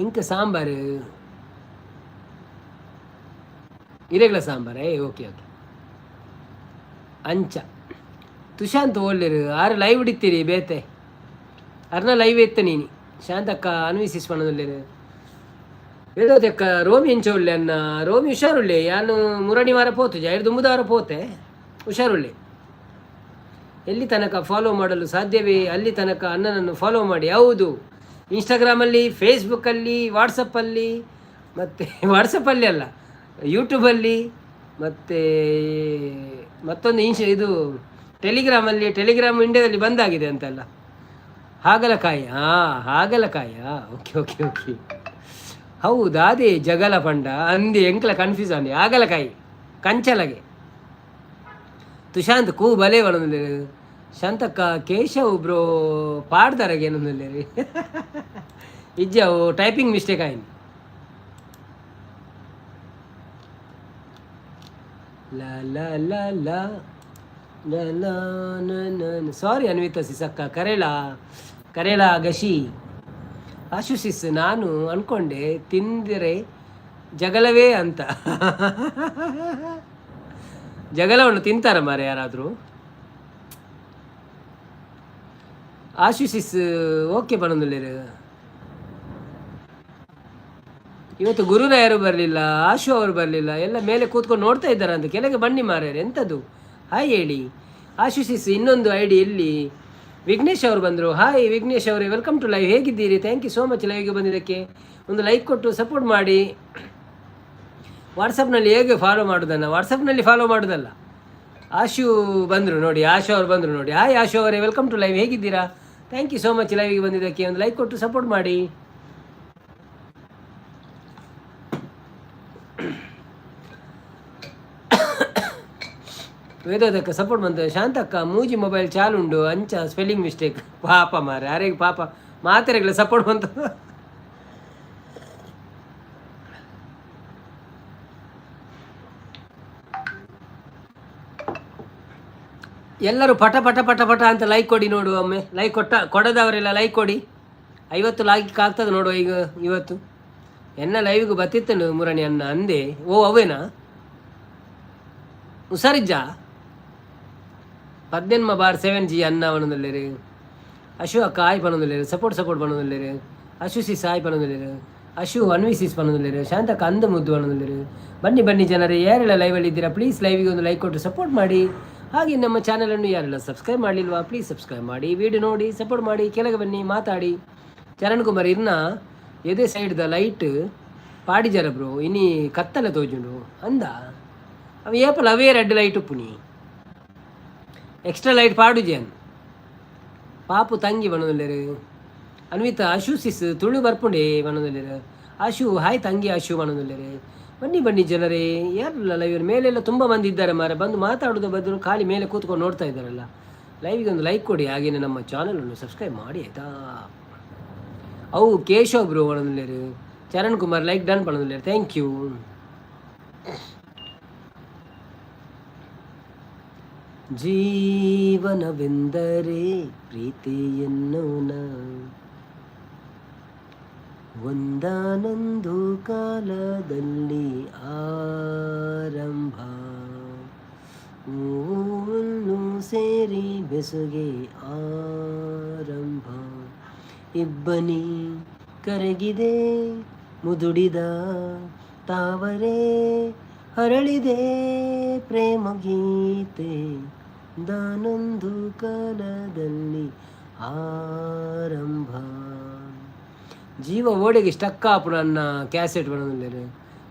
ಎಂಕ್ ಸಾಂಬಾರು ಇರೆಗಳ ಸಾಂಬಾರೇ? Okay okay. ಅಂಚ ತುಶಾಂತ್ ಓಲ್ಲೇರು ಆರು ಲೈವ್ ಹಿಡಿತೀರಿ ಬೇತೆ ಅರ್ನ ಲೈವ್ ಎತ್ತ ನೀನಿ. ಶಾಂತಕ್ಕ ಅನ್ವಿಸಿಸ್ ಪಣದಲ್ಲೇರು. ವೇದೋದಕ್ಕ ರೋಮಿ ಎಂಚ ಉಳ್ಳೆ ಅನ್ನ? ರೋಮಿ ಹುಷಾರುಳ್ಳೆ. ಯಾನು ಮುರಣಿ ವಾರ ಪೋತು ಜಾಯಿರ್ ದುಂಬುದಾರ ಪೋತೆ. ಹುಷಾರುಳ್ಳೆ. ಎಲ್ಲಿ ತನಕ ಫಾಲೋ ಮಾಡಲು ಸಾಧ್ಯವೇ ಅಲ್ಲಿ ತನಕ ಅಣ್ಣನನ್ನು ಫಾಲೋ ಮಾಡಿ. ಹೌದು, ಇನ್ಸ್ಟಾಗ್ರಾಮಲ್ಲಿ, ಫೇಸ್ಬುಕ್ಕಲ್ಲಿ, ವಾಟ್ಸಪ್ಪಲ್ಲಿ, ಮತ್ತು ವಾಟ್ಸಪ್ಪಲ್ಲಿ ಅಲ್ಲ, ಯೂಟ್ಯೂಬಲ್ಲಿ, ಮತ್ತು ಮತ್ತೊಂದು ಇದು ಟೆಲಿಗ್ರಾಮಲ್ಲಿ. ಟೆಲಿಗ್ರಾಮ್ ಇಂಡಿಯಾದಲ್ಲಿ ಬಂದಾಗಿದೆ ಅಂತಲ್ಲ. ಹಾಗಲಕಾಯಿ, ಹಾಂ, ಹಾಗಲಕಾಯಿಯಾ? Okay okay okay. ಹೌದಾ? ಅದೇ ಜಗಲ ಪಂಡ ಅಂದಿ ಎಂಕ್ಲ ಕನ್ಫ್ಯೂಸ್ ಅಂದಿ. ಹಾಗಲಕಾಯಿ ಕಂಚಲಗೆ. ತುಶಾಂತ್ ಕೂ ಬಲೆ ಬಣಂದು. ಶಾಂತಕ್ಕ ಕೇಶವ್ ಬ್ರೋ ಪಾಡ್ದಾರಗೆ ಏನೊಂದು ಇಜ್ಜಿ, ಅವು ಟೈಪಿಂಗ್ ಮಿಸ್ಟೇಕ್ ಆಯ್ತು. ಲಾ ಲಾ ಲಾ ಲಾ ಲಾ ಲಾ. ಸಾರಿ ಅನ್ವಿತಾ ಸಿಸಕ್ಕ. ಕರೇಳ ಕರೇಳ ಗಶಿ ಆಶು ಸಿಸ್. ನಾನು ಅಂದ್ಕೊಂಡೆ ತಿಂದರೆ ಜಗಳವೇ ಅಂತ. ಜಗಳವನ್ನು ತಿಂತಾರ ಮಾರೆ ಯಾರಾದರೂ? ಆಶು ಸಿಸ್ ಓಕೆ ಪಣಂದುಲ್ಲೇರು. ಇವತ್ತು ಗುರುರಾಯರು ಬರಲಿಲ್ಲ, ಆಶು ಅವರು ಬರಲಿಲ್ಲ. ಎಲ್ಲ ಮೇಲೆ ಕೂತ್ಕೊಂಡು ನೋಡ್ತಾ ಇದ್ದಾರೆ ಅಂತ. ಕೆಳಗೆ ಬನ್ನಿ ಮಾರ್ಯಾರೆ, ಎಂಥದ್ದು? ಹಾಯ್ ಹೇಳಿ ಆಶು ಸಿಸ್. ಇನ್ನೊಂದು I D ಎಲ್ಲಿ? ವಿಘ್ನೇಶ್ ಅವರು ಬಂದರು. ಹಾಯ್ ವಿಘ್ನೇಶ್ ಅವರೇ, welcome to live. ಹೇಗಿದ್ದೀರಿ? Thank you so much ಲೈವ್ಗೆ ಬಂದಿದ್ದಕ್ಕೆ. ಒಂದು ಲೈಕ್ ಕೊಟ್ಟು ಸಪೋರ್ಟ್ ಮಾಡಿ. ವಾಟ್ಸಪ್ನಲ್ಲಿ ಹೇಗೆ ಫಾಲೋ ಮಾಡೋದನ್ನು? ವಾಟ್ಸಪ್ನಲ್ಲಿ ಫಾಲೋ ಮಾಡೋದಲ್ಲ. ಆಶು ಬಂದರು ನೋಡಿ, ಆಶು ಅವರು ಬಂದರು ನೋಡಿ. ಹಾಯ್ ಆಶು ಅವರೇ, welcome to live. ಹೇಗಿದ್ದೀರಾ? Thank you so much ಲೈವ್ಗೆ ಬಂದಿದ್ದಕ್ಕೆ. ಒಂದು ಲೈಕ್ ಕೊಟ್ಟು ಸಪೋರ್ಟ್ ಮಾಡಿ. ವೇದೋದಕ್ಕ ಸಪೋರ್ಟ್ ಬಂತು. ಶಾಂತಕ್ಕ ಮೂಜಿ ಮೊಬೈಲ್ ಚಾಲುಂಡು ಅಂಚ ಸ್ಪೆಲ್ಲಿಂಗ್ ಮಿಸ್ಟೇಕ್. ಪಾಪ ಮಾರೆ, ಯಾರಿಗೆ ಪಾಪ ಮಾತೆರೆಗಳ ಸಪೋರ್ಟ್ ಬಂತು. ಎಲ್ಲರೂ ಪಟ ಪಟ ಪಟ ಪಟ ಅಂತ ಲೈಕ್ ಕೊಡಿ ನೋಡು ಒಮ್ಮೆ. ಲೈಕ್ ಕೊಟ್ಟ ಕೊಡದವರೆಲ್ಲ ಲೈಕ್ ಕೊಡಿ. 50 ಲೈಕ್ ಆಗ್ತದೆ ನೋಡುವ ಈಗ ಇವತ್ತು. ಎನ್ನ ಲೈವ್ಗೆ ಬತ್ತಿತ್ತನು ಮುರಣಿ ಅನ್ನ ಅಂದೆ. ಓ ಅವೇನಾ? ಹುಷಾರಿಜ್ಜ? 18/7 ಜಿ ಅನ್ನ ಪಣೊಂದುಲ್ಲೆರ್. ಅಶು ಅಕ್ಕ ಆಯ್ ಪಣೊಂದುಲ್ಲೆರ್. ಸಪೋರ್ಟ್ ಸಪೋರ್ಟ್ ಪಣೊಂದುಲ್ಲೆರ್. ಅಶು ಸಿಸ್ ಆಯ್ ಪಣೊಂದುಲ್ಲೆರ್. ಅಶು ಅನ್ವಿ ಸಿಸ್ ಪಣೊಂದುಲ್ಲೆರ್. ಶಾಂತಕ್ಕ ಅಂದ ಮುದ್ದು ಪಣೊಂದುಲ್ಲೆರ್. ಬನ್ನಿ ಬನ್ನಿ ಜನರೇ, ಯಾರೆಲ್ಲ ಲೈವಲ್ಲಿ ಇದ್ದೀರಾ ಪ್ಲೀಸ್ ಲೈವಿಗೆ ಒಂದು ಲೈಕ್ ಕೊಟ್ಟು ಸಪೋರ್ಟ್ ಮಾಡಿ. ಹಾಗೆ ನಮ್ಮ ಚಾನಲನ್ನು ಯಾರೆಲ್ಲ ಸಬ್ಸ್ಕ್ರೈಬ್ ಮಾಡಲಿಲ್ವಾ ಪ್ಲೀಸ್ ಸಬ್ಸ್ಕ್ರೈಬ್ ಮಾಡಿ, ವಿಡಿಯೋ ನೋಡಿ ಸಪೋರ್ಟ್ ಮಾಡಿ. ಕೆಳಗೆ ಬನ್ನಿ, ಮಾತಾಡಿ. ಚರಣ್ ಕುಮಾರ್ ಇರ್ನ ಎದೆ ಸೈಡ್ದ ಲೈಟ್ ಪಾಡಿಜರ ಬ್ರೋ, ಇನಿ ಕತ್ತಲೆ ತೋಜುಂಡು ಅಂದ. ಅವು ಏಪಲ ಅವೇ ರೆಡ್ ಲೈಟ್ ಉಪ್ಪುನಿ, ಎಕ್ಸ್ಟ್ರಾ ಲೈಟ್ ಪಾಡುಜಿ. ಪಾಪು ತಂಗಿ ಬಣ್ಣದಲ್ಲೇರು. ಅನ್ವಿತ ಅಶು ಸಿಸ್ ತುಳು ಬರ್ಪುಂಡೆ ಬಣ್ಣದಲ್ಲೇರು. ಅಶು ಹಾಯ್ ತಂಗಿ, ಅಶು ಬಣ್ಣದಲ್ಲೇರು. ಬನ್ನಿ ಬನ್ನಿ ಜನರೇ, ಯಾರಲ್ಲ ಲೈವ್ ಮೇಲೆಲ್ಲ ತುಂಬ ಮಂದಿ ಇದ್ದಾರೆ ಮಾರೆ. ಬಂದು ಮಾತಾಡೋದು ಬದಲು ಖಾಲಿ ಮೇಲೆ ಕೂತ್ಕೊಂಡು ನೋಡ್ತಾ ಇದ್ದಾರಲ್ಲ. ಲೈವಿಗೆ ಒಂದು ಲೈಕ್ ಕೊಡಿ, ಹಾಗೇನೆ ನಮ್ಮ ಚಾನಲನ್ನು ಸಬ್ಸ್ಕ್ರೈಬ್ ಮಾಡಿ, ಆಯಿತಾ? ಅವು ಕೇಶವ್ ಬ್ರೋ ಬಣ್ಣದಲ್ಲೇರು. ಚರಣ್ ಕುಮಾರ್ ಲೈಕ್ ಡನ್ ಬಣ್ಣದಲ್ಲೇರು. Thank you. ಜೀವನವೆಂದರೆ ಪ್ರೀತಿಯೆನ್ನೋಣ, ಒಂದಾನೊಂದು ಕಾಲದಲ್ಲಿ ಆರಂಭ, ಹೂವನ್ನು ಸೇರಿ ಬೆಸುಗೆ ಆರಂಭ. ಇಬ್ಬನಿ ಕರಗಿದೆ, ಮುದುಡಿದ ತಾವರೆ ಅರಳಿದೆ, ಪ್ರೇಮ ಗೀತೆ ದಾನೊಂದು ಕಾಲದಲ್ಲಿ ಆರಂಭ. ಜೀವ ಓಡೆಗೆ ಸ್ಟಕ್ ಆಪುಂಡು ಅನ್ನ ಕ್ಯಾಸೆಟ್ ಬಣ್ಣದಲ್ಲೇರು.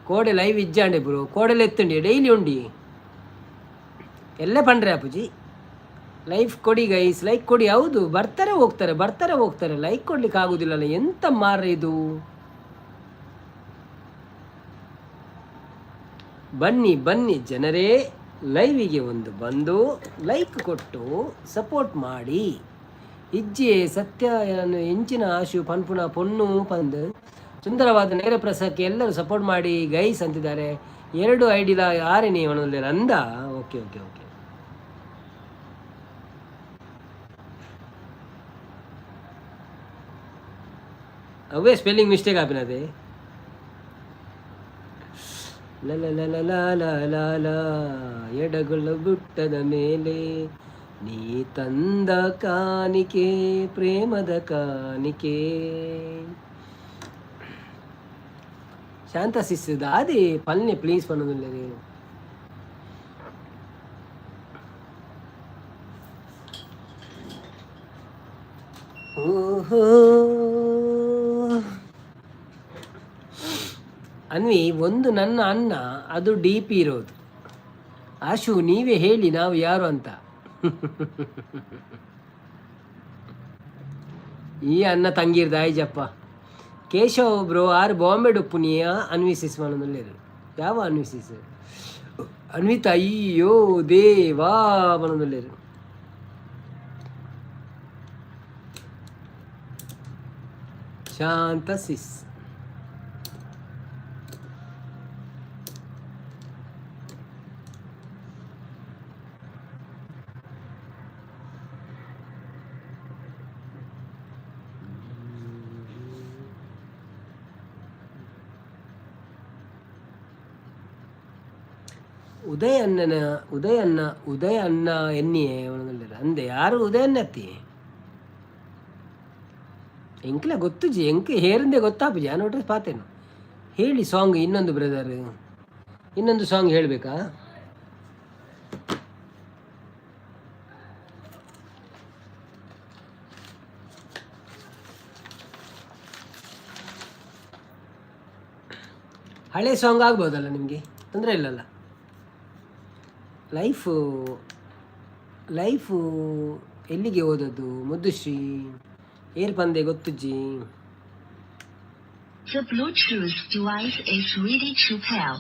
ಕೋಡೆ ಲೈವ್ ಇಜ್ಜಾಂಡೆ ಬ್ರೋ, ಕೋಡೆಲೆ ಎತ್ತುಂಡಿ, ಡೈಲಿ ಉಂಡಿ ಎಲ್ಲ ಪಂಡ್ರೆ ಅಪ್ಪುಜಿ. ಲೈಫ್ ಕೊಡಿ ಗೈಸ್, ಲೈಕ್ ಕೊಡಿ. ಹೌದು, ಬರ್ತಾರೆ ಹೋಗ್ತಾರೆ, ಬರ್ತಾರೆ ಹೋಗ್ತಾರೆ, ಲೈಕ್ ಕೊಡ್ಲಿಕ್ಕೆ ಆಗುದಿಲ್ಲಲ್ಲ. ಎಂತ ಮಾರ್ರೆ ಇದು? ಬನ್ನಿ ಬನ್ನಿ ಜನರೇ, ಲೈವಿಗೆ ಒಂದು ಬಂದು ಲೈಕ್ ಕೊಟ್ಟು ಸಪೋರ್ಟ್ ಮಾಡಿ. ಇಜ್ಜೆ ಸತ್ಯ ಎಂಚಿನ ಆಶು ಪನ್ಪುನ ಪೊಣ್ಣು ಪಂದ್. ಸುಂದರವಾದ ನೇರ ಪ್ರಸಾರಕ್ಕೆ ಎಲ್ಲರೂ ಸಪೋರ್ಟ್ ಮಾಡಿ ಗೈಸ್ ಅಂತಿದ್ದಾರೆ. ಎರಡು ಐಡಿಲ ಆರೇನೆ ಅಂದ. ಓಕೆ ಓಕೆ ಓಕೆ, ಅವೇ ಸ್ಪೆಲ್ಲಿಂಗ್ ಮಿಸ್ಟೇಕ್ ಆಪಿನದೆ. ಲ ಎಡಗೊಳ್ಳ ಗುಟ್ಟದ ಮೇಲೆ ನೀ ತಂದ ಕಾಣಿಕೆ, ಪ್ರೇಮದ ಕಾಣಿಕೆ. ಶಾಂತ ಸಿಸ್ ದಾದಿ ಪಲ್ನೆ ಪ್ಲೀಸ್ ಪನ್ನೊಂದುಲ್ಲೆರ್. ಓಹೋ ಅನ್ವಿ, ಒಂದು ನನ್ನ ಅನ್ನ, ಅದು ಡಿ ಪಿ ಇರೋದು. ಆಶು, ನೀವೇ ಹೇಳಿ ನಾವು ಯಾರು ಅಂತ. ಈ ಅನ್ನ ತಂಗಿರ್ದ ಆಯ್ಜಪ್ಪ. ಕೇಶವ್ ಒಬ್ರು ಆರು ಬಾಂಬೆ ಉಪ್ಪುನಿಯ ಅನ್ವಿಸಿಸ್ ಮನದಲ್ಲಿರು. ಯಾವ ಅನ್ವಿಸಿಸ್? ಅನ್ವಿತ ಅಯ್ಯೋ ದೇವಾ ಮನದಲ್ಲಿರು. ಶಾಂತ ಸಿಸ್. ಉದಯಣ್ಣನ ಉದಯಣ್ಣ ಉದಯಣ್ಣ ಎನ್ನಿಯೇ ಅಂದೆ. ಯಾರು ಉದಯಣ್ಣ ಅತ್ತಿ? ಎಂಕ್ಲ ಗೊತ್ತುಜಿ, ಎಂಕ್ ಹೇರಿಂದೆ ಗೊತ್ತಾಪುಜಿ. ನೋಡ್ರಿ ಪಾತೇನು ಹೇಳಿ ಸಾಂಗ್ ಇನ್ನೊಂದು ಬ್ರದರ್, ಇನ್ನೊಂದು ಸಾಂಗ್ ಹೇಳಬೇಕಾ? ಹಳೆ ಸಾಂಗ್ ಆಗ್ಬೋದಲ್ಲ ನಿಮಗೆ? ತೊಂದರೆ ಇಲ್ಲಲ್ಲ? ಲೈಫು ಲೈಫು ಎಲ್ಲಿಗೆ ಹೋದದ್ದು? ಮುದ್ದುಶ್ರೀ ಏರ್ ಪಂದೆ ಗೊತ್ತುಜ್ಜಿ. The Bluetooth device is ready to pair.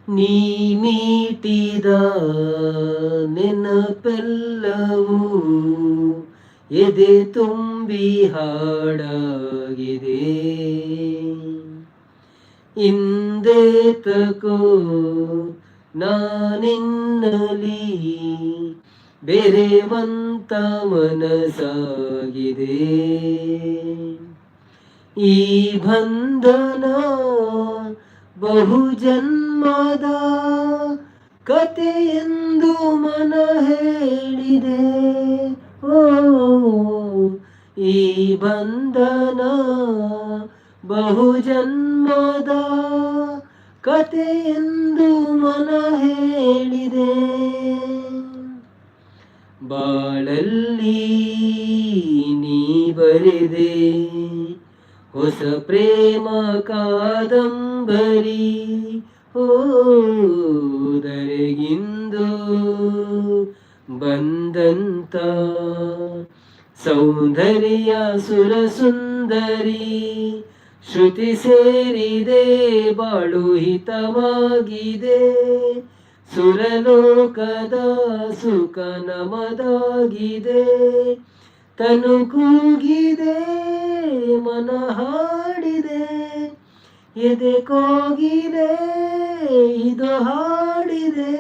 ನೀ ಮೀಟಿದ ನೆನಪೆಲ್ಲವೂ ಎದೆ ತುಂಬಿ ಹಾಡಾಗಿದೆ. ಇಂದೇತಕೋ ನಾನಿನ್ನಲಿ ಬೆರೆವಂತ ಮನಸಾಗಿದೆ. ಈ ಬಂಧನ ಬಹುಜನ್ಮದ ಕಥೆಯೆಂದು ಮನ ಹೇಳಿದೆ. ಓ ಈ ಬಂಧನ ಬಹುಜನ್ಮದ ಕಥೆಯೆಂದು ಮನ ಹೇಳಿದೆ. ಬಾಳಲ್ಲಿ ನೀ ಬರೆದೆ ಹೊಸ ಪ್ರೇಮ ಕಾದಂಬರಿ ಹೋದರೆಗಿಂದು ಬಂದಂತ ಸೌಂದರ್ಯ ಸುರಸುಂದರಿ. ಶ್ರುತಿ ಸೇರಿದೆ, ಬಾಳು ಹಿತವಾಗಿದೆ, ಸುರಲೋಕದ ಸುಖ ನಮದಾಗಿದೆ. ತನು ಕೂಗಿದೆ, ಮನ ಹಾಡಿದೆ, ಎದೆ ಕೋಗಿಲೆ ಇದು ಹಾಡಿದೆ.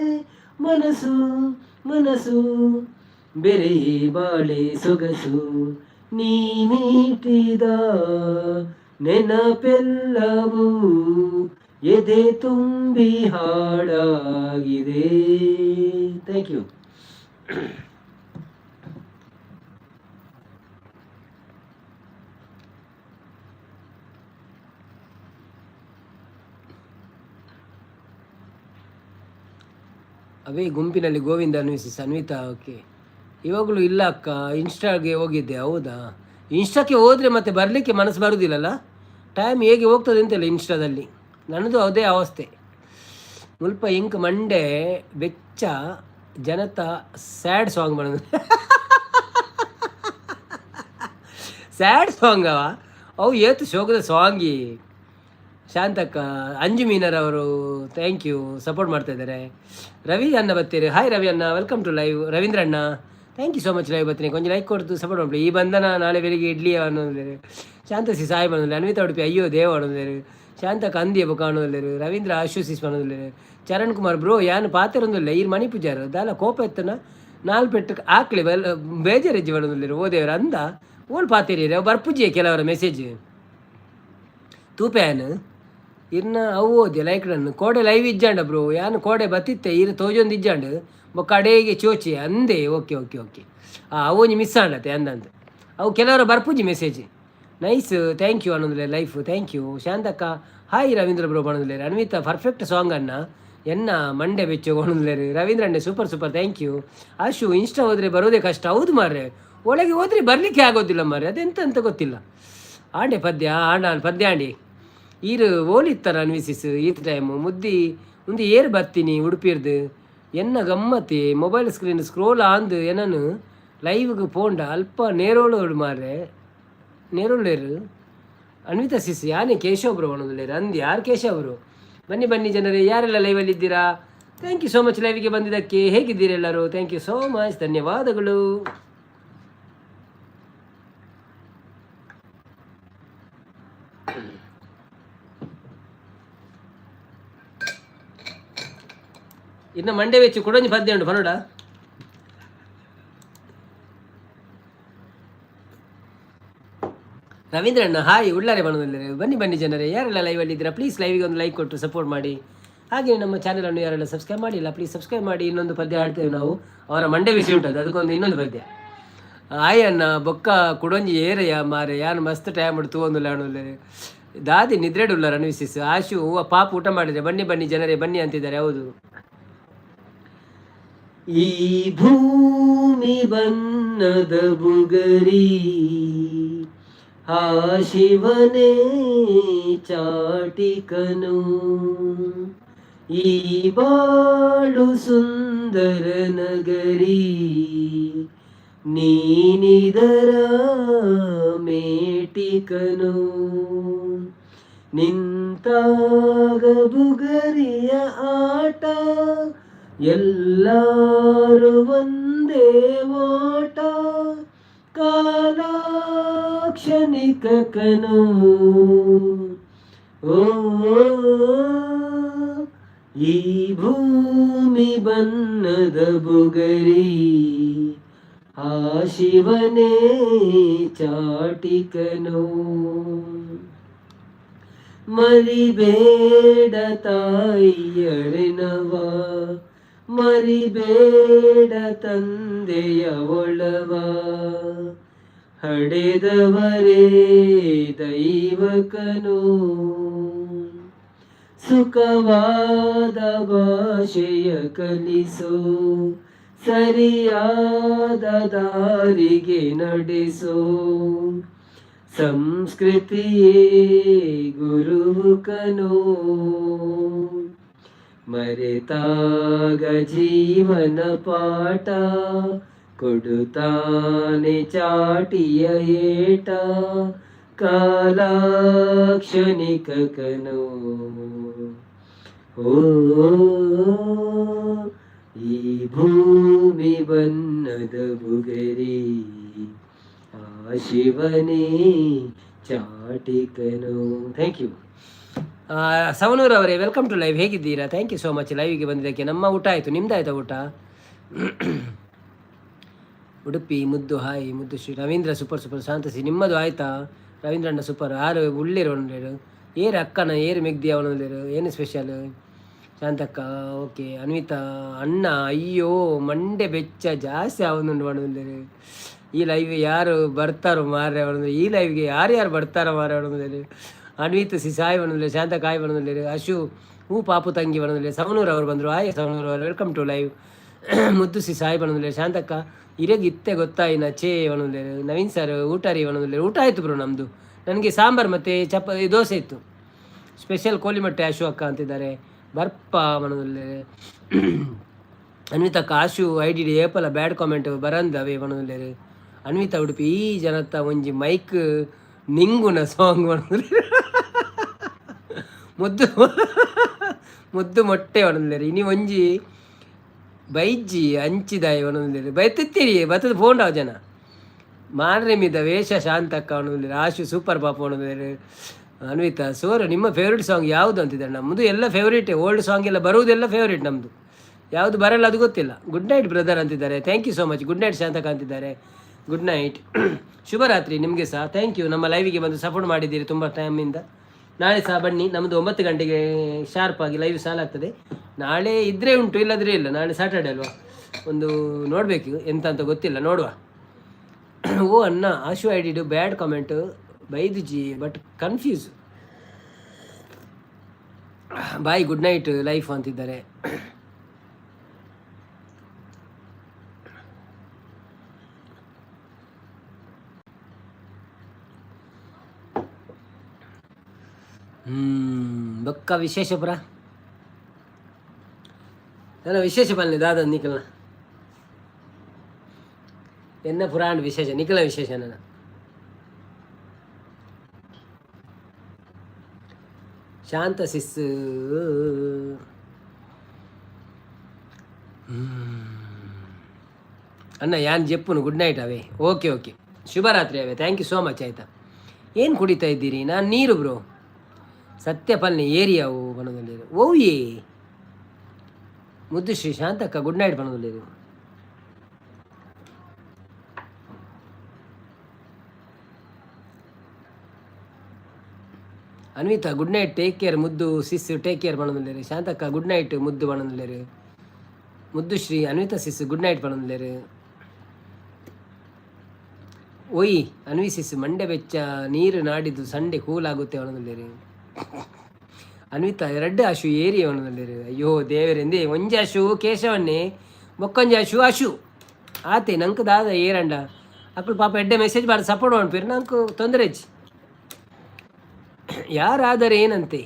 ಮನಸ್ಸು ಮನಸ್ಸು ಬೆರೆ ಬಾಳೆ ಸೊಗಸು. ನೀ ಮೀಟಿದ ನೆನಪೆಲ್ಲವೂ ಎದೆ ತುಂಬಿ ಹಾಡಾಗಿದೆ. Thank you. ಅವೇ ಗುಂಪಿನಲ್ಲಿ ಗೋವಿಂದ ಅನ್ವಿಸಿ ಅನ್ವಿತಾ. ಓಕೆ, ಇವಾಗಲೂ ಇಲ್ಲ ಅಕ್ಕ, ಇನ್ಸ್ಟಾಗೆ ಹೋಗಿದ್ದೆ. ಹೌದಾ? ಇನ್ಸ್ಟಾಕ್ಕೆ ಹೋದರೆ ಮತ್ತೆ ಬರಲಿಕ್ಕೆ ಮನಸ್ಸು ಬರುವುದಿಲ್ಲಲ್ಲ. ಟೈಮ್ ಹೇಗೆ ಹೋಗ್ತದೆ ಅಂತಿಲ್ಲ ಇನ್ಸ್ಟಾದಲ್ಲಿ. ನನ್ನದು ಅದೇ ಅವಸ್ಥೆ. ಮುಲ್ಪ ಇಂಕ್ ಮಂಡೆ ಬೆಚ್ಚ ಜನತ ಸ್ಯಾಡ್ ಸಾಂಗ್ ಮಾಡೋದು. ಸ್ಯಾಡ್ ಸಾಂಗ್ ಅವ ಅವು. ಏತು ಶೋಕದ ಸಾಂಗಿ. Shantakka, Anju ಮೀನರವರು thank you, support ಮಾಡ್ತಾ ಇದ್ದಾರೆ. ರವಿ ಅಣ್ಣ ಬತ್ತೀರಿ. ಹಾಯ್ ರವಿ ಅಣ್ಣ, welcome to live. Ravindra ಅಣ್ಣ, thank you so much. Live ಬರ್ತೀನಿ, ಕೊಂಚ ಲೈಕ್ ಕೊಡ್ತು ಸಪೋರ್ಟ್ ಮಾಡಿ. ಈ ಬಂಧನ ನಾಳೆ ಬೆಳಿಗ್ಗೆ ಇಡ್ಲಿ ಅನ್ನೋದು. ಶಾಂತ ಸಿ ಸಾಯಿ ಬಂದಿಲ್ಲ. ಅನ್ವಿತಾ ಉಡುಪಿ ಅಯ್ಯೋ ದೇವ ಅನ್ನೋದು. ಶಾಂತ ಕಂದಿ ಕಾಣೋದಿಲ್ಲ. ರವೀಂದ್ರ ಆಶುಸಿಸ್ ಅನ್ನೋದಿಲ್ಲ. ಚರಣ್ ಕುಮಾರ್ ಬ್ರೋ, ಯಾನು ಪಾತಿರೊಂದಿಲ್ಲ. ಈರ್ ಮಣಿ ಪೂಜಾರು ದಾಲ ಕೋಪ ಎತ್ತನ ನಾಲ್ ಪೆಟ್ಟು ಆಕ್ಲಿ ಬೆಲ್ ಬೇಜಾರೆಜ್ಜಿ ಬರೋದಿಲ್ಲ. ಓ ದೇವರ ಅಂದ ಓಲ್ ಪಾತಿರಿ ಬರ್ಪುಜಿ ಕೆಲವರ ಮೆಸೇಜ್ ತೂಪ್ಯಾನ್ ಇರ್ನ ಅವು ಓದಿ ಲೈಕ್ ಡನ್. ಕೋಡೆ ಲೈವ್ ಇಜ್ಜಾಂಡ ಬ್ರೋ, ಯಾನು ಕೋಡೆ ಬತ್ತಿತ್ತೆ, ಇರು ತೋಜೊಂದು ಇಜ್ಜಾಂಡ್ ಬೊಕ್ಕ ಅಡೇಗೆ ಚೋಚಿ ಅಂದೆ. ಓಕೆ ಓಕೆ ಓಕೆ, ಅವು ಒಂಜಿ ಮಿಸ್ ಆಂಡತೆ ಅಂದಂತ. ಅವು ಕೆಲವರ ಬರ್ಪುಜಿ ಮೆಸೇಜ್. ನೈಸ್, thank you ಅನ್ನೊಂದಿಲ್ಲ life. Thank you ಶಾಂತಕ್ಕ. Hi Ravindra bro ಬಣ್ಣದಿಲ್ಲ. ಅನ್ವಿತಾ perfect song ಅನ್ನ, ಎನ್ನ ಮಂಡೆ ಬೆಚ್ಚ Ravindra ಅಣ್ಣೆ. Super super, thank you. Ashu, insta ಹೋದರೆ ಬರೋದೇ ಕಷ್ಟ. ಹೌದು ಮಾರ್ರೆ, ಒಳಗೆ ಹೋದರೆ ಬರಲಿಕ್ಕೆ ಆಗೋದಿಲ್ಲ ಮಾರ್ರೆ, ಅದೆಂತ ಅಂತ ಗೊತ್ತಿಲ್ಲ. ಆಂಡೆ ಪದ್ಯ ಆಂಡ ಪದ್ಯ ಆಂಡಿ. ಈರು ಓಲಿತ್ತರ ಅನ್ವಿಸಿಸ್ ಈತ್ ಟೈಮು ಮುದ್ದಿ ಮುಂದೆ ಏರು ಬರ್ತೀನಿ ಉಡುಪಿರ್ದು. ಎನ್ನ ಗಮ್ಮತಿ ಮೊಬೈಲ್ ಸ್ಕ್ರೀನ್ ಸ್ಕ್ರೋಲ್ ಆಂದು ಏನನು ಲೈವ್ಗೆ ಪೋಂಡ ಅಲ್ಪ ನೇರೋಳು ಮಾರ್ರೆ ನೇರೋಳ್ಳೇರು. ಅನ್ವಿತಾ ಸಿಸ್, ಯಾನೇ ಕೇಶವ್ ಬ್ರೋ ಅಂದು. ಯಾರು ಕೇಶವರು? ಬನ್ನಿ ಬನ್ನಿ ಜನರೇ, ಯಾರೆಲ್ಲ ಲೈವಲ್ಲಿ ಇದ್ದೀರಾ? Thank you so much ಲೈವ್ಗೆ ಬಂದಿದ್ದಕ್ಕೆ. ಹೇಗಿದ್ದೀರಿ ಎಲ್ಲರೂ? Thank you so much, ಧನ್ಯವಾದಗಳು. ಇನ್ನು ಮಂಡೆ ವೆಚ್ಚು ಕುಡೊಂಜಿ ಪದ್ಯ ಉಂಟು ಪನೋಡ. ರವೀಂದ್ರಣ್ಣ ಹಾಯ್, ಉಳ್ಳಾರೆ ಬಣ್ಣದಲ್ಲಿದ್ದಾರೆ. ಬನ್ನಿ ಬನ್ನಿ ಜನರೇ, ಯಾರೆಲ್ಲ ಲೈವಲ್ಲಿ ಇದ್ದೀರಾ ಪ್ಲೀಸ್ ಲೈವಿಗೆ ಒಂದು ಲೈಕ್ ಕೊಟ್ಟು ಸಪೋರ್ಟ್ ಮಾಡಿ. ಹಾಗೆ ನಮ್ಮ ಚಾನಲನ್ನು ಯಾರೆಲ್ಲ ಸಬ್ಸ್ಕ್ರೈಬ್ ಮಾಡಿಲ್ಲ ಪ್ಲೀಸ್ ಸಬ್ಸ್ಕ್ರೈಬ್ ಮಾಡಿ. ಇನ್ನೊಂದು ಪದ್ಯ ಹಾಡ್ತೇವೆ ನಾವು. ಅವರ ಮಂಡೆ ಬಿಸಿ ಉಂಟದು, ಅದಕ್ಕೊಂದು ಇನ್ನೊಂದು ಪದ್ಯ. ಆಯಣ್ಣ ಬೊಕ್ಕ ಕುಡೊಂಜಿ ಏರಯ್ಯ ಮಾರೆ, ಯಾನು ಮಸ್ತ್ ಟೈಮ್ ಉಂಟು ತೂವೊಂದುಲ್ಲ ಅಣ್ಣುಲ್ಲೇರು. ದಾದಿ ನಿದ್ರೆಡುಲ್ಲ ಅನ್ವಿಸಿಸ್. ಆಶು ಹೂವ ಪಾಪ ಊಟ ಮಾಡಿದ್ರೆ. ಬನ್ನಿ ಬನ್ನಿ ಜನರೇ ಬನ್ನಿ ಅಂತಿದ್ದಾರೆ. ಹೌದು. ಈ ಭೂಮಿ ಬನ್ನದ ಬುಗರಿ, ಆ ಶಿವನೇ ಚಾಟಿಕನು. ಈ ಬಾಳು ಸುಂದರ ನಗರಿ, ನೀನಿದರ ಮೇಟಿಕನು. ನಿಂತಾಗ ಬುಗರಿಯ ಆಟ, ಎಲ್ಲರೂ ಒಂದೇ ಓಟ, ಕಾಲಾಕ್ಷಣಿಕ ಕನು. ಓ ಈ ಭೂಮಿ ಬನ್ನದ ಬುಗರಿ, ಆ ಶಿವನೇ ಚಾಟಿಕನು. ಮರಿಬೇಡ ತಾಯಿಯರೆನವ, ಮರಿಬೇಡ ತಂದೆಯ ಒಳವ, ಹಡೆದವರೇ ದೈವಕನು. ಸುಖವಾದ ಭಾಷೆಯ ಕಲಿಸೋ, ಸರಿಯಾದ ದಾರಿಗೆ ನಡೆಸೋ. ಸಂಸ್ಕೃತಿಯೇ ಗುರುವು ಕನೋ. ಮರೆತಾಗ ಜೀವನ ಪಾಠ ಕೊಡುತ್ತಾನೆ ಚಾಟಿಯ ಏಟ, ಕಾಲಾಕ್ಷಣಿಕ ಕನೋ. ಓ, ಈ ಭೂಮಿ ಬಣ್ಣದ ಬುಗರಿ, ಆ ಶಿವನೇ ಚಾಟಿಕನು. Thank you. Savanur ಅವರೇ, welcome to live. ಹೇಗಿದ್ದೀರಾ? Thank you so much ಲೈವ್ಗೆ ಬಂದಿದ್ದಕ್ಕೆ. ನಮ್ಮ ಊಟ ಆಯಿತು, ನಿಮ್ದಾಯ್ತಾ ಊಟ? Udupi Muddu, hi Muddu. Shri Ravindra super super. ಶಾಂತಸಿ, ನಿಮ್ಮದು ಆಯ್ತಾ? ರವೀಂದ್ರಣ್ಣ ಸೂಪರ್. ಆರು ಉಳ್ಳೇರು ಒಣಲೇರು ಏರು ಅಕ್ಕನ ಏರು ಮೆಗ್ದಿ ಅವನಲ್ಲೇರು. ಏನು ಸ್ಪೆಷಲ್ ಶಾಂತಕ್ಕ? ಓಕೆ ಅನ್ವಿತಾ ಅಣ್ಣ. ಅಯ್ಯೋ, ಮಂಡೆ ಬೆಚ್ಚ ಜಾಸ್ತಿ ಆವೊಂದುಂಡು ಪಂಡೊಂದುಲ್ಲೆರ್. ಈ ಲೈವ್ ಯಾರು ಬರ್ತಾರೋ ಮಾರ್ರೆ ಪಂಡೊಂದು, ಈ ಲೈವ್ಗೆ ಯಾರು ಯಾರು ಬರ್ತಾರೋ ಮಾರ್ರೆ ಪಂಡೊಂದುಲ್ಲೆರ್. ಅನ್ವಿತ್ ಸಿ ಸಾಯಿ ಪಂಡೊಂದುಲ್ಲೆರ್, ಶಾಂತ ಕಾಯ್ ಪಂಡೊಂದುಲ್ಲೆರ್, ಅಶು ಹೂ ಪಾಪು ತಂಗಿ ಪಂಡೊಂದುಲ್ಲೆರ್. ಸವನೂರ್ ಅವರು ಬಂದರು. ಹಾಯ್ ಸವನೂರ್ ಅವರು, welcome to live. ಮುದ್ದು ಸಿ ಸಾಯಿ ಪಂಡೊಂದುಲ್ಲೆರ್. ಶಾಂತಕ್ಕ, ಇರೆಗ್ ಇತ್ತೆ ಗೊತ್ತಾಯಿನ ಚೇ ಪಂಡೊಂದುಲ್ಲೆರ್. ನವೀನ್ ಸರ್, ಊಟ ರೀ ಪಂಡೊಂದುಲ್ಲೆರ್. ಊಟ ಆಯಿತು ಬ್ರೋ ನಮ್ಮದು. ನನಗೆ ಸಾಂಬಾರು ಮತ್ತು ದೋಸೆ ಇತ್ತು ಸ್ಪೆಷಲ್. ಕೋಲಿಮಟ್ಟೆ ಆಶು ಅಕ್ಕ ಅಂತಿದ್ದಾರೆ. ಬರ್ಪ ಪಂಡೊಂದುಲ್ಲೆರ್. ಅನ್ವಿತಾ, ಆಶು ಐಡಿ ಏಪಲ ಬ್ಯಾಡ್ ಕಾಮೆಂಟ್ ಬರಂದವೆ ಪಂಡೊಂದುಲ್ಲೆರ್. ಅನ್ವಿತಾ ಉಡುಪಿ, ಈ ಜನತ ಒಂಜಿ ಮೈಕ್ ನಿಂಗುನ ಸಾಂಗ್ ಪಂಡೊಂದುಲ್ಲೆರ್. ಮುದ್ದು ಮುದ್ದು ಮೊಟ್ಟೆ ಪಂಡೊಂದುಲ್ಲೆರ್. ಇನಿ ಒಂಜಿ ಬೈಜ್ಜಿ ಅಂಚಿದಾಯಿ ಪಂಡೊಂದುಲ್ಲೆರ್. ಬೈತಿತ್ತೀರಿ ಬತ್ತದ ಫೋಂಡಾವ್ ಜನ ಮಾರ್ರೆಮಿದ ವೇಷ ಶಾಂತಕ್ಕ ಪಂಡೊಂದುಲ್ಲೆರ್. ಆಶು ಸೂಪರ್ ಪಾಪ ಪಂಡೊಂದುಲ್ಲೆರ್. ಅನ್ವಿತಾ ಸೋರ್, ನಿಮ್ಮ ಫೇವ್ರೇಟ್ ಸಾಂಗ್ ಯಾವುದು ಅಂತಿದ್ದಾರೆ. ನಮ್ಮದು ಎಲ್ಲ ಫೇವ್ರೇಟ್. ಓಲ್ಡ್ ಸಾಂಗ್ ಎಲ್ಲ ಬರುವುದೆಲ್ಲ ಫೇವ್ರೇಟ್ ನಮ್ಮದು. ಯಾವುದು ಬರಲ್ಲ ಅದು ಗೊತ್ತಿಲ್ಲ. ಗುಡ್ ನೈಟ್ ಬ್ರದರ್ ಅಂತಿದ್ದಾರೆ. Thank you so much. Good night ಶಾಂತಕ ಅಂತಿದ್ದಾರೆ. ಗುಡ್ ನೈಟ್, ಶುಭರಾತ್ರಿ ನಿಮಗೆ ಸಹ. Thank you, ನಮ್ಮ ಲೈವಿಗೆ ಬಂದು ಸಪೋರ್ಟ್ ಮಾಡಿದ್ದೀರಿ ತುಂಬ ಟೈಮಿಂದ. ನಾಳೆ ಸಹ ಬನ್ನಿ. ನಮ್ಮದು 9 ಗಂಟೆಗೆ ಶಾರ್ಪ್ ಆಗಿ ಲೈವ್ ಸಾಲಾಗ್ತದೆ. ನಾಳೆ ಇದ್ದರೆ ಉಂಟು, ಇಲ್ಲದ್ರೆ ಇಲ್ಲ. ನಾಳೆ ಸ್ಯಾಟರ್ಡೆ ಅಲ್ವಾ? ಒಂದು ನೋಡಬೇಕು, ಎಂತ ಅಂತ ಗೊತ್ತಿಲ್ಲ, ನೋಡುವ. ಓ ಅಣ್ಣ, ಆಶು ಐಡಿಡು ಬ್ಯಾಡ್ comment ಬೈದುಜಿ, but confuse. Bye, good night life ಅಂತಿದ್ದಾರೆ. ಬೊಕ್ಕ ವಿಶೇಷ ಪುರ ನನ್ನ ವಿಶೇಷ ಪನ್ಲೆ ದಾದ ನಿಕಲ್ನ? ಎನ್ನ ಪುರಾಣ ವಿಶೇಷ, ನಿಖಲ ವಿಶೇಷ ನನ್ನ. ಶಾಂತ ಸಿಸ್ ಅಣ್ಣ, ಯಾನ್ ಜೆಪ್ಪುನು, ಗುಡ್ ನೈಟ್ ಅವೇ. ಓಕೆ ಓಕೆ, ಶುಭರಾತ್ರಿ ಅವೇ. Thank you so much. ಆಯಿತಾ? ಏನು ಕುಡಿತಾ ಇದ್ದೀರಿ? ನಾನು ನೀರು ಬ್ರೋ. ಸತ್ಯ ಪಲ್ನೆ ಏರಿಯಾವು ಪನೊಂದುಲ್ಲೆರ್. ಓಯೇ ಮುದ್ದು ಶ್ರೀ ಶಾಂತಕ್ಕ, ಗುಡ್ ನೈಟ್ ಪನೊಂದುಲ್ಲೆರ್. Anvitha, good night, take care Muddu sis, take care ಪನೊಂದುಲ್ಲೆರ್. ಶಾಂತಕ್ಕ, ಗುಡ್ ನೈಟ್ ಮುದ್ದು ಪನೊಂದುಲ್ಲೆರ್. Muddu Shri Anvitha sis, good night ಪನೊಂದುಲ್ಲೆರ್. ಓಯ್ ಅನ್ವಿ ಸಿಸ್, ಮಂಡೆ ಬೆಚ್ಚ ನೀರು, ನಾಡಿದ್ದು ಸಂಡೆ ಕೂಲ್ ಆಗುತ್ತೆ ಪನೊಂದುಲ್ಲೆರ್. ಅನ್ವಿತಾ, ಎರಡು ಅಶು ಏರಿ ಪನೊಂದುಲ್ಲೆರ್. ಅಯ್ಯೋ ದೇವರೆಂದೇ, ಒಂಜಿ ಅಶು ಕೇಶವನ್ನೇ, ಬೊಕ್ಕೊಂಜಿ ಅಶು ಅಶು ಆತೆ. ನಂಕ್ ದಾದ ಏರಂಡ ಅಕ್ಕಳು ಪಾಪ ಎಡ್ಡೆ ಮೆಸೇಜ್ ಮಾಡಿ ಸಪೋರ್ಟ್ ಮಾಡ್ಪೇರು. ನಂಗೆ ತೊಂದರೆ ಇಜ್ಜಿ, ಯಾರಾದರೆ ಏನಂತೆ.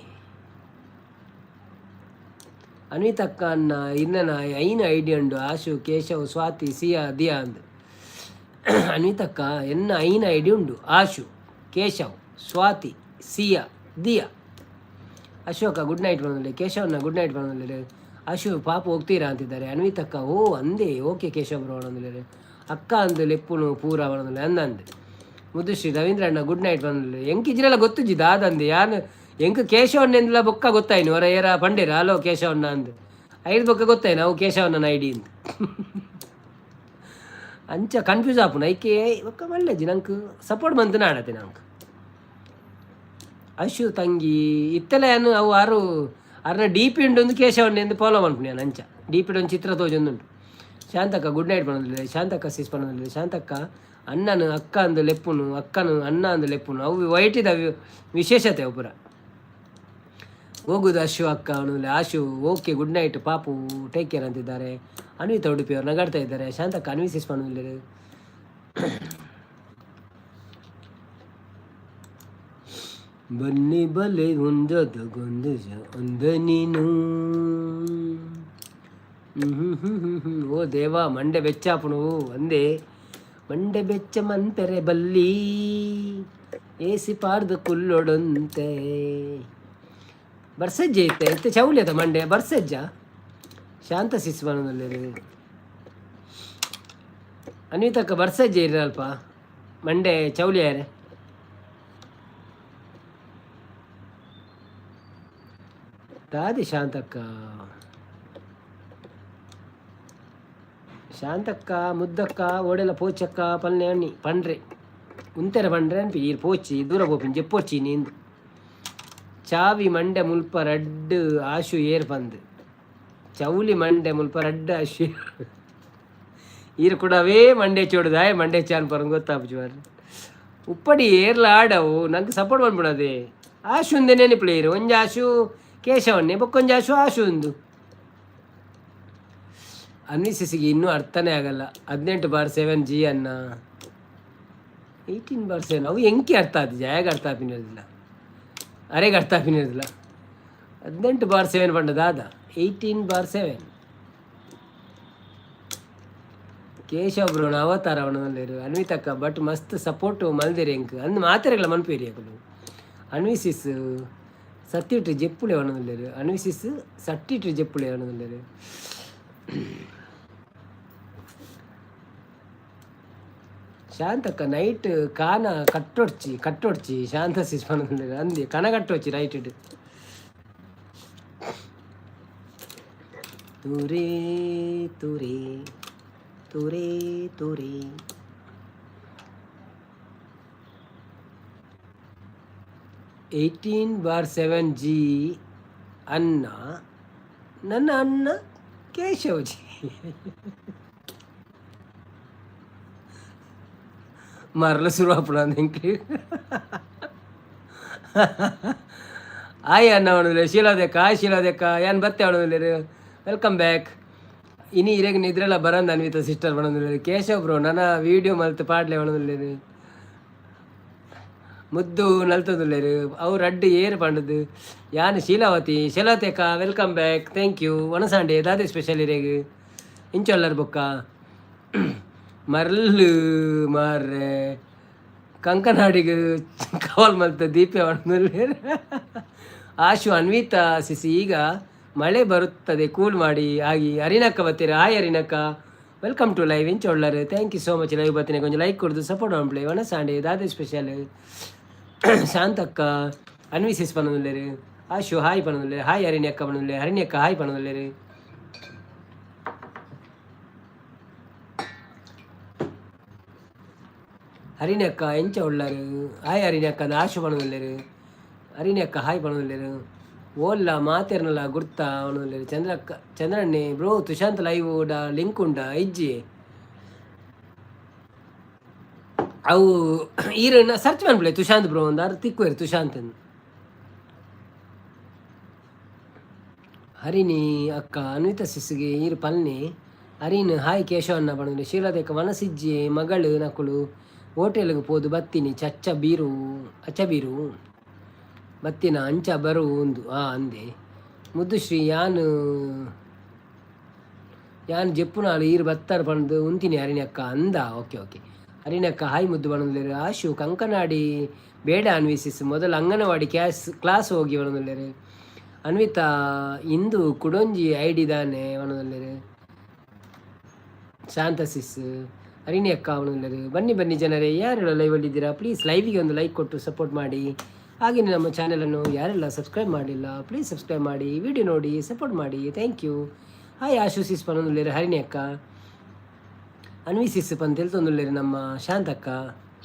ಅನ್ವಿತಕ್ಕ ಅನ್ನ ಇನ್ನನ ಐನ ಐಡಿ ಉಂಡು ಆಶು ಕೇಶವ್ ಸ್ವಾತಿ ಸಿಯಾ ದಿಯಾ ಅಂದ್. ಅನ್ವಿತಕ್ಕ, ಎನ್ನ ಐನ ಐಡಿ ಉಂಡು: ಆಶು ಕೇಶವ್ ಸ್ವಾತಿ ಸಿಯಾ ದಿಯಾ. ಅಶೋಕ, ಗುಡ್ ನೈಟ್ ಬಂದಲ್ಲಿ. ಕೇಶವನ್ನ ಗುಡ್ ನೈಟ್ ಬಂದಲ್ಲಿ. ಅಶು ಪಾಪ ಹೋಗ್ತೀರಾ ಅಂತಿದ್ದಾರೆ. ಅನ್ವಿತಕ್ಕ, ಓ ಅಂದೇ, ಓಕೆ ಕೇಶವ್ ಬ್ರೋ ಅಂದಿದ್ದಾರೆ. ಅಕ್ಕ ಅಂದು ಲೆಪ್ಪುನು ಪೂರ ಬಂದಲ್ಲಿ ಅಂದಂದೆ. ಮುದ್ದುಶ್ರೀ ರವೀಂದ್ರ ಅಣ್ಣ, ಗುಡ್ ನೈಟ್ ಬಂದಲ್ಲಿ. ಎಂಕ್ ಇಜ್ರೆಲ್ಲ ಗೊತ್ತುಜ್ಜಿ ದಾದಂದೆ ಯಾನ್. ಎಂಕ್ ಕೇಶವಣ್ಣೆಂದ್ಲ ಬೊಕ್ಕ ಗೊತ್ತಾಯ್ನು. ಹೊರ ಏರ ಪಂಡೇರ ಹಲೋ ಕೇಶವಣ್ಣ ಅಂದ್. ಐದು ಬೊಕ್ಕ ಗೊತ್ತಾಯ್ನು ಅವು ಕೇಶವಣ್ಣನ ಐಡಿ ಅಂದ್. ಅಂಚ ಕನ್ಫ್ಯೂಸ್ ಆಪುನ ಐಕೆ. ಬೊಕ್ಕ ಮಲ್ಲೆಜ್ಜಿ, ನಂಗೆ ಸಪೋರ್ಟ್ ಬಂತು ನಾಡತೆ ನಂಗೆ. ಅಶು ತಂಗಿ ಇತ್ತಲ ಏನು ಅವು ಆರು ಅರ್ನ ಡಿ ಪಿ ಉಂಡು ಒಂದು ಕೇಶವಣ್ಣೆ ಎಂದು ಫಾಲೋ ಮನ್ಪುನಿ ನಾನು. ಅಂಚ ಡಿ ಪಿ ಒಂದು ಚಿತ್ರ ತೋಜೊಂದುಂಟು. Shantakka, good night ಪನೊಂದುಲ್ಲೆರ್. ಶಾಂತಕ್ಕ ಸಿಸ್ ಪನೊಂದುಲ್ಲೆರ್. ಶಾಂತಕ್ಕ, ಅಣ್ಣನು ಅಕ್ಕ ಅಂದು ಲೆಪ್ಪುನು, ಅಕ್ಕನು ಅಣ್ಣ ಅಂದು ಲೆಪ್ಪುನು, ಅವು ವೈಟಿದ ವಿಶೇಷತೆ ಅವು ಪೂರ. ಹೋಗುದು ಅಶು ಅಕ್ಕ ಅವನು. ಆಶು ಓಕೆ, ಗುಡ್ ನೈಟ್ ಪಾಪು, ಟೇಕ್ ಕೇರ್ ಅಂತಿದ್ದಾರೆ. ಅನ್ವಿತ ಉಡುಪಿ ಅವರು ನಗಾಡ್ತಾ ಇದ್ದಾರೆ. ಶಾಂತಕ್ಕ, ಅನ್ವಿಸಿಸ್ ಪನೊಂದುಲ್ಲೆರ್. ಬನ್ನಿ ಬಲೆ ಒಂದದ ಗೊಂದಜ ಅಂದ ನೀನು. ಓ ದೇವ, ಮಂಡೆ ಬೆಚ್ಚಾಪುಣು ಒಂದೇ ಮಂಡೆ ಬೆಚ್ಚ ಮಂತೆರೆ ಬಲ್ಲಿ ಏಸಿ ಪಾರ್ದು ಕುಲ್ಲೊಡಂತೆ. ಬರ್ಸೆಜ್ಜೆ ಇತ್ತೆ ಇತ್ತೆ ಚೌಲಿಯದ ಮಂಡೆ ಬರ್ಸೆಜ್ಜ. ಶಾಂತ ಸಿಸ್. ಅನ್ವಿತಕ್ಕ, ಬರ್ಸೆಜ್ಜೆ ಇರಲ್ಪ ಮಂಡೆ ಚೌಲಿಯಾರೆ. ದಾದಿ ಶಾಂತಕ್ಕ? ಶಾಂತಕ್ಕ, ಮುದ್ದಕ್ಕ, ಓಡೆಲ ಪೋಚಕ್ಕ ಪಲ್ಲೆ ಅಣ್ಣಿ ಪಂಡ್ರೆ ಉಂತೆರ ಪಂಡ್ರೆ ಅನ್ಪಿ. ಈರ್ ಪೋಚಿ, ದೂರ ಪೋಪಿನ ಜೆಪ್ಪೊಚ್ಚಿ ನೀಂದು. ಚಾವಿ ಮಂಡೆ ಮುಲ್ಪ ರಡ್ಡ್ ಆಶು ಏರ್ ಪಂದ್. ಚೌಲಿ ಮಂಡೆ ಮುಲ್ಪ ರಡ್ಡ್ ಆಶು ಈರ್ ಕೂಡ ಅವೇ ಮಂಡೆ ಚೋಡುದಾಯ ಮಂಡೆ ಚಾನ್ ಪರಂಗ್ ಗೊತ್ತಾಪುಜಿ ಮಾರ್ರೆ. ಉಪ್ಪಡಿ ಏರ್ಲ ಆಡವು, ನಂಗೆ ಸಪೋರ್ಟ್ ಮಾಡ್ಬಿಡದೆ. ಆಶು ಉಂದೆ ನೆನಪು. ಒಂಜಿ ಆಶು ಕೇಶವನ್ನೇ, ಬೊಕ್ಕೊಂಜಿ ಆಶು ಆಶು ಉಂದು. ಅನ್ವಿಸಿಸಿಗೆ ಇನ್ನೂ ಅರ್ಥನೇ ಆಗಲ್ಲ. 18/7 ಜಿ ಅನ್ನ, 18/7 ಅವು ಎಂಕಿ ಅರ್ಥ ಆತು, ಜಾಗ ಅರ್ಥ ಆಪಿನಿರೋದಿಲ್ಲ, ಅರೆಗೆ ಅರ್ಥ ಆಪಿನಿರೋದಿಲ್ಲ. 18/7 ಪಂಡ ದಾದ? 18/7. ಕೇಶವ ಬ್ರೋಣ ಅವತಾರ ಅವನಲ್ಲಿರು. ಅನ್ವಿತಕ್ಕ, ಬಟ್ ಮಸ್ತ್ ಸಪೋರ್ಟ್ ಮಲ್ದಿರಿ ಎಂಕ್ ಅಂದ್ ಮಾತೆರೆಗಳ ಮನ್ಪೇರಿ ಅಕುಲು. ಅನ್ವಿಸಿಸ್ ಸತ್ತಿಟ್ಟು ಜೆಪ್ಪುಳೆ ಅವನಲ್ಲಿರು. ಅನ್ವಿಸಿಸ್ ಸಟ್ಟಿಟ್ಟು ಜೆಪ್ಪುಳೆ ಅವನಲ್ಲಿರು. ಶಾಂತಕ್ಕ, ನೈಟ್ ಕಾನ ಕಟ್ಟೊಡ್ಚಿ ಕಟ್ಟೊಡ್ಚಿ. ಶಾಂತ ಸಿಸ್ ಪನೊಂದುಲ್ಲೆರ್. ಅಂದೆ ಕನ ಕಟ್ಟೊಡ್ಚಿ ರೈಟ್. ತುರೇ ತುರೇ ತುರೇ ತುರೇ. 18/7 ಜಿ ಅನ್ನ, ನನ್ನ ಅನ್ನ ಕೇಶವ್ ಜಿ. ಮರಲ ಶುರು ಎಂಕ್ಲಿ. ಆಯ್ ಅನ್ನ ಅವನು. ಶೀಲಾದಕ್ಕ, ಆಯ್ ಶೀಲಾದಕ್ಕ, ಏನ್ ಬತ್ತೆ ಅವನು. Welcome back. ಇನಿ ಇರೆಗ್ ನಿದ್ರೆಲ್ಲ ಬರಂದ ಅನ್ವಿತ ಸಿಸ್ಟರ್ ಬಣಂದುಲ್ಲೆರ್. ಕೇಶವ್ ಬ್ರೋ, ನನ್ನ ವೀಡಿಯೋ ಮಲ್ತ್ ಪಾಡ್ಲೆ ಬಣಂದುಲ್ಲೆರ್. ಮುದ್ದು ನಲ್ತದುಲ್ಲೆರ್. ಅವು ರಡ್ಡ್ ಏರ್ ಪಂಡದು ಯಾನ್. Sheelavathi, Sheelavathi welcome back, thank you. ಒಣಸಾಂಡೆ ದಾದೆ ಸ್ಪೆಷಲ್ ಇರೆಗ್? ಇಂಚೊಲ್ಲರ್ ಬೊಕ್ಕ ಮರ್ಲು ಮಾರ್ರೆ. ಕಂಕನಾಡಿಗೆ ಕವಲ್ ಮಲ್ತ ದೀಪೆ. ಆಶು, ಅನ್ವಿತಾ ಸಿಸಿ, ಈಗ ಮಳೆ ಬರುತ್ತದೆ, ಕೂಲ್ ಮಾಡಿ ಆಗಿ. ಅರಿನಕ್ಕ ಬತ್ತೀರ. ಹಾಯ್ ಅರಿನಕ್ಕ, welcome to live. ಇಂಚೊಳ್ಳರ್? Thank you so much. Live ಬತ್ತೀನಿ, ಕೊಂಚ ಲೈಕ್ ಕೊಡ್ದು ಸಪೋರ್ಟ್ ಮಾಡ್ಪ್ಲೆ. ಒಣಸಾಂಡೆ ದಾದೆ ಸ್ಪೆಷಲ್? ಶಾಂತಕ್ಕ, ಅನ್ವಿಸಿಸ್ ಪನೊಂದುಲ್ಲೆರ್. ಆಶು ಹಾಯ್ ಪನೊಂದುಲ್ಲೆರ್. ಹಾಯ್ ಹರಿಣಿ ಅಕ್ಕ ಪನೊಂದುಲ್ಲೆರ್. ಹರಿಣಿ ಅಕ್ಕ ಹಾಯ್ ಪನೊಂದುಲ್ಲೆರ್. ಹರಿಣಿ ಅಕ್ಕ ಎಂಚ ಉಳ್ಳರು? ಹಾಯ್ ಹರಿಣಿ ಅಕ್ಕ, ಆಶು ಪನೊಂದುಲ್ಲೆರ್. ಹರಿಣಿ ಅಕ್ಕ ಹಾಯ್ ಪನೊಂದುಲ್ಲೆರ್. ಓಲ್ಲ ಮಾತೆರ್ನಲ ಗುರ್ತ ಪನೊಂದುಲ್ಲೆರ್. ಚಂದ್ರಕ್ಕ, ಚಂದ್ರಣ್ಣೆ ಬ್ರೋ, ತುಶಾಂತ್ ಲೈವ್ ಡ ಲಿಂಕ್ ಉಂಡ? ಇಜ್ಜಿ. ಅವು ಈರನ್ನ ಸರ್ಚ್ ಮನ್ಪುಲೆ, ತುಶಾಂತ್ ಬ್ರೋ ಅಂದ್ ಆರ್ ತಿಕ್ಕುವೆರ್ ತುಶಾಂತ್. ಹರಿಣಿ ಅಕ್ಕ, ಅನ್ವಿತ ಸಿಸ್ಗೆ ಈರ್ ಪಲ್ನಿ. ಹರಿನ್ ಹಾಯ್ ಕೇಶವಣ್ಣ ಪನೊಂದುಲ್ಲೆ. ಶೀಲಾದೇಕ ವನಸಿಜ್ಜಿ ಮಗಳು ನಕುಲು ಹೋಟೆಲ್ಗೆ ಪೋದು ಬತ್ತೀನಿ. ಚಚ್ಚ ಬೀರು ಅಚ್ಚ ಬೀರು ಬತ್ತಿನ ಅಂಚ ಬರು ಒಂದು ಆ ಅಂದೆ. ಮುದ್ದುಶ್ರೀ, ಯಾನ್ ಯಾನ್ ಜೆಪ್ಪುನಾಳು, ಈರ್ ಬತ್ತಾರ ಪಂದು ಉಂತಿನಿ ಹರಿಣಿ ಅಕ್ಕ ಅಂದ. ಓಕೆ ಓಕೆ ಹರಿಣಿ ಅಕ್ಕ ಹಾಯ್ ಮುದ್ದು ಪನೊಂದುಲ್ಲೆರ್. ಆಶು, ಕಂಕನಾಡಿ ಬೇಡ ಅನ್ವಿಸಿಸ್, ಮೊದಲು ಅಂಗನವಾಡಿ ಕ್ಯಾಸ್ ಕ್ಲಾಸ್ ಹೋಗಿ ಪನೊಂದುಲ್ಲೆರ್. ಅನ್ವಿತಾ, ಇಂದು ಕುಡೊಂಜಿ ಐಡಿ ದಾನೆ ಪನೊಂದುಲ್ಲೆರ್. ಶಾಂತ ಸಿಸ್, ಹರಿಣಿ ಅಕ್ಕ ಪನೊಂದುಲ್ಲೆರ್. ಬನ್ನಿ ಬನ್ನಿ ಜನರೇ, ಯಾರೆಲ್ಲ ಲೈವಲ್ಲಿದ್ದೀರಾ ಪ್ಲೀಸ್ ಲೈವಿಗೆ ಒಂದು ಲೈಕ್ ಕೊಟ್ಟು ಸಪೋರ್ಟ್ ಮಾಡಿ. ಹಾಗೆಯೇ ನಮ್ಮ ಚಾನಲನ್ನು ಯಾರೆಲ್ಲ ಸಬ್ಸ್ಕ್ರೈಬ್ ಮಾಡಿಲ್ಲ, ಪ್ಲೀಸ್ ಸಬ್ಸ್ಕ್ರೈಬ್ ಮಾಡಿ, ವಿಡಿಯೋ ನೋಡಿ ಸಪೋರ್ಟ್ ಮಾಡಿ. Thank you. Hi Ashu sis ಪನೊಂದುಲ್ಲೆರ್ ಹರಿಣಿ ಅಕ್ಕ. ಅನ್ವಿ ಸಿಸ್ ಪಂದ್ ತೆಲ್ತೊಂದುಲ್ಲೆರ್ ನಮ್ಮ Shantakka.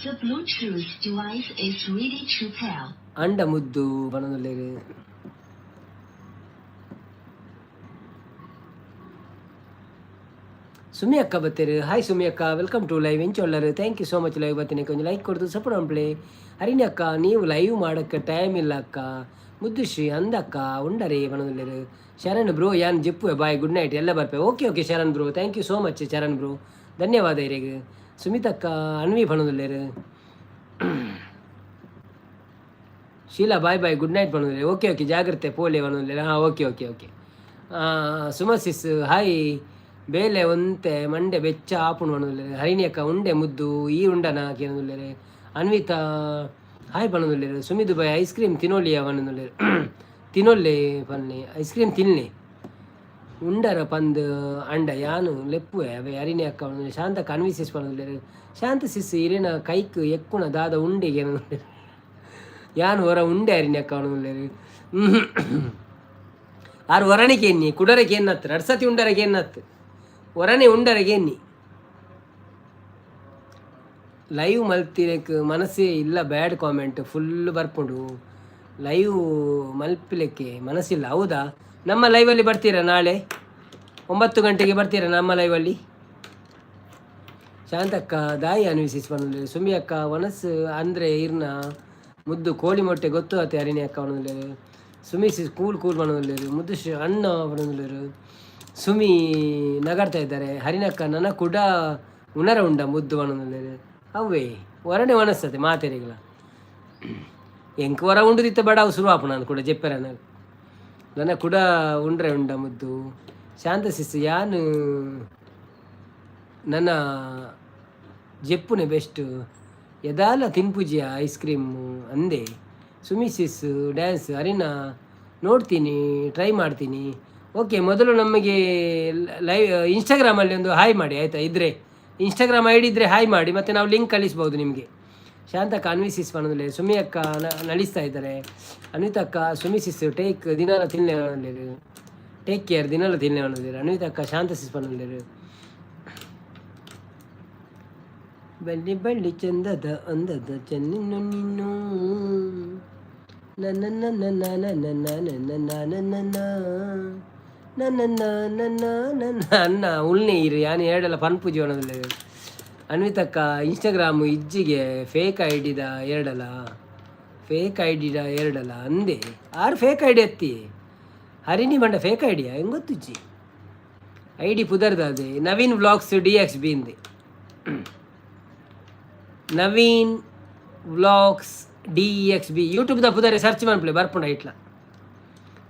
The Bluetooth device is ready to pair. ಅಂಡ ಮುದ್ದು ಪನೊಂದುಲ್ಲೆರ್. ಸುಮಿ ಅಕ್ಕ ಬತ್ತೀರು. ಹಾಯ್ ಸುಮಿ ಅಕ್ಕ, welcome to live. ಎಂಚೊಲ್ಲರು? Thank you so much. Live ಬತ್ತೀನಿ, ಕೊಂಚ ಲೈಕ್ ಕೊಡ್ದು ಸಪೋರ್ಟ್ ಮಾಡ್ಪ್ಲೆ. ಹರಿಣಿ ಅಕ್ಕ, ನೀವು ಲೈವ್ ಮಾಡೋಕ್ಕೆ ಟೈಮ್ ಇಲ್ಲ ಅಕ್ಕ. ಮುದ್ದುಶ್ರೀ ಅಂದಕ್ಕ ಉಂಡರೆ ಪನೊಂದುಲ್ಲೆರ್. ಶರಣ್ ಬ್ರೋ, ಯಾನ್ ಜೆಪ್ಪುವೆ, ಬಾಯ್, ಗುಡ್ ನೈಟ್, ಎಲ್ಲ ಬರ್ಪೆ. Okay okay Sharan bro, thank you so much Charan bro, ಧನ್ಯವಾದ ಇರೆಗ್. ಸುಮಿತಕ್ಕ, ಅನ್ವಿ ಪನೊಂದುಲ್ಲೆರ್. Sheela, bye bye, good night ಪನ್ನೊಂದುಲ್ಲೆರ್. ಓಕೆ ಓಕೆ, ಜಾಗ್ರತೆ ಪೋಲೆ ಪನ್ನೊಂದುಲ್ಲೆರ್. ಹಾಂ, okay okay okay. Suma sis, hi. ಬೇಲೆ ಒಂತೆ ಮಂಡೆ ಬೆಚ್ಚ ಆಪುಂಡು ಪನ್ನೊಂದುಲ್ಲೆರ್. ಹರಿಣಿ ಅಕ್ಕ, ಉಂಡೆ ಮುದ್ದು, ಈ ಉಂಡನ ಕೇನೊಂದುಲ್ಲೆರ್. ಅನ್ವಿತಾ, ಹಾಯ್ ಪನ್ನೊಂದುಲ್ಲೆರ್. ಸುಮಿ ದುಬೈ, ಐಸ್ ಕ್ರೀಮ್ ತಿನೋಲಿಯ ಪನ್ನೊಂದುಲ್ಲೆರ್. ತಿನೊಲ್ಲೆ ಪನ್ನೆ, ಐಸ್ ಕ್ರೀಮ್ ತಿನ್ಲೆ. ಉಂಡರ ಪಂದ್ ಅಂಡ ಯಾನು ಲೆಪ್ಪುವೆ ಅವೆ ಅರಿಣಿ ಅಕ್ಕ ಪನ್ನೊಂದುಲ್ಲೆರ್. ಶಾಂತ ಅನ್ವಿಸಿಸ್ ಪನ್ನೊಂದುಲ್ಲೆರ್. ಶಾಂತ ಸಿಸ್, ಇರೆನ ಕೈಕ್ ಎಕ್ಕುಣ ದಾದ ಉಂಡೆ ಕೇನೊಂದುಲ್ಲೆರ್. ಯಾನ್ ಹೊರ ಉಂಡೆ ಅರಿಣಿ ಅಕ್ಕ ಪನ್ನೊಂದುಲ್ಲೆರ್. ಆರು ಒರಣೆ ಕೇನ್ನಿ, ಕುಡರೆ ಕೇನ್ನತ್ತು, ರಡ್ ಸತಿ ಉಂಡರೆ ಕೇನ್ನತ್ತು, ಒರಣೆ ಉಂಡರೆ ಕೇನ್ನಿ. ಲೈವ್ ಮಲ್ತಿರಕ್ ಮನಸ್ಸೇ ಇಲ್ಲ, ಬ್ಯಾಡ್ ಕಾಮೆಂಟ್ ಫುಲ್ ಬರ್ಪುಂಡು. ಲೈವ್ ಮಲ್ಪಿಲಿಕ್ಕೆ ಮನಸ್ಸಿಲ್ಲ, ಹೌದಾ? ನಮ್ಮ ಲೈವಲ್ಲಿ ಬರ್ತೀರಾ? ನಾಳೆ 9 ಗಂಟೆಗೆ ಬರ್ತೀರಾ ನಮ್ಮ ಲೈವಲ್ಲಿ? ಶಾಂತಕ್ಕ, ದಾಯಿ ಅನ್ವಿಸಿಸ್ ಪನ್ನೊಂದುಲ್ಲೆರ್. ಸುಮಿ ಅಕ್ಕ, ವನಸ್ ಅಂದ್ರೆ ಇರ್ನ ಮುದ್ದು ಕೋಳಿ ಮೊಟ್ಟೆ ಗೊತ್ತು ಅತ್ತೆ ಅರಿಣಿ ಅಕ್ಕ ಪನ್ನೊಂದುಲ್ಲೆರ್. ಸುಮಿ ಸಿಸ್, ಕೂಲ್ ಕೂಲ್ ಪನ್ನೊಂದುಲ್ಲೆರ್. ಮುದ್ದು ಅಣ್ಣ ಪನ್ನೊಂದುಲ್ಲೆರ್. ಸುಮಿ ನಗರ್ತಾ ಇದ್ದಾರೆ. ಹರಿನಕ್ಕ, ನನ್ನ ಕೂಡ ಉಣರ ಉಂಡ ಮುದ್ದು ಪನ್ನೊಂದುಲ್ಲೆರ್. ಅವೇ ಹೊರಡೆ ಒಣಸ್ತದೆ ಮಾತೆರಿಗಳ ಎಂಕ್ ಹೊರ ಉಂಡುದಿತ್ತ ಬಡವು ಶುರು ಆಪುಂಡು. ನಾನು ಕೂಡ ಜೆಪ್ಪೆರನ ನನ್ನ ಕೂಡ ಉಂಡ್ರೆ ಉಂಡ ಮುದ್ದು. ಶಾಂತ ಸಿಸ್, ಯಾನು ನನ್ನ ಜೆಪ್ಪುನೆ ಬೆಸ್ಟ್ ಎದಾಲ ತಿನ್ಪುಜಿಯ ಐಸ್ ಕ್ರೀಮ್ ಅಂದೆ. ಸುಮಿ ಸಿಸ್, ಡ್ಯಾನ್ಸ್ ಅರಿನಾ ನೋಡ್ತೀನಿ, ಟ್ರೈ ಮಾಡ್ತೀನಿ. ಓಕೆ, ಮೊದಲು ನಮಗೆ ಲೈವ್ ಇನ್ಸ್ಟಾಗ್ರಾಮಲ್ಲಿ ಒಂದು ಹಾಯ್ ಮಾಡಿ, ಆಯಿತಾ? ಇದ್ದರೆ, ಇನ್ಸ್ಟಾಗ್ರಾಮ್ I D ಇದ್ದರೆ ಹಾಯ್ ಮಾಡಿ, ಮತ್ತು ನಾವು ಲಿಂಕ್ ಕಳಿಸ್ಬೋದು ನಿಮಗೆ. ಶಾಂತಕ್ಕ, ಅನ್ವಿಸಿಸ್ ಪನ್ನೊಂದುಲ್ಲೆರ್. ಸುಮಿ ಅಕ್ಕ ನಲಿಸ್ತಾ ಇದ್ದಾರೆ. ಅನ್ವಿತಕ್ಕ, ಸುಮಿ ಸಿಸ್, ಟೇಕ್ ದಿನಾಲ ತಿನ್ಲೆ ಪನ್ನೊಂದುಲ್ಲೆರ್. ಟೇಕ್ ಕೇರ್, ದಿನಾಲ ತಿನ್ಲೆ ಪನ್ನೊಂದುಲ್ಲೆರ್. ಅನ್ವಿತಕ್ಕ, ಶಾಂತ ಸಿಸ್ ಪನ್ನೊಂದುಲ್ಲೆರ್. ಬಳ್ಳಿ ಬಳ್ಳಿ ಚಂದದ ಅಂದದ ಚೆನ್ನಿನ್ನು ನಿನ್ನು ನನ್ನ ನನ್ನ ನನ್ನ ನನ್ನ ನನ್ನ ನನ್ನ ನನ್ನ ನನ್ನ ನನ್ನ ಅನ್ನ ಉಳ್ನೆ ಇರು ಯಾನ್ ಏಡಲ ಪನ್ಪುಜಿ ಪನ್ನೊಂದುಲ್ಲೆರ್. ಅನ್ವಿತಕ್ಕ, ಇನ್ಸ್ಟಾಗ್ರಾಮ್ ಇಜ್ಜಿಗೆ, ಫೇಕ್ I ಡಿದ ಎರಡಲ, ಫೇಕ್ I ಡಿದ ಎರಡಲ ಅಂದೆ. ಆರು ಫೇಕ್ I D ಅತ್ತಿ ಹರಿಣಿ ಬಂಡ ಫೇಕ್ ಐಡಿಯಾ ಹೆಂಗ್ ಗೊತ್ತುಜ್ಜಿ. I D ಪುದರ್ದಾದೆ Naveen vlogs D X B ಇಂದೆ. Naveen vlogs D X B ಯೂಟ್ಯೂಬ್ದ ಪುದರ್ ಸರ್ಚ್ ಮನ್ಪುಲೆ, ಬರ್ಪುಂಡ ಇಟ್ಲ.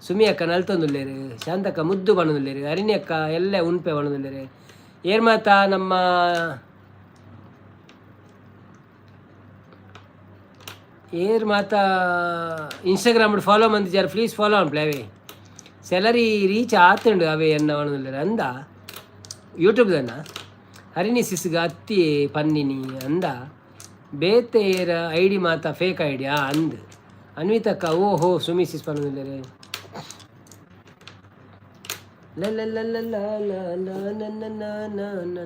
ಸುಮಿ ಅಕ್ಕ ನಲ್ತೊಂದುಲ್ಲೆರ್. ಶಾಂತಕ್ಕ, ಮುದ್ದು ಪನ್ನೊಂದುಲ್ಲೆರ್. ಹರಿಣಿ ಅಕ್ಕ, ಎಲ್ಲೆ ಉನ್ಪೆ ಪನ್ನೊಂದುಲ್ಲೆರ್. ಏರ್ ಮಾತ ನಮ್ಮ ಏರ್ ಮಾತ ಇನ್ಸ್ಟಾಗ್ರಾಮ್ ಫಾಲೋ ಮಂದಿಜಾರ್, ಪ್ಲೀಸ್ ಫಾಲೋ ಅನ್ಪ್ಲೆ. ಅವೇ ಸ್ಯಾಲರಿ ರೀಚ್ ಆತುಂಡು ಅವೇ ಎನ್ನ ಪನ್ನೊಂದುಲ್ಲೆರ್ ಅಂದ ಯೂಟ್ಯೂಬ್ದನ್ನ. ಹರಿಣಿ ಸಿಸ್ಗ ಅತ್ತಿ ಪನ್ನಿನಿ ಅಂದ. ಬೇತೆ I D ಮಾತ ಫೇಕ್ I D ಅಂದ್. ಅನ್ವಿತಕ್ಕ, ಓ ಹೋ, ಸುಮಿ ಸಿಸ್ ಪನ್ನೊಂದುಲ್ಲೆರ್. ಲ ಲ ಲ ಲ ಲ ಲ ಲ ನ ನ ನ ನ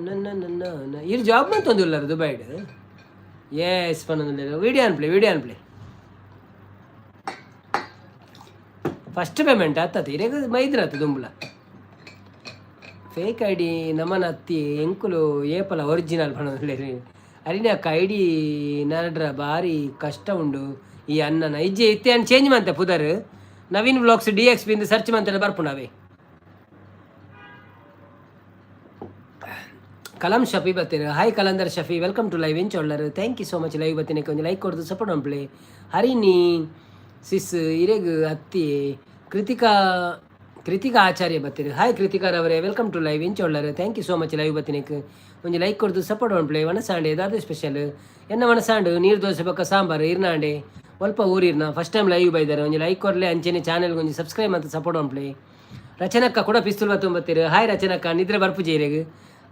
ನ ನ ನ ನ. ಇರ್ ಜಾಬ್ ಮಂತೊಂದುಲ್ಲರ್ ದುಬೈಡ್? ಎಸ್ ಪನ್ನೊಂದುಲ್ಲೆರ್. ವಿಡಿಯೋ ಅನ್ಪ್ಲೆ, ವಿಡಿಯೋ ಅನ್ಪ್ಲೆ. ಫಸ್ಟ್ ಪೇಮೆಂಟ್ ಆತತ್ ಇರೆಗ್ ಮೈದ್ರತ್ ದುಂಬುಲ. ಫೇಕ್ I D ನಮನ ಅತ್ತಿ, ಎಂಕುಲು ಏಪಲ ಒರಿಜಿನಲ್ ಪನ್ನೊಂದುಲ್ಲೆರ್. ಅರಿನ ಅಕ್ಕ, I D ನಡ್ರ ಬಾರಿ ಕಷ್ಟ ಉಂಡು ಈ ಅಣ್ಣನ ಇಜ್ಜೆ. ಇತ್ತೆ ಅನ್ ಚೇಂಜ್ ಮಂತೆ ಪುದರ್, ನವೀನ್ ವ್ಲಾಗ್ಸ್ ಡಿ ಎಕ್ಸ್ ಬಿಂದು ಸರ್ಚ್ ಮಂತೆ ಬರ್ಪುಂಡು ಅವೇ. ಕಲಂ Shafi ಬತ್ತೀರ. Hi Kalandar Shafi, welcome to live. ಎಂಚೊಳ್ಳರು? Thank you so much. Live ಬತ್ತೀನಿ, ಒಂಜಿ ಲೈಕ್ ಕೊಡ್ದು ಸಪೋರ್ಟ್ ಮನ್ಪುಲೆ. ಹರಿಣಿ ಸಿಸ್, ಇರೆಗ್ ಅತ್ತಿ. ಕೃತಿಕಾ, ಕೃತಿಕಾ ಆಚಾರ್ಯ ಬತ್ತೀರಿ. ಹಾಯ್ ಕೃತಿಕಾರವರೇ, welcome to live. ಎಂಚೊಳ್ಳರು? Thank you so much. Live ಬತ್ತಿನಕ್ ಒಂಜಿ ಲೈಕ್ ಕೊಡ್ದು ಸಪೋರ್ಟ್ ಮನ್ಪುಲೆ. ವನಸಾಂಡೆ ದಾದ ಸ್ಪೆಷಲ್? ಎನ್ನ ವನಸಾಂಡು ನೀರು ದೋಸೆ ಬೊಕ್ಕ ಸಾಂಬಾರು. ಇರ್ನಾಂಡೆ ಒಲ್ಪ ಊರಿರ್ನ? ಫಸ್ಟ್ ಟೈಮ್ ಲೈವ್ ಬೈದಾರೆ, ಒಂಜಿ ಲೈಕ್ ಕೊರ್ಲೆ. ಅಂಚೆನೆ ಚಾನೆಲ್ ಒಂಜಿ ಸಬ್ಸ್ಕ್ರೈಬ್ ಮತ್ತು ಸಪೋರ್ಟ್ ಮನ್ಪುಲೆ. ರಚನಕ್ಕ ಕೂಡ ಪಿಸ್ತೂಲ್ ಬತ್ತೊಂಬತ್ತೀರು. ಹಾಯ್ ರಚನಕ್ಕ, ನಿದ್ರೆ ಬರ್ಪುಜಿ ಇರೆಗ್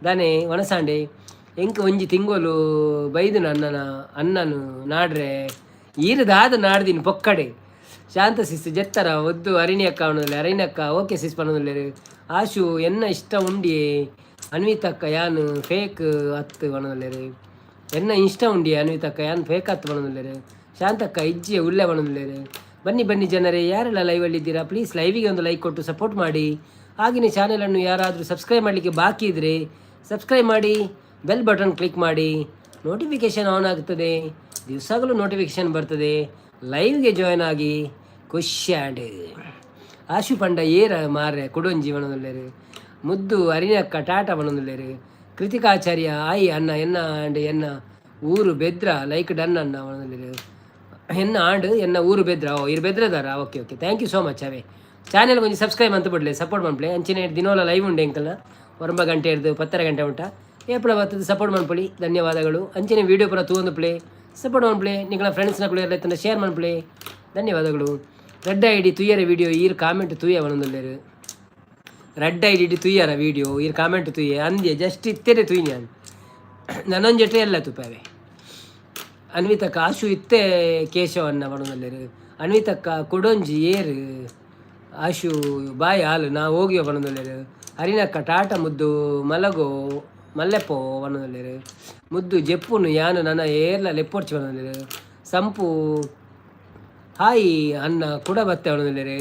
ದಾನೆ? ವನಸಾಂಡೆ ಎಂಕ್ ಒಂಜಿ ತಿಂಗೊಲು ಬೈದು ಅಣ್ಣನ ಅಣ್ಣನು ನಾಡ್ರೆ ಈರು ದಾದ ನಾಡ್ದಿನಿ ಪೊಕ್ಕಡೆ. ಶಾಂತ ಸಿಸ್, ಜೆತ್ತರ ಒದ್ದು ಅರಿಣಿ ಅಕ್ಕ ಪನ್ನೊಂದುಲ್ಲೆರ್. ಅರಿಣಿ ಅಕ್ಕ, ಓಕೆ ಸಿಸ್ ಪನ್ನೊಂದುಲ್ಲೆರ್. ಆಶು, ಎನ್ನ ಇಷ್ಟ ಉಂಡಿ. ಅನ್ವಿತಕ್ಕ, ಯಾನ್ ಫೇಕ್ ಅತ್ತು ಪನ್ನೊಂದುಲ್ಲೆರ್. ಎನ್ನ ಇಷ್ಟ ಉಂಡಿ. ಅನ್ವಿತಕ್ಕ, ಯಾನ್ ಫೇಕ್ ಅತ್ತು ಪನ್ನೊಂದುಲ್ಲೆರ್. ಶಾಂತಕ್ಕ, ಇಜ್ಜಿ ಉಲ್ಲೆ ಪನ್ನೊಂದುಲ್ಲೆರ್. ಬನ್ನಿ ಬನ್ನಿ ಜನರೇ, ಯಾರೆಲ್ಲ ಲೈವಲ್ಲಿ ಇದ್ದೀರಾ, ಪ್ಲೀಸ್ ಲೈವಿಗೆ ಒಂದು ಲೈಕ್ ಕೊಟ್ಟು ಸಪೋರ್ಟ್ ಮಾಡಿ. ಹಾಗೆಯೇ ಚಾನೆಲನ್ನು ಯಾರಾದರೂ ಸಬ್ಸ್ಕ್ರೈಬ್ ಮಾಡಲಿಕ್ಕೆ ಬಾಕಿ ಇದ್ದರೆ ಸಬ್ಸ್ಕ್ರೈಬ್ ಮಾಡಿ, ಬೆಲ್ ಬಟನ್ ಕ್ಲಿಕ್ ಮಾಡಿ. ನೋಟಿಫಿಕೇಷನ್ ಆನ್ ಆಗ್ತದೆ, ದಿವಸಗಳು ನೋಟಿಫಿಕೇಷನ್ ಬರ್ತದೆ. ಲೈವ್ಗೆ ಜಾಯ್ನ್ ಆಗಿ ಖುಷಿಯಾಂಡ್. ಆಶು ಪಂಡ ಏರ ಮಾರ್ರೆ ಕುಡೊಂಜಿ ಪನ್ನೊಂದುಲ್ಲೆರ್. ಮುದ್ದು ಅರಿನಕ್ಕ, ಟಾಟಾ ಪನ್ನೊಂದುಲ್ಲೆರ್. ಕೃತಿಕಾಚಾರ್ಯ, ಆಯಿ ಅಣ್ಣ, ಎನ್ನ ಅಂಡ್ ಎನ್ನ ಊರು ಬೆದ್ರ, ಲೈಕ್ ಡನ್ ಅಣ್ಣ ಪನ್ನೊಂದುಲ್ಲೆರ್. ಎನ್ನ ಆಂಡ್ ಎನ್ನ ಊರು ಬೆದ್ರ. ಓ, ಇರು ಬೆದ್ರದಾರ. Okay okay, thank you so much. ಅವೇ ಚಾನೆಲ್ ಕೊಂಚ ಸಬ್ಸ್ಕ್ರೈಬ್ ಅಂತ ಬಿಡ್ಲೆ, ಸಪೋರ್ಟ್ ಮನ್ಪುಲೆ. ಅಂಚಿನ ದಿನೋಲ ಲೈವ್ ಉಂಡು ಎಂಕಲ್ನ, 9 ಗಂಟೆ ಹಿಡ್ದು 10:30 ಗಂಟೆ ಉಂಟ. ಏಪಳ ಬರ್ತದೆ, ಸಪೋರ್ಟ್ ಮನ್ಪುಳಿ. ಧನ್ಯವಾದಗಳು. ಅಂಚಿನ ವೀಡಿಯೋ ಪೂರ ತೂವೊಂದು ಪ್ಲೇ, ಸಪೋರ್ಟ್ ಮನ್ಪುಲೆ. ನಿಗಳ ಫ್ರೆಂಡ್ಸ್ನಕುಲು ಎಲ್ಲ ಇತ್ತಂಡ ಶೇರ್ ಮನ್ಪುಲೆ. ಧನ್ಯವಾದಗಳು. ರೆಡ್ ಐಡಿ ತುಯ್ಯರ ವೀಡಿಯೋ, ಈರ್ ಕಾಮೆಂಟ್ ತೂಯ ಪನೊಂದುಲ್ಲೆರ್. ರಡ್ಡ್ ಐಡಿ ತುಯ್ಯರ ವೀಡಿಯೋ, ಈರ್ ಕಾಮೆಂಟ್ ತುಯ್ಯ ಅಂದ್ಯ. ಜಸ್ಟ್ ಇತ್ತೇನೆ ತುಯ್ನಿ ಅಂದ್ ನನೊಂಜೆಟೆ ಎಲ್ಲ ತುಪಾವೆ. ಅನ್ವಿತಕ್ಕ, ಆಶು ಇತ್ತೆ ಕೇಶವನ್ನ ಪನೊಂದುಲ್ಲೆರ್. ಅನ್ವಿತಕ್ಕ, ಕುಡೊಂಜಿ ಏರು? ಆಶು ಬಾಯ್ ಹಾಲು ನಾ ಹೋಗಿಯೋ ಪನೊಂದುಲ್ಲೆರ್. ಹರಿನಕ್ಕ, ಟಾಟ ಮುದ್ದು, ಮಲಗೋ ಮಲ್ಲೆಪ್ಪೋ ಪನೊಂದುಲ್ಲೆರ್. ಮುದ್ದು ಜೆಪ್ಪುನು ಯಾನು ನನ ಏರ್ಲ ಲೆಪ್ಪೊರ್ಚಿ ಪನೊಂದುಲ್ಲೆರ್. ಸಂಪು ಹಾಯ್ ಅನ್ನ ಕುಡ ಬತ್ತೆ ಪನೊಂದುಲ್ಲೆರ್.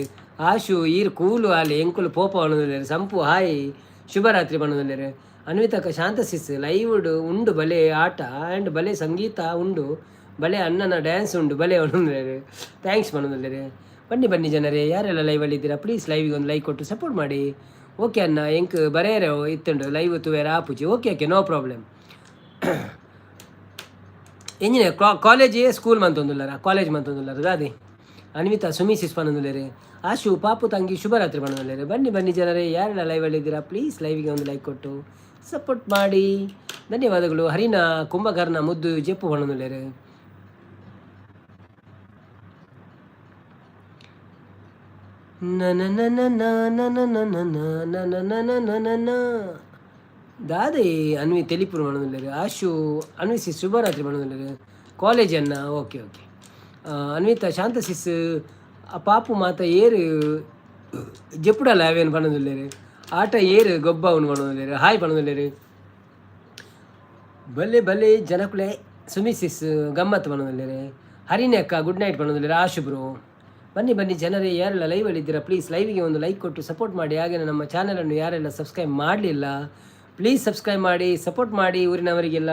ಆಶು ಈರ್ ಕೂಲು ಆಲೆ, ಎಂಕುಲು ಪೋಪ ಪನೊಂದುಲ್ಲೆರ್. ಸಂಪು ಹಾಯ್, ಶುಭರಾತ್ರಿ ಪನೊಂದುಲ್ಲೆರ್. ಅನ್ವಿತಕ್ಕ, ಶಾಂತ ಸಿಸ್ ಲೈವ್ ಉಂಡು, ಬಲೆ ಆಟ ಆ್ಯಂಡ್ ಬಲೆ ಸಂಗೀತ ಉಂಡು, ಬಲೆ ಅಣ್ಣನ ಡ್ಯಾನ್ಸ್ ಉಂಡು, ಬಲೆ ಪನೊಂದುಲ್ಲೆರ್. Thanks ಪನೊಂದುಲ್ಲೆರ್. ಬನ್ನಿ ಬನ್ನಿ ಜನರೇ, ಯಾರೆಲ್ಲ ಲೈವಲ್ಲಿ ಇದ್ದೀರಾ, ಪ್ಲೀಸ್ ಲೈವಿಗೆ ಒಂದು ಲೈಕ್ ಕೊಟ್ಟು ಸಪೋರ್ಟ್ ಮಾಡಿ. ಓಕೆ ಅಣ್ಣ, ಎಂಕ್ ಬರೇರೆ ಇತ್ತುಂಡು, ಲೈವ್ ತೂವೆರ ಆಪುಜಿ. Okay okay, no problem. ಎಂಜಿನ ಕಾಲೇಜ್ ಸ್ಕೂಲ್ ಮಂತೊಂದುಲ್ಲಾರ? ಕಾಲೇಜ್ ಮಂತೊಂದುಲ್ಲಾರ ದಾದಿ? ಅನ್ವಿತಾ, ಸುಮಿ ಸಿಸ್ ಪನೊಂದುಲ್ಲೆರ್. ಆಶು, ಪಾಪು ತಂಗಿ ಶುಭರಾತ್ರಿ ಪನೊಂದುಲ್ಲೆರ್. ಬನ್ನಿ ಬನ್ನಿ ಜನರೇ, ಯಾರೆಲ್ಲ ಲೈವಲ್ಲಿ ಇದ್ದೀರಾ, ಪ್ಲೀಸ್ ಲೈವಿಗೆ ಒಂದು ಲೈಕ್ ಕೊಟ್ಟು ಸಪೋರ್ಟ್ ಮಾಡಿ. ಧನ್ಯವಾದಗಳು. ಹರಿನ ಕುಂಭಕರ್ಣ ಮುದ್ದು ಜೆಪ್ಪು ಪನೊಂದುಲ್ಲೆರ್. ನನ ನನ ನನ ನನ ನನ ನನ ನ ದಾದೆ ಅನ್ವಿ ತೆಲಿಪುರು ಪನೊಂದುಲ್ಲೆರ್. ಆಶು, ಅನ್ವಿಸಿ ಶುಭರಾತ್ರಿ ಪನೊಂದುಲ್ಲೆರ್. ಕಾಲೇಜ್ ಅನ್ನ. ಓಕೆ ಓಕೆ ಅನ್ವಿತಾ, ಶಾಂತ ಸಿಸ್, ಆ ಪಾಪು ಮಾತ ಏರು ಜೆಪ್ಪುಡಲ್ಲ ಅವೇನು ಪನೊಂದುಲ್ಲೆರ್. ಆಟ ಏರು ಗೊಬ್ಬ ಅವನು ಪನೊಂದುಲ್ಲೆರ್. ಹಾಯ್ ಪನೊಂದುಲ್ಲೆರ್. ಬಲೆ ಬಲೆ ಜನಕುಲೆ. ಸುಮಿಸಿಸ್ ಗಮ್ಮತ್ತು ಪನೊಂದುಲ್ಲೆರ್. ಹರಿಣಿ ಅಕ್ಕ, ಗುಡ್ ನೈಟ್ ಪನೊಂದುಲ್ಲೆರ್. ಆಶು ಬ್ರೋ. ಬನ್ನಿ ಬನ್ನಿ ಜನರೇ, ಯಾರೆಲ್ಲ ಲೈವಲ್ಲಿ ಇದ್ದೀರಾ, ಪ್ಲೀಸ್ ಲೈವಿಗೆ ಒಂದು ಲೈಕ್ ಕೊಟ್ಟು ಸಪೋರ್ಟ್ ಮಾಡಿ. ಹಾಗೆಯೇ ನಮ್ಮ ಚಾನಲನ್ನು ಯಾರೆಲ್ಲ ಸಬ್ಸ್ಕ್ರೈಬ್ ಮಾಡಲಿಲ್ಲ, ಪ್ಲೀಸ್ ಸಬ್ಸ್ಕ್ರೈಬ್ ಮಾಡಿ, ಸಪೋರ್ಟ್ ಮಾಡಿ ಊರಿನವರಿಗೆಲ್ಲ.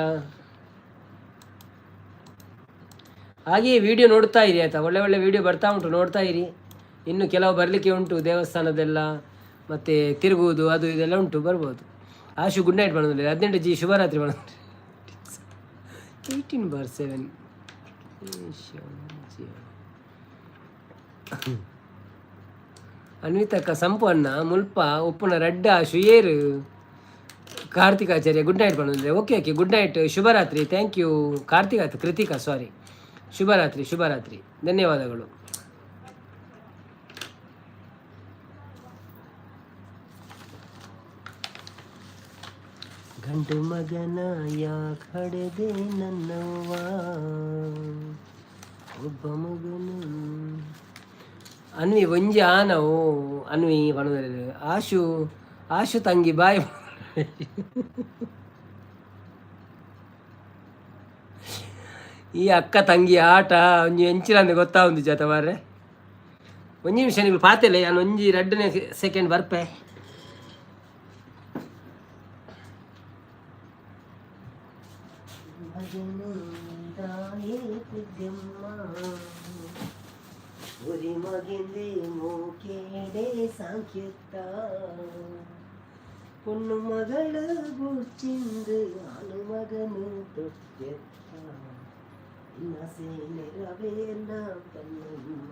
ಹಾಗೆಯೇ ವಿಡಿಯೋ ನೋಡ್ತಾ ಇರಿ, ಆಯಿತಾ? ಒಳ್ಳೆ ಒಳ್ಳೆ ವಿಡಿಯೋ ಬರ್ತಾ ಉಂಟು, ನೋಡ್ತಾ ಇರಿ. ಇನ್ನು ಕೆಲವು ಬರಲಿಕ್ಕೆ ಉಂಟು, ದೇವಸ್ಥಾನದೆಲ್ಲ ಮತ್ತು ತಿರುಗುವುದು ಅದು ಇದೆಲ್ಲ ಉಂಟು, ಬರ್ಬೋದು. ಆಶು ಗುಡ್ ನೈಟ್ ಪನೊಂದುಲ್ಲೆರ್. 18 ಜಿ ಶುಭರಾತ್ರಿ ಪನೊಂದು. 18/7. ಅನ್ವಿತಕ್ಕ, ಸಂಪು ಅಣ್ಣ ಮುಲ್ಪ ಉಪ್ಪುನ ರಡ್ಡ ಶುಯೇರು. ಕಾರ್ತಿಕ್ ಆಚಾರ್ಯ ಗುಡ್ ನೈಟ್ ಪನೊಂದುಲ್ಲೆರ್. ಓಕೆ ಓಕೆ, ಗುಡ್ ನೈಟ್, ಶುಭರಾತ್ರಿ. Thank you Karthik ಆಯ್ತು, ಕೃತಿಕಾ, ಸಾರಿ. ಶುಭರಾತ್ರಿ, ಶುಭರಾತ್ರಿ, ಧನ್ಯವಾದಗಳು. ಗಂಡು ಮಗನ ಯಾಕಡೆದೆ ನನ್ನವ್ವ, ಒಬ್ಬ ಮಗನು. ಅನ್ವಿ, ಒಂಜಿ ಆನವು ಅನ್ವಿ ಪನೊಂದುಲ್ಲೆರ್. ಆಶು, ಆಶು ತಂಗಿ ಬಾಯ್. ಈ ಅಕ್ಕ ತಂಗಿ ಆಟ ಒಂಜಿ ಎಂಚಿನ ಗೊತ್ತಾವುಂದು ಜಾತ ಮಾರ್ರೆ. ಒಂಜಿ ನಿಮಿಷ ನೀವು ಪಾತೆಲೆ, ನಾನು ಒಂಜಿ ರಡ್ಡನೇ ಸೆಕೆಂಡ್ ಬರ್ಪೆ. ಉರಿ ಮಗಿಂದೆ ಮೋಕೇಡೆ ಸಾಂಕ್ಯುತ್ತ, ಪೊಣ್ಣು ಮಗಳು ಬುಡ್ಚಿಂದು ಆನು ಮಗನು ತೊಟ್ಟೆತ್ತ, ನೆರವೇರ್ನ ಪನ್ನಮ್ಮ.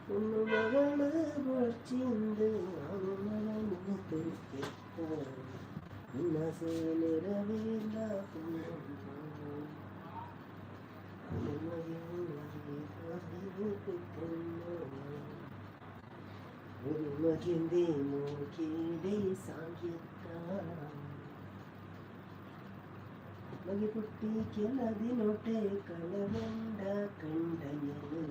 ಪೊಣ್ಣು ಮಗಳು ಬುಡ್ಚಿಂದು ಆನು ಮಗನು ತೊಟ್ಟೆತ್ತ, ನೆರವೇರ್ನ ಪನ್ನಮ್ಮ. ಆನು ಮಗಿಂದೆ ಮೋಕೇಡೆ ಸಾಂಗ್ಯತ್ತ, ಮಗೆ ಪುಟ್ಟಿ ಕೆಲ ದಿನೊಟೆ ಕಳವಂಡ ಕಂಡಯನು.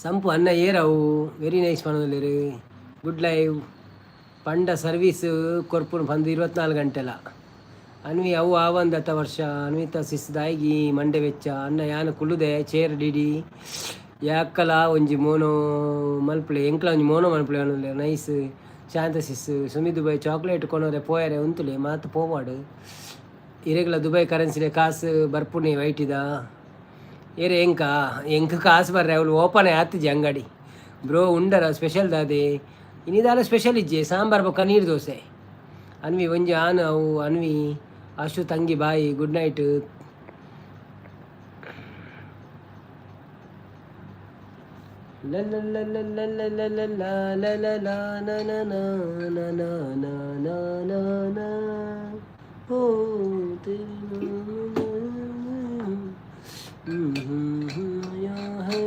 ಸಂಪು ಅನ್ನ ಏರವು ವೆರಿ ನೈಸ್ ಪನೊಂದುಲ್ಲೆರ್. ಗುಡ್ ಲೈವ್ ಪಂಡ ಸರ್ವೀಸ್ ಕೊರ್ಪುನು ಪಂದ್ 24 ಗಂಟೆಲ. ಅನ್ವಿ ಅವು ಆವಂದತ ವರ್ಷ. ಅನ್ವಿತಾ ಸಿಸ್ ದಾಯಿಗಿ ಮಂಡೆ ವೆಚ್ಚ. ಅನ್ನ ಯಾನ್ ಕುಲ್ಲುದೆ ಚೇರ್ ಡಿಡಿ ಯಾಕಲ ಒಂಜಿ ಮೋನೋ ಮಲ್ಪುಲೆ, ಎಂಕ್ಲ ಒಂಜಿ ಮೋನೋ ಮಲ್ಪುಲೆ ಪನೊಂದುಲ್ಲೆರ್. ನೈಸ್ ಶಾಂತ ಸಿಸ್. ಸುಮಿ ದುಬೈ ಚಾಕ್ಲೇಟ್ ಕೊನೊರೆ ಪೋಯರೆ ಉಂತುಲೆ ಮಾತ ಪೋವಾಡು. ಇರೆಗ್ಲ ದುಬೈ ಕರೆನ್ಸಿಲೆ ಕಾಸು ಬರ್ಪುನಿ ವೈಟಿದ. ಏರೆ ಎಂಕ ಎಂಕ್ ಕಾಸು ಬರ್ರೆ, ಅವಳು ಓಪನ್ ಆತಿಜಿ ಅಂಗಡಿ. ಬ್ರೋ ಉಂಡರ ಸ್ಪೆಷಲ್ ದಾದೆ? ಇನಿದಾಲ ಸ್ಪೆಷಲ್ ಇಜ್ಜೆ, ಸಾಂಬಾರ್ ಬೊಕ್ಕ ನೀರು ದೋಸೆ. ಅನ್ವಿ ಒಂಜಿ ಆನ್ ಅವು. ಅನ್ವಿ ಅಶು ತಂಗಿ ಬಾಯ್, ಗುಡ್ ನೈಟ್. ಓ है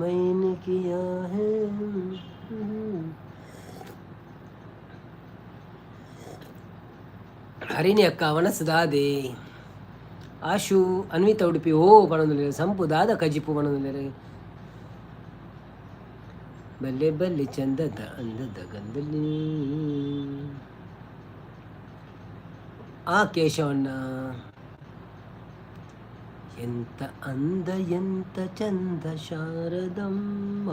मैंने किया है। ಹರಿಣಿ ಅಕ್ಕ ವನಸ್ ದಾದೆ. ಆಶು ಅನ್ವಿತ ಉಡುಪಿ ಓ ಪನೊಂದುಲ್ಲೆರ್. ಸಂಪು ದಾದ ಕಜಿಪು ಪನೊಂದುಲ್ಲೆರ್. ಬಲ್ಲೆ ಬಲ್ಲೆ ಚಂದದ ಅಂದದ ಗಂದಲ್ಲಿ. ಆ ಕೇಶವಣ್ಣ, ಎಂತ ಅಂದ ಎಂತ ಚಂದ ಶಾರದಮ್ಮ,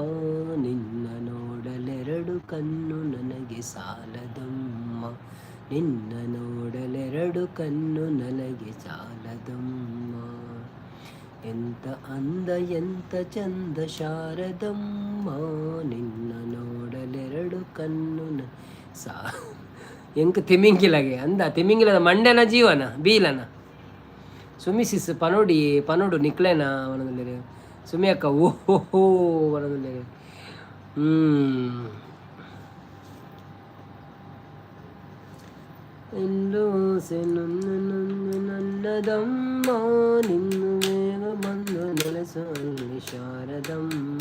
ನಿನ್ನ ನೋಡಲೆರಡು ಕಣ್ಣು ನನಗೆ ಸಾಲದಮ್ಮ, ನಿನ್ನ ನೋಡಲೆರಡು ಕಣ್ಣು ನನಗೆ ಸಾಲದಮ್ಮ. ಎಂತ ಅಂದ ಎಂತ ಚಂದ ಶಾರದಮ್ಮ, ನಿನ್ನ ನೋಡಲೆರಡು ಕಣ್ಣು ನ ಸಾ. ಎಂಕ್ ತಿಮಿಂಗಿಲಗೆ ಅಂದ ತಿಮಿಂಗಿಲದ ಮಂಡೆನ ಜೀವನ ಬೀಲನ. ಸುಮಿಸಿಸ್ ಪನೋಡಿ ಪನೋಡು ನಿಕ್ಲೆನ ಪನೊಂದುಲ್ಲೆರ್. ಸುಮಿ ಅಕ್ಕ ಓಹೋ ಹೋ ಪನೊಂದುಲ್ಲೆರ್. ನನ್ನದಮ್ಮ, ನಿನ್ನು ಬೇಗ ಬಂದು ನೆಲೆಸಲ್ಲಿ ಶಾರದಮ್ಮ.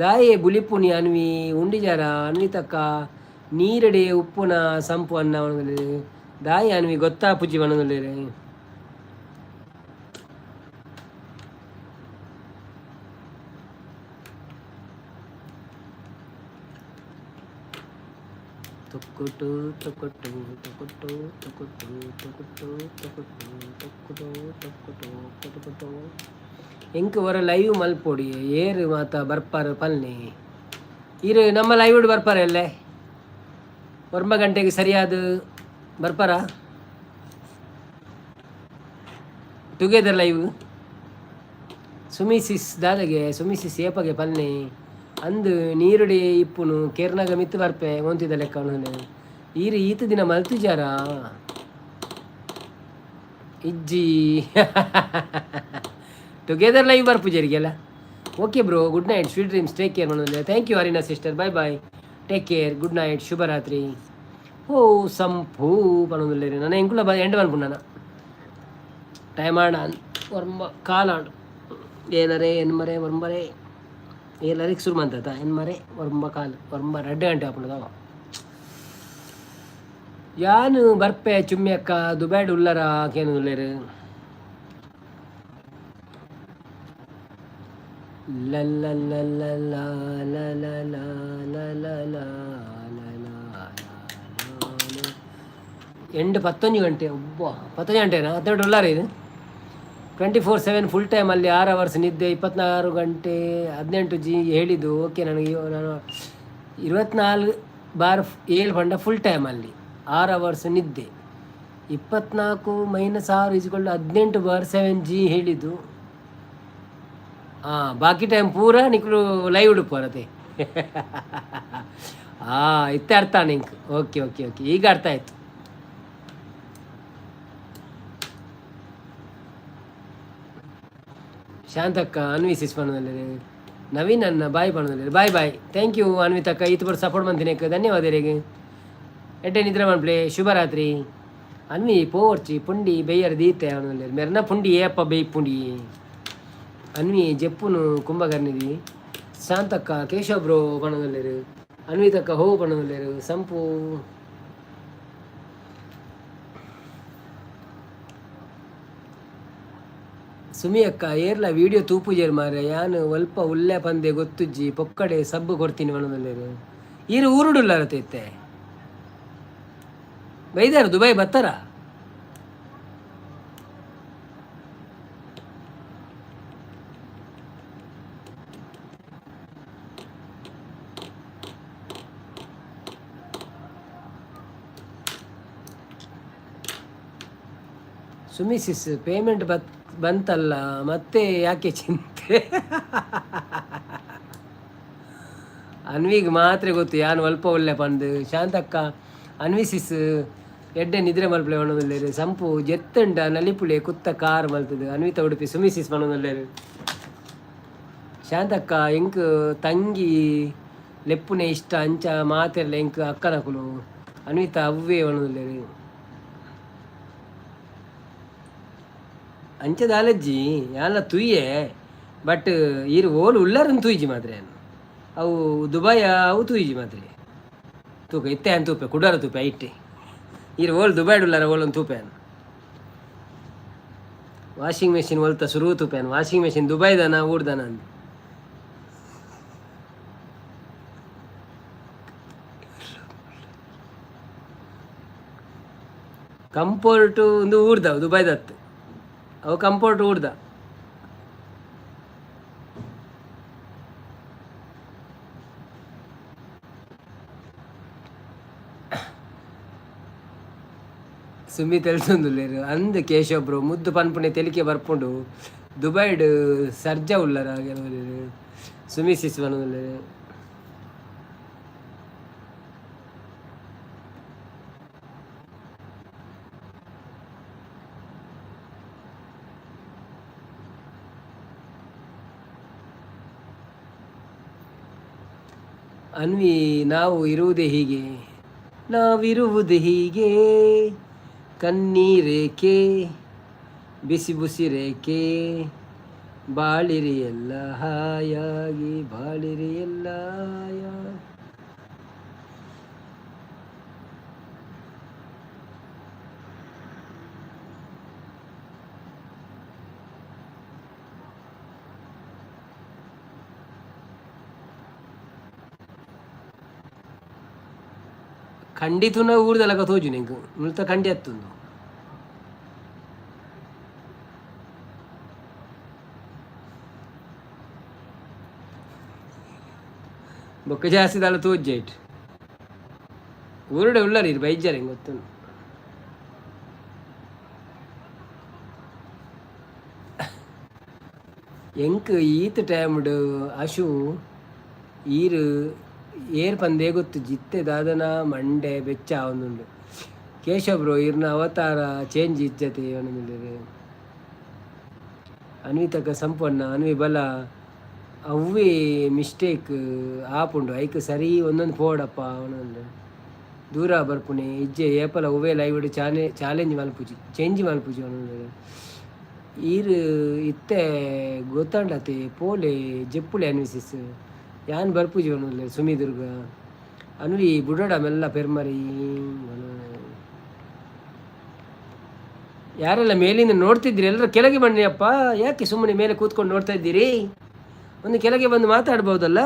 ದಾಯೆ ಬುಲಿಪುನಿ ಅನ್ವಿ ಉಂಡಿಜಾರ? ಅನ್ವಿತಕ್ಕ ನೀರಡೆ ಉಪ್ಪುನ ಸಂಪು ಅನ್ನ ಪನೊಂದುಲ್ಲೆರ್. ದಾಯಿ ಅನ್ವಿ ಗೊತ್ತಾ ಪುಜಿ ಪನೊಂದುಲ್ಲೆರ್. ತೊಕ್ಕುಟು ತೊಕ್ಕುಟು ತೊಕ್ಕುಟು ತೊಕ್ಕುಟು ತೊಕ್ಕುಟು ತೊಕ್ಕುಟು ತೊಕ್ಕುಟು ತೊಕ್ಕುಟು ತೊಕ್ಕುಟು. ಎಂಕ್ ಒರ ಲೈವ್ ಮಲ್ಪೊಡಿ, ಏರು ಮಾತ ಬರ್ಪಾರು ಪಲ್ನಿ. ಈರು ನಮ್ಮ ಲೈವ್ ಬರ್ಪಾರ ಎಲ್ಲೆ? 9 ಗಂಟೆಗೆ ಸರಿಯಾದ ಬರ್ಪಾರ ಟುಗೆದರ್ ಲೈವ್? ಸುಮಿಸಿಸ್ ದಾದಗೆ ಸುಮಿಸಿಸ್ ಏಪಗೆ ಪಲ್ನಿ? ಅಂದು ನೀರುಡೆ ಇಪ್ಪುನು ಕೇರ್ನಾಗ ಮಿತ್ತು ಬರ್ಪೆ ಒಂತಿದ ಲೆಕ್ಕ. ಈರು ಈತ ದಿನ ಮಲ್ತುಜಾರ? ಇಜ್ಜಿ. ಟುಗೆದರ್ ಲೈವ್ ಬರ್ಪುಜರಿಗೆಲ್ಲ. Okay bro, good night, sweet dreams, take care. Thank you Arina sister, bye bye, take care, good night, ಶುಭರಾತ್ರಿ. ಓ ಸಂಪೂ ಪನೊಂದುಲ್ಲೆರ್. ನನ ಎಂಕುಲ ಎಂಡ್ ಮನ್ಪುಂಡನ ಟೈಮ್ ಆಂಡ. ಒರ್ಂಬ ಕಾಲಾಂಡ್. ಏನರೇ ಎನ್ಮರೆ ಒರ್ಂಬರೆ ಏಲರಿಗೆ ಶುರು ಮಂತತ. ಎನ್ಮರೆ ಒರ್ಂಬ ಕಾಲು, ಒರ್ಂಬ 2 ಗಂಟೆ ಆಪುಂಡದವ. ಯಾನು ಬರ್ಪೆ ಚುಮ್ಮಿ ಅಕ್ಕ. ದುಬೈಡ್ ಉಲ್ಲರ ಕೇನುಲ್ಲೆರ್. ಲಲ್ಲ ಲ ಲ ಎಂಟು ಪತ್ತೊಂಜಿ ಗಂಟೆ. ಒಬ್ಬ ಪತ್ತೊಂಜಿ ಗಂಟೆನಾ? 18 ಉಲ್ಲಾರ. ಇದು 24/7 ಫುಲ್ ಟೈಮ್ ಅಲ್ಲಿ 6 ಅವರ್ಸ್ ನಿದ್ದೆ, 24 ಗಂಟೆ 18 ಜಿ ಹೇಳಿದ್ದು. ಓಕೆ, ನನಗೆ ನಾನು 24 ಬಾರ್ 7 ಪಂಡ ಫುಲ್ ಟೈಮಲ್ಲಿ 6 ಅವರ್ಸ್ ನಿದ್ದೆ, 24 ಮೈನಸ್ 6 ಇಸ್ಕೊಂಡು 18 ಬಾರ್ 7 ಜಿ ಹೇಳಿದ್ದು. ಹಾಂ, ಬಾಕಿ ಟೈಮ್ ಪೂರ ನಿಕ್ಲು ಲೈವ್ ಉಡುಪರತೆ. ಹಾಂ, ಇತ್ತೆ ಅರ್ಥ ನಿಂಕ್. ಓಕೆ ಓಕೆ ಓಕೆ, ಈಗ ಅರ್ಥ ಆಯ್ತು. ಶಾಂತಕ್ಕ ಅನ್ವಿಸಿಸ್ ಪನೊಂದುಲ್ಲೆರ್. ನವೀನ್ ಅನ್ನ ಬಾಯ್ ಪನೊಂದುಲ್ಲೆರ್. ಬಾಯ್ ಬಾಯ್, thank you ಅನ್ವಿತಕ್ಕ. ಈತ್ ಬರ್ ಸಪೋರ್ಟ್ ಮಂತಿನಕ್ಕೆ ಧನ್ಯವಾದ. ಎಡ್ಡೆ ನಿದ್ರೆ ಮನ್ಪ್ಲೆ, ಶುಭರಾತ್ರಿ. ಅನ್ವಿ ಪೋವರ್ಚಿ ಪುಂಡಿ ಬೆಯ್ಯರ್ ದೀತೆ ಪನೊಂದುಲ್ಲೆರ್. ಮೆರ್ನ ಪುಂಡಿ ಏಪ ಬೇಯ್ ಪುಂಡಿ. ಅನ್ವಿ ಜೆಪ್ಪುನು ಕುಂಭಕರ್ಣಿದಿ. ಶಾಂತಕ್ಕ ಕೇಶವ ಬ್ರೋ ಪನೊಂದುಲ್ಲೆರ್. ಅನ್ವಿತಕ್ಕ ಹೋ ಪಣ್ಣುಲ್ಲೇರು ಸಂಪು. ಸುಮಿ ಅಕ್ಕ ಏರ್ಲ ವೀಡಿಯೋ ತೂಪುಜೇರ್ ಮಾರೆ, ಯಾನ್ ಒಲ್ಪ ಉಲ್ಲೆ ಪಂದೆ ಗೊತ್ತುಜ್ಜಿ, ಪೊಕ್ಕಡೆ ಸಬ್ಬು ಕೊಡ್ತೀನಿ ಪನೊಂದುಲ್ಲೆರ್. ಈರ್ ಊರುಡುಲ್ಲಾರ ಇತ್ತೆ? ಬೈದಾರ ದುಬೈ ಬತ್ತಾರ? ಸುಮಿ ಸಿಸ್, ಪೇಮೆಂಟ್ ಬಂತಲ್ಲ, ಮತ್ತೆ ಯಾಕೆ ಚಿಂತೆ? ಅನ್ವಿಗೆ ಮಾತ್ರ ಗೊತ್ತು ಯಾನ್ ಒಲ್ಪ ಒಳ್ಳೆ ಪಂದು. ಶಾಂತಕ್ಕ, ಅನ್ವಿ ಸಿಸ್ ಎಡ್ಡೆ ನಿದ್ರೆ ಮಲ್ಪಲೆ ಪನೊಂದುಲ್ಲೆರ್. ಸಂಪು ಜೆತ್ತುಂಡ ನಲಿಪುಲೆ ಕುತ್ತ car ಮಲ್ತದು. ಅನ್ವಿತ Udupi Sumy sis ಪನೊಂದುಲ್ಲೆರ್. Shantakka, ಎಂಕ್ ತಂಗಿ ಲೆಪ್ಪುನೆ ಇಷ್ಟ, ಅಂಚ ಮಾತೆರ್ಲ ಎಂಕ್ ಅಕ್ಕನಕುಲು. ಅನ್ವಿತ ಅವ್ವೇ ಪನೊಂದುಲ್ಲೆರ್. ಅಂಚ ದಾಲಜ್ಜಿ, ಯಾನ್ಲ ತೂಯೆ, ಬಟ್ ಈರ್ ಓಲು ಉಲ್ಲರನ್ ತೂಯಿಜಿ ಮಾತ್ರ ಯಾನ್. ಅವು ದುಬಾಯ ಅವು ತೂಯಿಜಿ ಮಾತ್ರ. ತೂಕ ಇತ್ತೆ ಯಾನ್ ತೂಪೆ, ಕುಡಾರ ತೂಪೆ ಐಟೆ. ಈರ್ ಓಲ್ ದುಬೈಡ್ ಉಲ್ಲರ ಓಲೊಂದು ತೂಪೆ ಯಾನ್. ವಾಷಿಂಗ್ ಮೆಷಿನ್ ಒಲ್ತ ಸುರು ತೂಪೆ ಯಾನ್. ವಾಷಿಂಗ್ ಮೆಷಿನ್ ದುಬೈದನ ಊರ್ದನ ಅಂದ್. ಕಂಪೋರ್ಟ್ ಒಂದು ಊರ್ದ, ದುಬೈದತ್ತು ಅವು ಕಂಪೋರ್ಟ್ ಊರ್ದ. ಸುಮಿ ತೆಲ್ಸೊಂದುಲ್ಲೆರ್ ಅಂದ್ ಕೇಶವ್ ಬ್ರೋ, ಮುದ್ದು ಪನ್ಪುನೆ ತೆಲಿಕೆ ಬರ್ಪುಂಡು. ದುಬೈಡ್ ಸರ್ಜ ಉಲ್ಲರ ಕೆಲವೆರ್. Sumy sis ಪನೊಂದುಲ್ಲೆರ್. ಅನ್ವಿ, ನಾವು ಇರುವುದೇ ಹೀಗೆ, ನಾವಿರುವುದು ಹೀಗೆ, ಕಣ್ಣೀರೇಕೆ, ಬಿಸಿ ಬುಸಿರೇಕೆ, ಬಾಳಿರಿ ಎಲ್ಲ ಹಾಯಾಗಿ, ಬಾಳಿರಿ ಎಲ್ಲ. ಖಂಡಿತುನ ಊರ್ದಲಕ ತೋಜು ನಿಂಕ್ ಮುಲ್ತ ಖಂಡಿ ಅತ್ತುಂದು. ಬೊಕ್ಕ ಜಾಸ್ತಿ ದಾಲ ತೋಜ್ಜೈಟ್ ಊರುಡೆ ಉಳ್ಳಾರಿ ಬೈಜಾರೆ ಗೊತ್ತುಂಡು. ಎಂಕ್ ಈತ್ ಟೈಮ್ಡ್ ಅಶು ಈರ್ ಏರ್ ಪಂದೇ ಗೊತ್ತು, ಜಿತ್ತೆ ದಾದನ ಮಂಡೆ ಬೆಚ್ಚ ಆವೊಂದುಂಡು. ಕೇಶವ್ ಬ್ರೋ, ಈರ್ನ ಅವತಾರ ಚೇಂಜ್ ಇಜ್ಜತೆ ಪನೊಂದುಲ್ಲೆರ್. ಅನ್ವಿತಕ್ಕ ಸಂಪಣ್ಣ, ಅನ್ವಿ ಬಲ, ಅವ್ವೇ ಮಿಸ್ಟೇಕ್ ಆಪುಂಡು, ಐಕ್ ಸರಿ ಒಂದೊಂದು ಪೋಡಪ್ಪ ಒಂದೊಂದು ದೂರ ಬರ್ಪುನೆ ಇಜ್ಜೆ, ಏಪಲ ಒವ್ವೇ ಲೈವ್ ಚಾನೆ ಚಾಲೆಂಜ್ ಮಲ್ಪುಜಿ, ಚೇಂಜ್ ಮಲ್ಪುಜಿ ಪನೊಂದುಲ್ಲೆರ್. ಈರ್ ಇತ್ತೆ ಗೊತ್ತಾಂಡತೆ, ಪೋಲೆ ಜೆಪ್ಪುಲೆ ಅನ್ವಿಸಿಸ್, ಯಾನ್ ಬರ್ಪುಜಿ ಪನೊಂದುಲ್ಲೆರ್. ಸುಮಿ ದುರ್ಗ, ಅನ್ವಿ ಬುಡಡ ಮೆಲ್ಲ ಪೆರ್ಮರಿ. ಯಾರೆಲ್ಲ ಮೇಲಿಂದ ನೋಡ್ತಿದ್ದೀರಿ ಎಲ್ಲರೂ ಕೆಳಗೆ ಬನ್ನಿ ಅಪ್ಪ. ಯಾಕೆ ಸುಮ್ಮನೆ ಮೇಲೆ ಕೂತ್ಕೊಂಡು ನೋಡ್ತಾ ಇದ್ದೀರಿ? ಒಂದು ಕೆಳಗೆ ಬಂದು ಮಾತಾಡ್ಬೋದಲ್ಲ.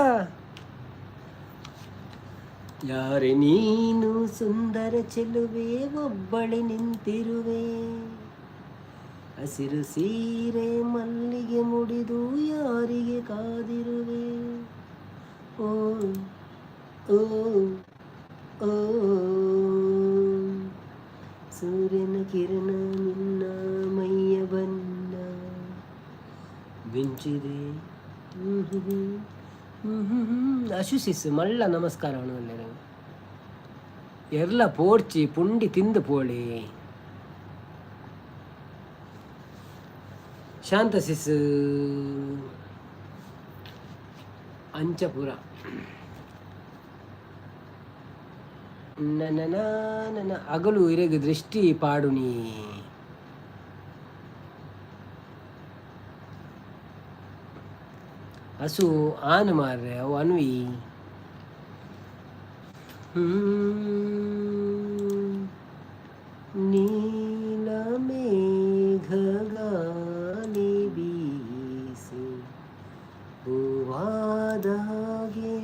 ಯಾರೆ ನೀನು ಸುಂದರ ಚೆಲುವೆ, ಒಬ್ಬಳೆ ನಿಂತಿರುವೆ, ಹಸಿರು ಸೀರೆ ಮಲ್ಲಿಗೆ ಮುಡಿದು ಯಾರಿಗೆ ಕಾದಿರುವೆ? ಓ ಓ ಓ, ಸೂರ್ಯನ ಕಿರಣ ನಿನ್ನ ಮೈಯ ಬಣ್ಣ ಮಿಂಚಿದೆ. ಅಶುಸಿಸ್ ಮಲ್ಲ ನಮಸ್ಕಾರ. ಎರ್ಲ ಪೋಡ್ಚಿ ಪುಂಡಿ ತಿಂದು ಪೋಳಿ. ಶಾಂತ ಸಿಸ್ ಅಂಚಪುರ. ನನ್ನ ಅಗಲು ಇರೆಗ್ ದೃಷ್ಟಿ ಪಾಡುನಿ. ಹಸು ಆನು ಮಾರ್ರೆ ಅವು ಅನ್ವಿ. ನೀಲ ಮೇಘ ಗಾಳಿ ಬೀಸಿ ಹೂವಾದ ಹಾಗೆ,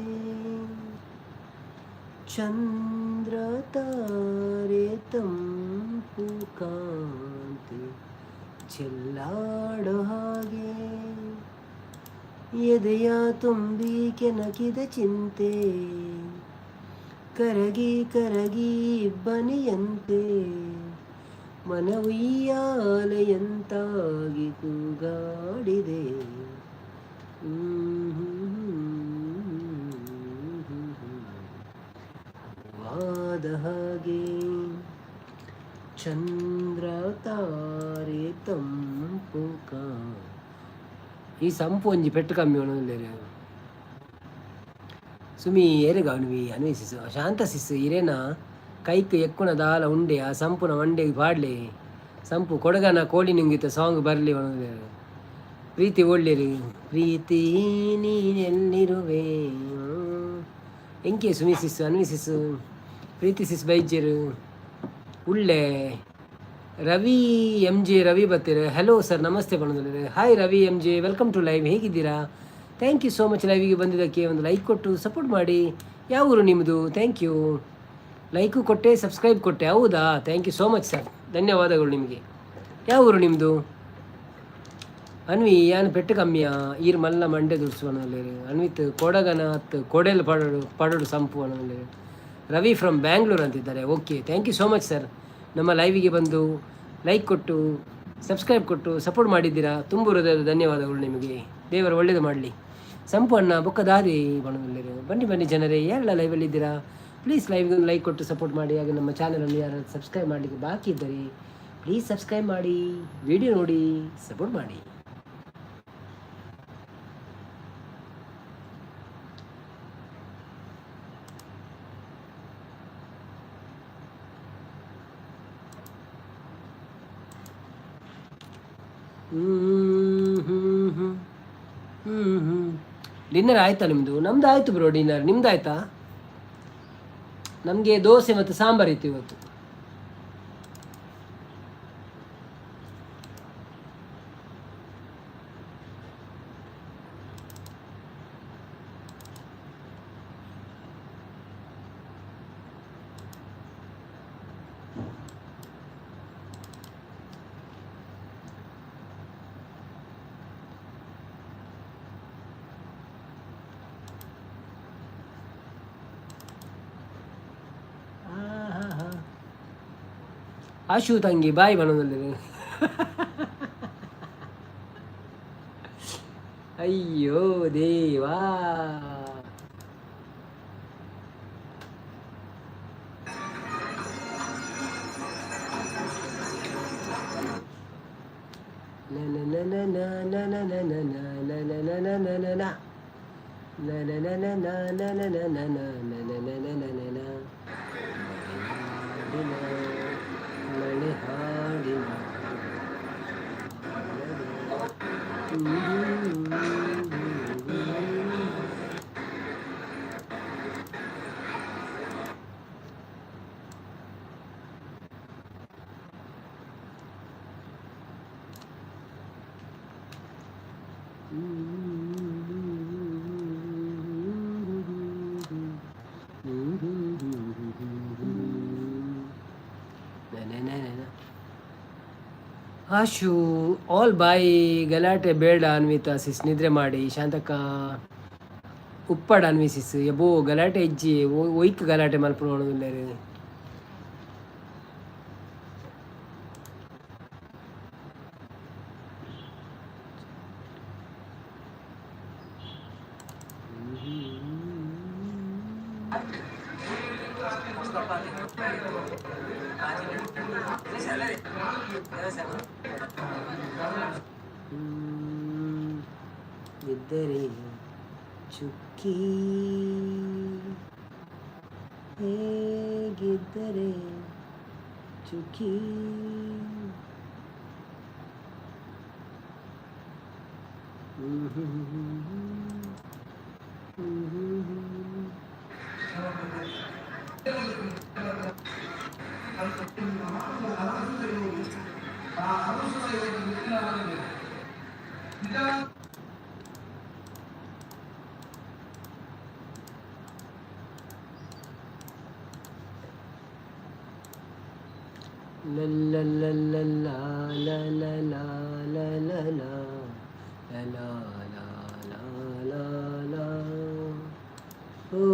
ಚಂದ್ರ ತಾರೆ ತಂಪು ಕಾಂತಿ ಚೆಲ್ಲಾಡೋ ಹಾಗೆ, ಎದೆಯ ತುಂಬಿ ಕೆಣಕಿದ ಚಿಂತೆ ಕರಗಿ ಕರಗಿ ಇಬ್ಬನಿಯಂತೆ ಮನವುಯ್ಯಾಲೆಯಂತಾಗಿ ಕೂಗಾಡಿದೆ. ವಾದ ಹಾಗೆ, ಚಂದ್ರ ತಾರೆ ತಂಪು ಕಾ ಈ ಸಂಪು ಒಂಜಿ ಪೆಟ್ಟು ಕಮ್ಮಿ ಒಣಲ್ಲೇರು. ಸುಮಿ ಏರೆಗ ಅನ್ವಿ ಅನ್ವೇಸಿಸು ಶಾಂತ ಸಿಸ್ಸು ಇರೇನ ಕೈಕ್ ಎಕ್ಕುನ ದಾಲ ಉಂಡೆ ಆ ಸಂಪುನ ವಂಡೆ ಪಾಡ್ಲೆ ಸಂಪು ಕೊಡಗನ ಕೋಳಿ ನುಂಗಿತ ಸಾಂಗ್ ಬರಲಿ ಒಣಲ್ಲೇರು. ಪ್ರೀತಿ ಒಳ್ಳೆರು ಪ್ರೀತಿ ನೀನೆಲ್ಲಿರುವೆ. ಎಂಕೆ ಸುಮಿ ಸಿಸ್ಸು ಅನ್ವಿ ಸಿಸ್ಸು ಪ್ರೀತಿ ಸಿಸ್ ಬೈಜರು ಉಳ್ಳೆ. ರವಿ ಎಮ್ ಜೆ ರವಿ ಬರ್ತೀರ. ಹಲೋ ಸರ್, ನಮಸ್ತೆ ಬಣ್ಣದಲ್ಲಿ. Hi Ravi M J, welcome to live. ಹೇಗಿದ್ದೀರಾ? Thank you so much ಲೈವಿಗೆ ಬಂದಿದ್ದಕ್ಕೆ. ಒಂದು ಲೈಕ್ ಕೊಟ್ಟು ಸಪೋರ್ಟ್ ಮಾಡಿ. ಯಾವ ಊರು ನಿಮ್ಮದು? Thank you. Like ಕೊಟ್ಟೆ, ಸಬ್ಸ್ಕ್ರೈಬ್ ಕೊಟ್ಟೆ. ಹೌದಾ? Thank you so much sir, ಧನ್ಯವಾದಗಳು ನಿಮಗೆ. ಯಾವ ಊರು ನಿಮ್ಮದು? ಅನ್ವಿ ಯಾನ್ ಪೆಟ್ಟು ಕಮ್ಮಿಯಾ ಈರ್ ಮಲ್ಲ ಮಂಡೆ ದುಡ್ಸು ಅನ್ನೋಲ್ಲೇರು. ಅನ್ವಿತ್ ಕೊಡಗನ ಅತ್ತು ಕೊಡೆಲ್ ಪಡಡು ಪಡಡು ಸಂಪು ಅನ್ನೋಲ್ಲೇರು. ರವಿ ಫ್ರಮ್ ಬ್ಯಾಂಗ್ಳೂರ್ ಅಂತಿದ್ದಾರೆ. Okay, thank you so much sir. ನಮ್ಮ ಲೈವಿಗೆ ಬಂದು ಲೈಕ್ ಕೊಟ್ಟು ಸಬ್ಸ್ಕ್ರೈಬ್ ಕೊಟ್ಟು ಸಪೋರ್ಟ್ ಮಾಡಿದ್ದೀರಾ. ತುಂಬ ಹೃದಯದ ಧನ್ಯವಾದಗಳು ನಿಮಗೆ. ದೇವರು ಒಳ್ಳೇದು ಮಾಡಲಿ. ಸಂಪು ಅಣ್ಣ ಬೊಕ್ಕ ದಾರಿ ಬಣ್ಣದಲ್ಲಿರು. ಬನ್ನಿ ಬನ್ನಿ ಜನರೇ, ಯಾರೆಲ್ಲ ಲೈವಲ್ಲಿದ್ದೀರಾ ಪ್ಲೀಸ್ ಲೈವ್ಗೆ ಒಂದು ಲೈಕ್ ಕೊಟ್ಟು ಸಪೋರ್ಟ್ ಮಾಡಿ. ಹಾಗೆ ನಮ್ಮ ಚಾನಲನ್ನು ಯಾರು ಸಬ್ಸ್ಕ್ರೈಬ್ ಮಾಡಲಿಕ್ಕೆ ಬಾಕಿ ಇದ್ದರೆ ಪ್ಲೀಸ್ ಸಬ್ಸ್ಕ್ರೈಬ್ ಮಾಡಿ, ವಿಡಿಯೋ ನೋಡಿ, ಸಪೋರ್ಟ್ ಮಾಡಿ. ಡಿನ್ನರ್ ಆಯ್ತಾ ನಿಮ್ಮದು? ನಮ್ದು ಆಯಿತು ಬ್ರೋ ಡಿನ್ನರ್. ನಿಮ್ದು ಆಯ್ತಾ? ನಮಗೆ ದೋಸೆ ಮತ್ತು ಸಾಂಬಾರು ಇತ್ತು ಇವತ್ತು. ಆಶು ತಂಗಿ ಬಾಯ್ ಬಣ್ಣದಲ್ಲಿ. ಅಯ್ಯೋ ದೇವಾ. ಮಳೆ ಹಾಡಿನ. ಆಶು ಆಲ್ ಬಾಯ್. ಗಲಾಟೆ ಬೇಡ ಅನ್ವಿತಾ ಸಿಸ್, ನಿದ್ರೆ ಮಾಡಿ. ಶಾಂತಕ್ಕ ಉಪ್ಪಡ ಅನ್ವಿ ಸಿಸ್. ಎಬೋ ಗಲಾಟೆ ಇಜ್ಜಿ, ಒಯ್ಕ್ ಗಲಾಟೆ ಮಲ್ಪುನ. ಇದ್ದರೆ ಚುಕ್ಕಿ ಹೇಗಿದ್ದರೆ ಚುಕ್ಕಿ. La la la la la la la la la la la la. ಓ.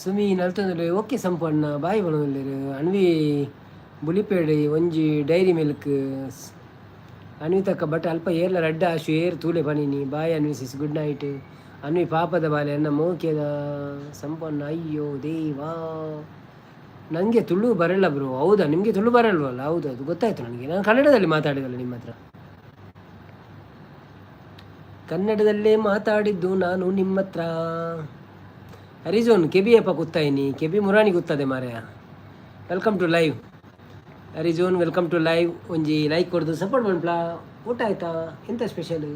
Sumi ನಲ್ತೊಂದುಲ್ಲೆ. Okay ಸಂಪಣ್ಣ, ಬಾಯ್ ಪನೊಂದುಲ್ಲೆರ್. ಅನ್ವಿ ಬುಲಿಪೇಡೆ ಒಂಜಿ ಡೈರಿ ಮಿಲ್ಕ್. ಅನ್ವಿತಕ್ಕ ಬಟ್ ಅಲ್ಪ ಏರ್ಲ ರಡ್ಡ ಆಶು ಏರ್ ತೂಲೆ ಪನಿನಿ. Bye Anvi sis, good night. Anvi ಪಾಪದ ಬಾಲೆ ಎನ್ನ ಮೋಕೆದ ಸಂಪಣ್ಣ. ಅಯ್ಯೋ ದೇವಾ, ನನಗೆ ತುಳು ಬರಲ್ಲ ಬ್ರೋ. ಹೌದಾ? ನಿಮಗೆ ತುಳು ಬರಲ್ವಲ್ಲ? ಹೌದು, ಅದು ಗೊತ್ತಾಯ್ತು ನನಗೆ. ನಾನು ಕನ್ನಡದಲ್ಲಿ ಮಾತಾಡಿದಲ್ಲ ನಿಮ್ಮ ಹತ್ರ. ಕನ್ನಡದಲ್ಲೇ ಮಾತಾಡಿದ್ದು ನಾನು ನಿಮ್ಮ ಹತ್ರ. ಹರಿಜೋನ್ ಕೆಬಿ ಅಪ್ಪ ಕೂತಾಯಿನಿ, ಕೆಬಿ ಮುರಾಣಿ ಗೊತ್ತದೆ ಮಾರಾಯ. Welcome to live ಹರಿಜೋನ್, welcome to live. ಒಂಜಿ ಲೈಕ್ ಕೊಡ್ದು ಸಪೋರ್ಟ್ ಮನ್ಪ್ಲಾ. ಊಟ ಆಯ್ತಾ? ಎಂತ ಸ್ಪೆಷಲ್?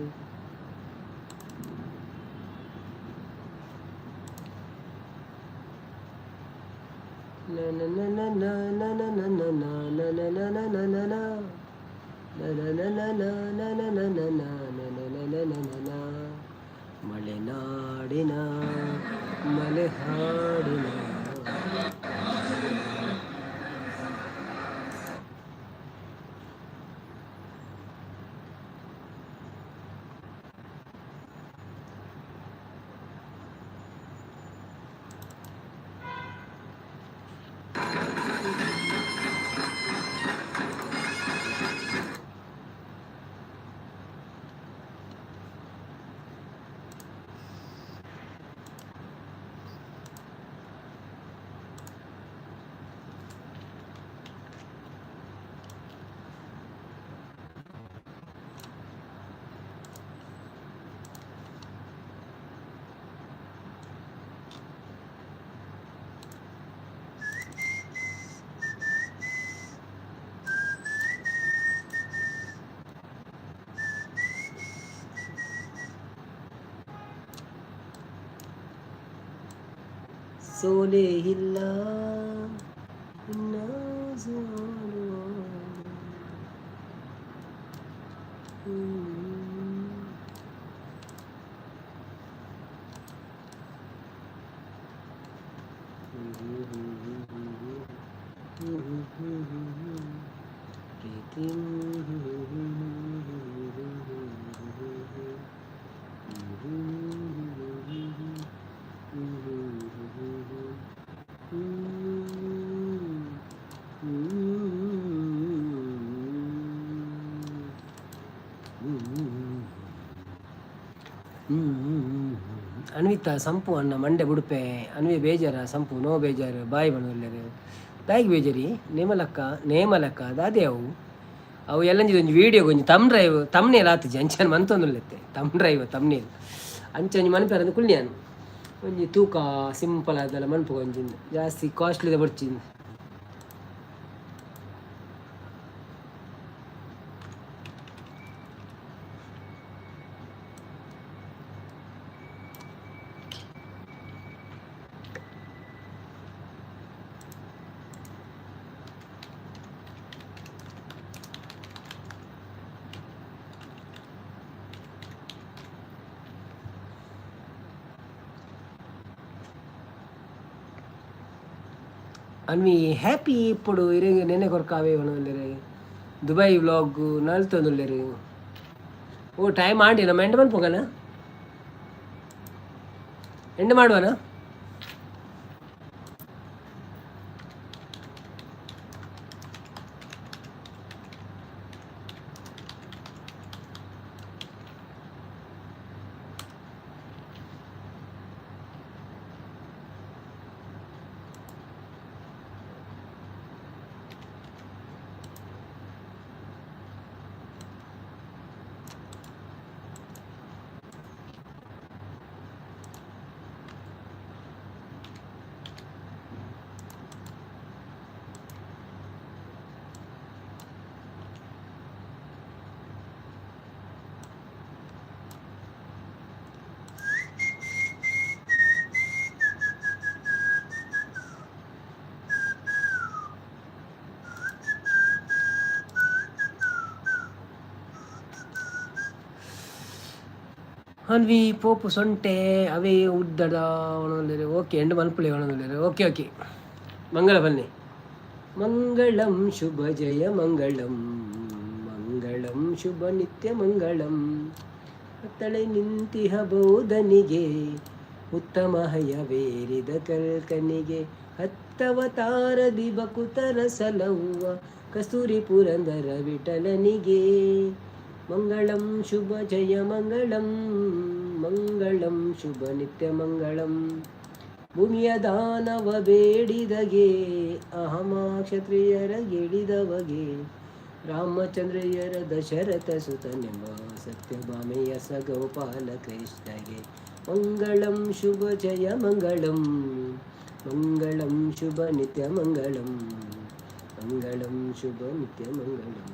ಮಲೆನಾಡಿನ ಮಲೆಹಾಡಿನ ಸೋಲೆ ಇಲ್ಲ ಇನ್ನ ಸೋಲುವ. ಪ್ರೀತಿ. ಅನ್ವಿತ ಸಂಪು ಅಣ್ಣ ಮಂಡೆ ಬುಡುಪೆ. ಅನ್ವಿ ಬೇಜಾರ ಸಂಪು? ನೋ ಬೇಜಾರು. ಬಾಯಿ ಬಣ್ಣದಲ್ಲೇರು ದಾಯಿಗೆ ಬೇಜಾರಿ? ನೇಮಲಕ್ಕ, ನೇಮಲಕ್ಕ ದಾದೆ ಅವು ಅವು ಎಲ್ಲಂಜಿ ಒಂಜಿ ವೀಡಿಯೋ ಒಂಜಿ ತಮ್ ಡ್ರೈವ್ ತಮ್ನೇಲ್ ಆತಿಜಿ ಅಂಚನ್ ಮಂತೊಂದುಲ್ಲೆತ್ತೆ. ತಮ್ ಡ್ರೈವ್ ತಮ್ನೇಲ್ ಅಂಚ ಒಂಜಿ ಮನ್ಪೆರಂದು ಕುಳ್ಳಿಯಾನು. ಒಂಜಿ ತೂಕ ಸಿಂಪಲ್ ಆದಲ್ಲ ಮನ್ಪು ಒಂಜಿ ಜಾಸ್ತಿ ಕಾಸ್ಟ್ಲಿದ ಬೊಡ್ಚಿಂದು. ಅನ್ವಿ ಹ್ಯಾಪಿ ಇಪ್ಪೊಡು ಇರೆಗ್ ನೆನೆ ಕೊರ್ಕಾವೆ ಪನೊಂದುಲ್ಲೆರ್. ದುಬೈ ವ್ಲಾಗ್ ನಲ್ತೊಂದುಲ್ಲೆರ್. ಓ, ಟೈಮ್ ಆಂಡಿ, ನಮ್ಮ ಎಂಡ್ ಮನ್ಪುಗನ? ಎಂಡ್ ಮಾಡುವನ? ಅನ್ವಿ ಪೋಪು ಸೊಂಟೆ ಅವೇ ಉದ್ದಡ. ಓಕೆ, ಎಂಡು ಮನ್ಪುಲೆ ಒಣದುಲ್ಲೆರ್. ಓಕೆ ಓಕೆ, ಮಂಗಳ ಬನ್ನಿ. ಮಂಗಳಂ ಶುಭ ಜಯ ಮಂಗಳಂ, ಮಂಗಳಂ ಶುಭ ನಿತ್ಯ ಮಂಗಳಂ. ಕತ್ತಳೆ ನಿಂತಿಹ ಬೋಧನಿಗೆ, ಉತ್ತಮ ಹಯವೇರಿದ ಕಲ್ಕನಿಗೆ, ಹತ್ತವತಾರದಿ ಬಕುತರ ಸಲಹುವ ಕಸ್ತೂರಿ ಪುರಂದರ ವಿಠಲನಿಗೆ. ಮಂಗಳಂ ಶುಭ ಜಯ ಮಂಗಳಂ, ಮಂಗಳಂ ಶುಭ ನಿತ್ಯ ಮಂಗಳಂ. ಭೂಮಿಯ ದಾನವ ಬೇಡಿದಗೆ, ಅಹಮ ಕ್ಷತ್ರಿಯರ ಗೆಡಿದವಗೆ, ರಾಮಚಂದ್ರಯ್ಯರ ದಶರಥ ಸುತನೆಂಬ ಸತ್ಯಭಾಮೆಯ ಸಗೋಪಾಲ ಕೃಷ್ಣಗೆ. ಮಂಗಳಂ ಶುಭ ಜಯ ಮಂಗಳಂ, ಮಂಗಳಂ ಶುಭ ನಿತ್ಯ ಮಂಗಳಂ, ಮಂಗಳಂ ಶುಭ ನಿತ್ಯ ಮಂಗಳಂ.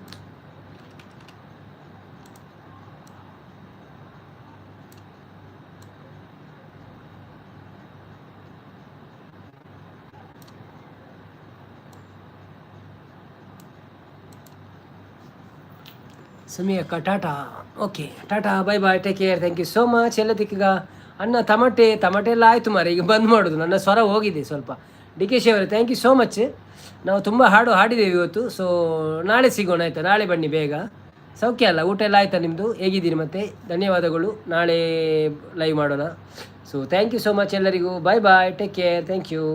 ಸುಮಿ ಅಕ್ಕ Tata. Okay, tata, bye bye, take care, thank you so much. ಎಲ್ಲ ದಿಕ್ಕಿಗ ಅಣ್ಣ. ತಮಟೆ ತಮಟೆ ಎಲ್ಲ ಆಯಿತು ಮಾರೆ, ಈಗ ಬಂದ್ ಮಾಡೋದು. ನನ್ನ ಸ್ವರ ಹೋಗಿದೆ ಸ್ವಲ್ಪ. ಡಿ ಕೆ she ಅವರೇ, thank you so much. ನಾವು ತುಂಬ ಹಾಡು ಹಾಡಿದ್ದೇವೆ ಇವತ್ತು. ಸೊ ನಾಳೆ ಸಿಗೋಣ, ಆಯಿತಾ? ನಾಳೆ ಬನ್ನಿ ಬೇಗ. ಸೌಖ್ಯ ಅಲ್ಲ? ಊಟ ಎಲ್ಲ ಆಯಿತಾ ನಿಮ್ಮದು? ಹೇಗಿದ್ದೀರಿ ಮತ್ತೆ? ಧನ್ಯವಾದಗಳು. ನಾಳೆ ಲೈವ್ ಮಾಡೋಣ. So thank you so much ಎಲ್ಲರಿಗೂ. Bye bye, take care, thank you.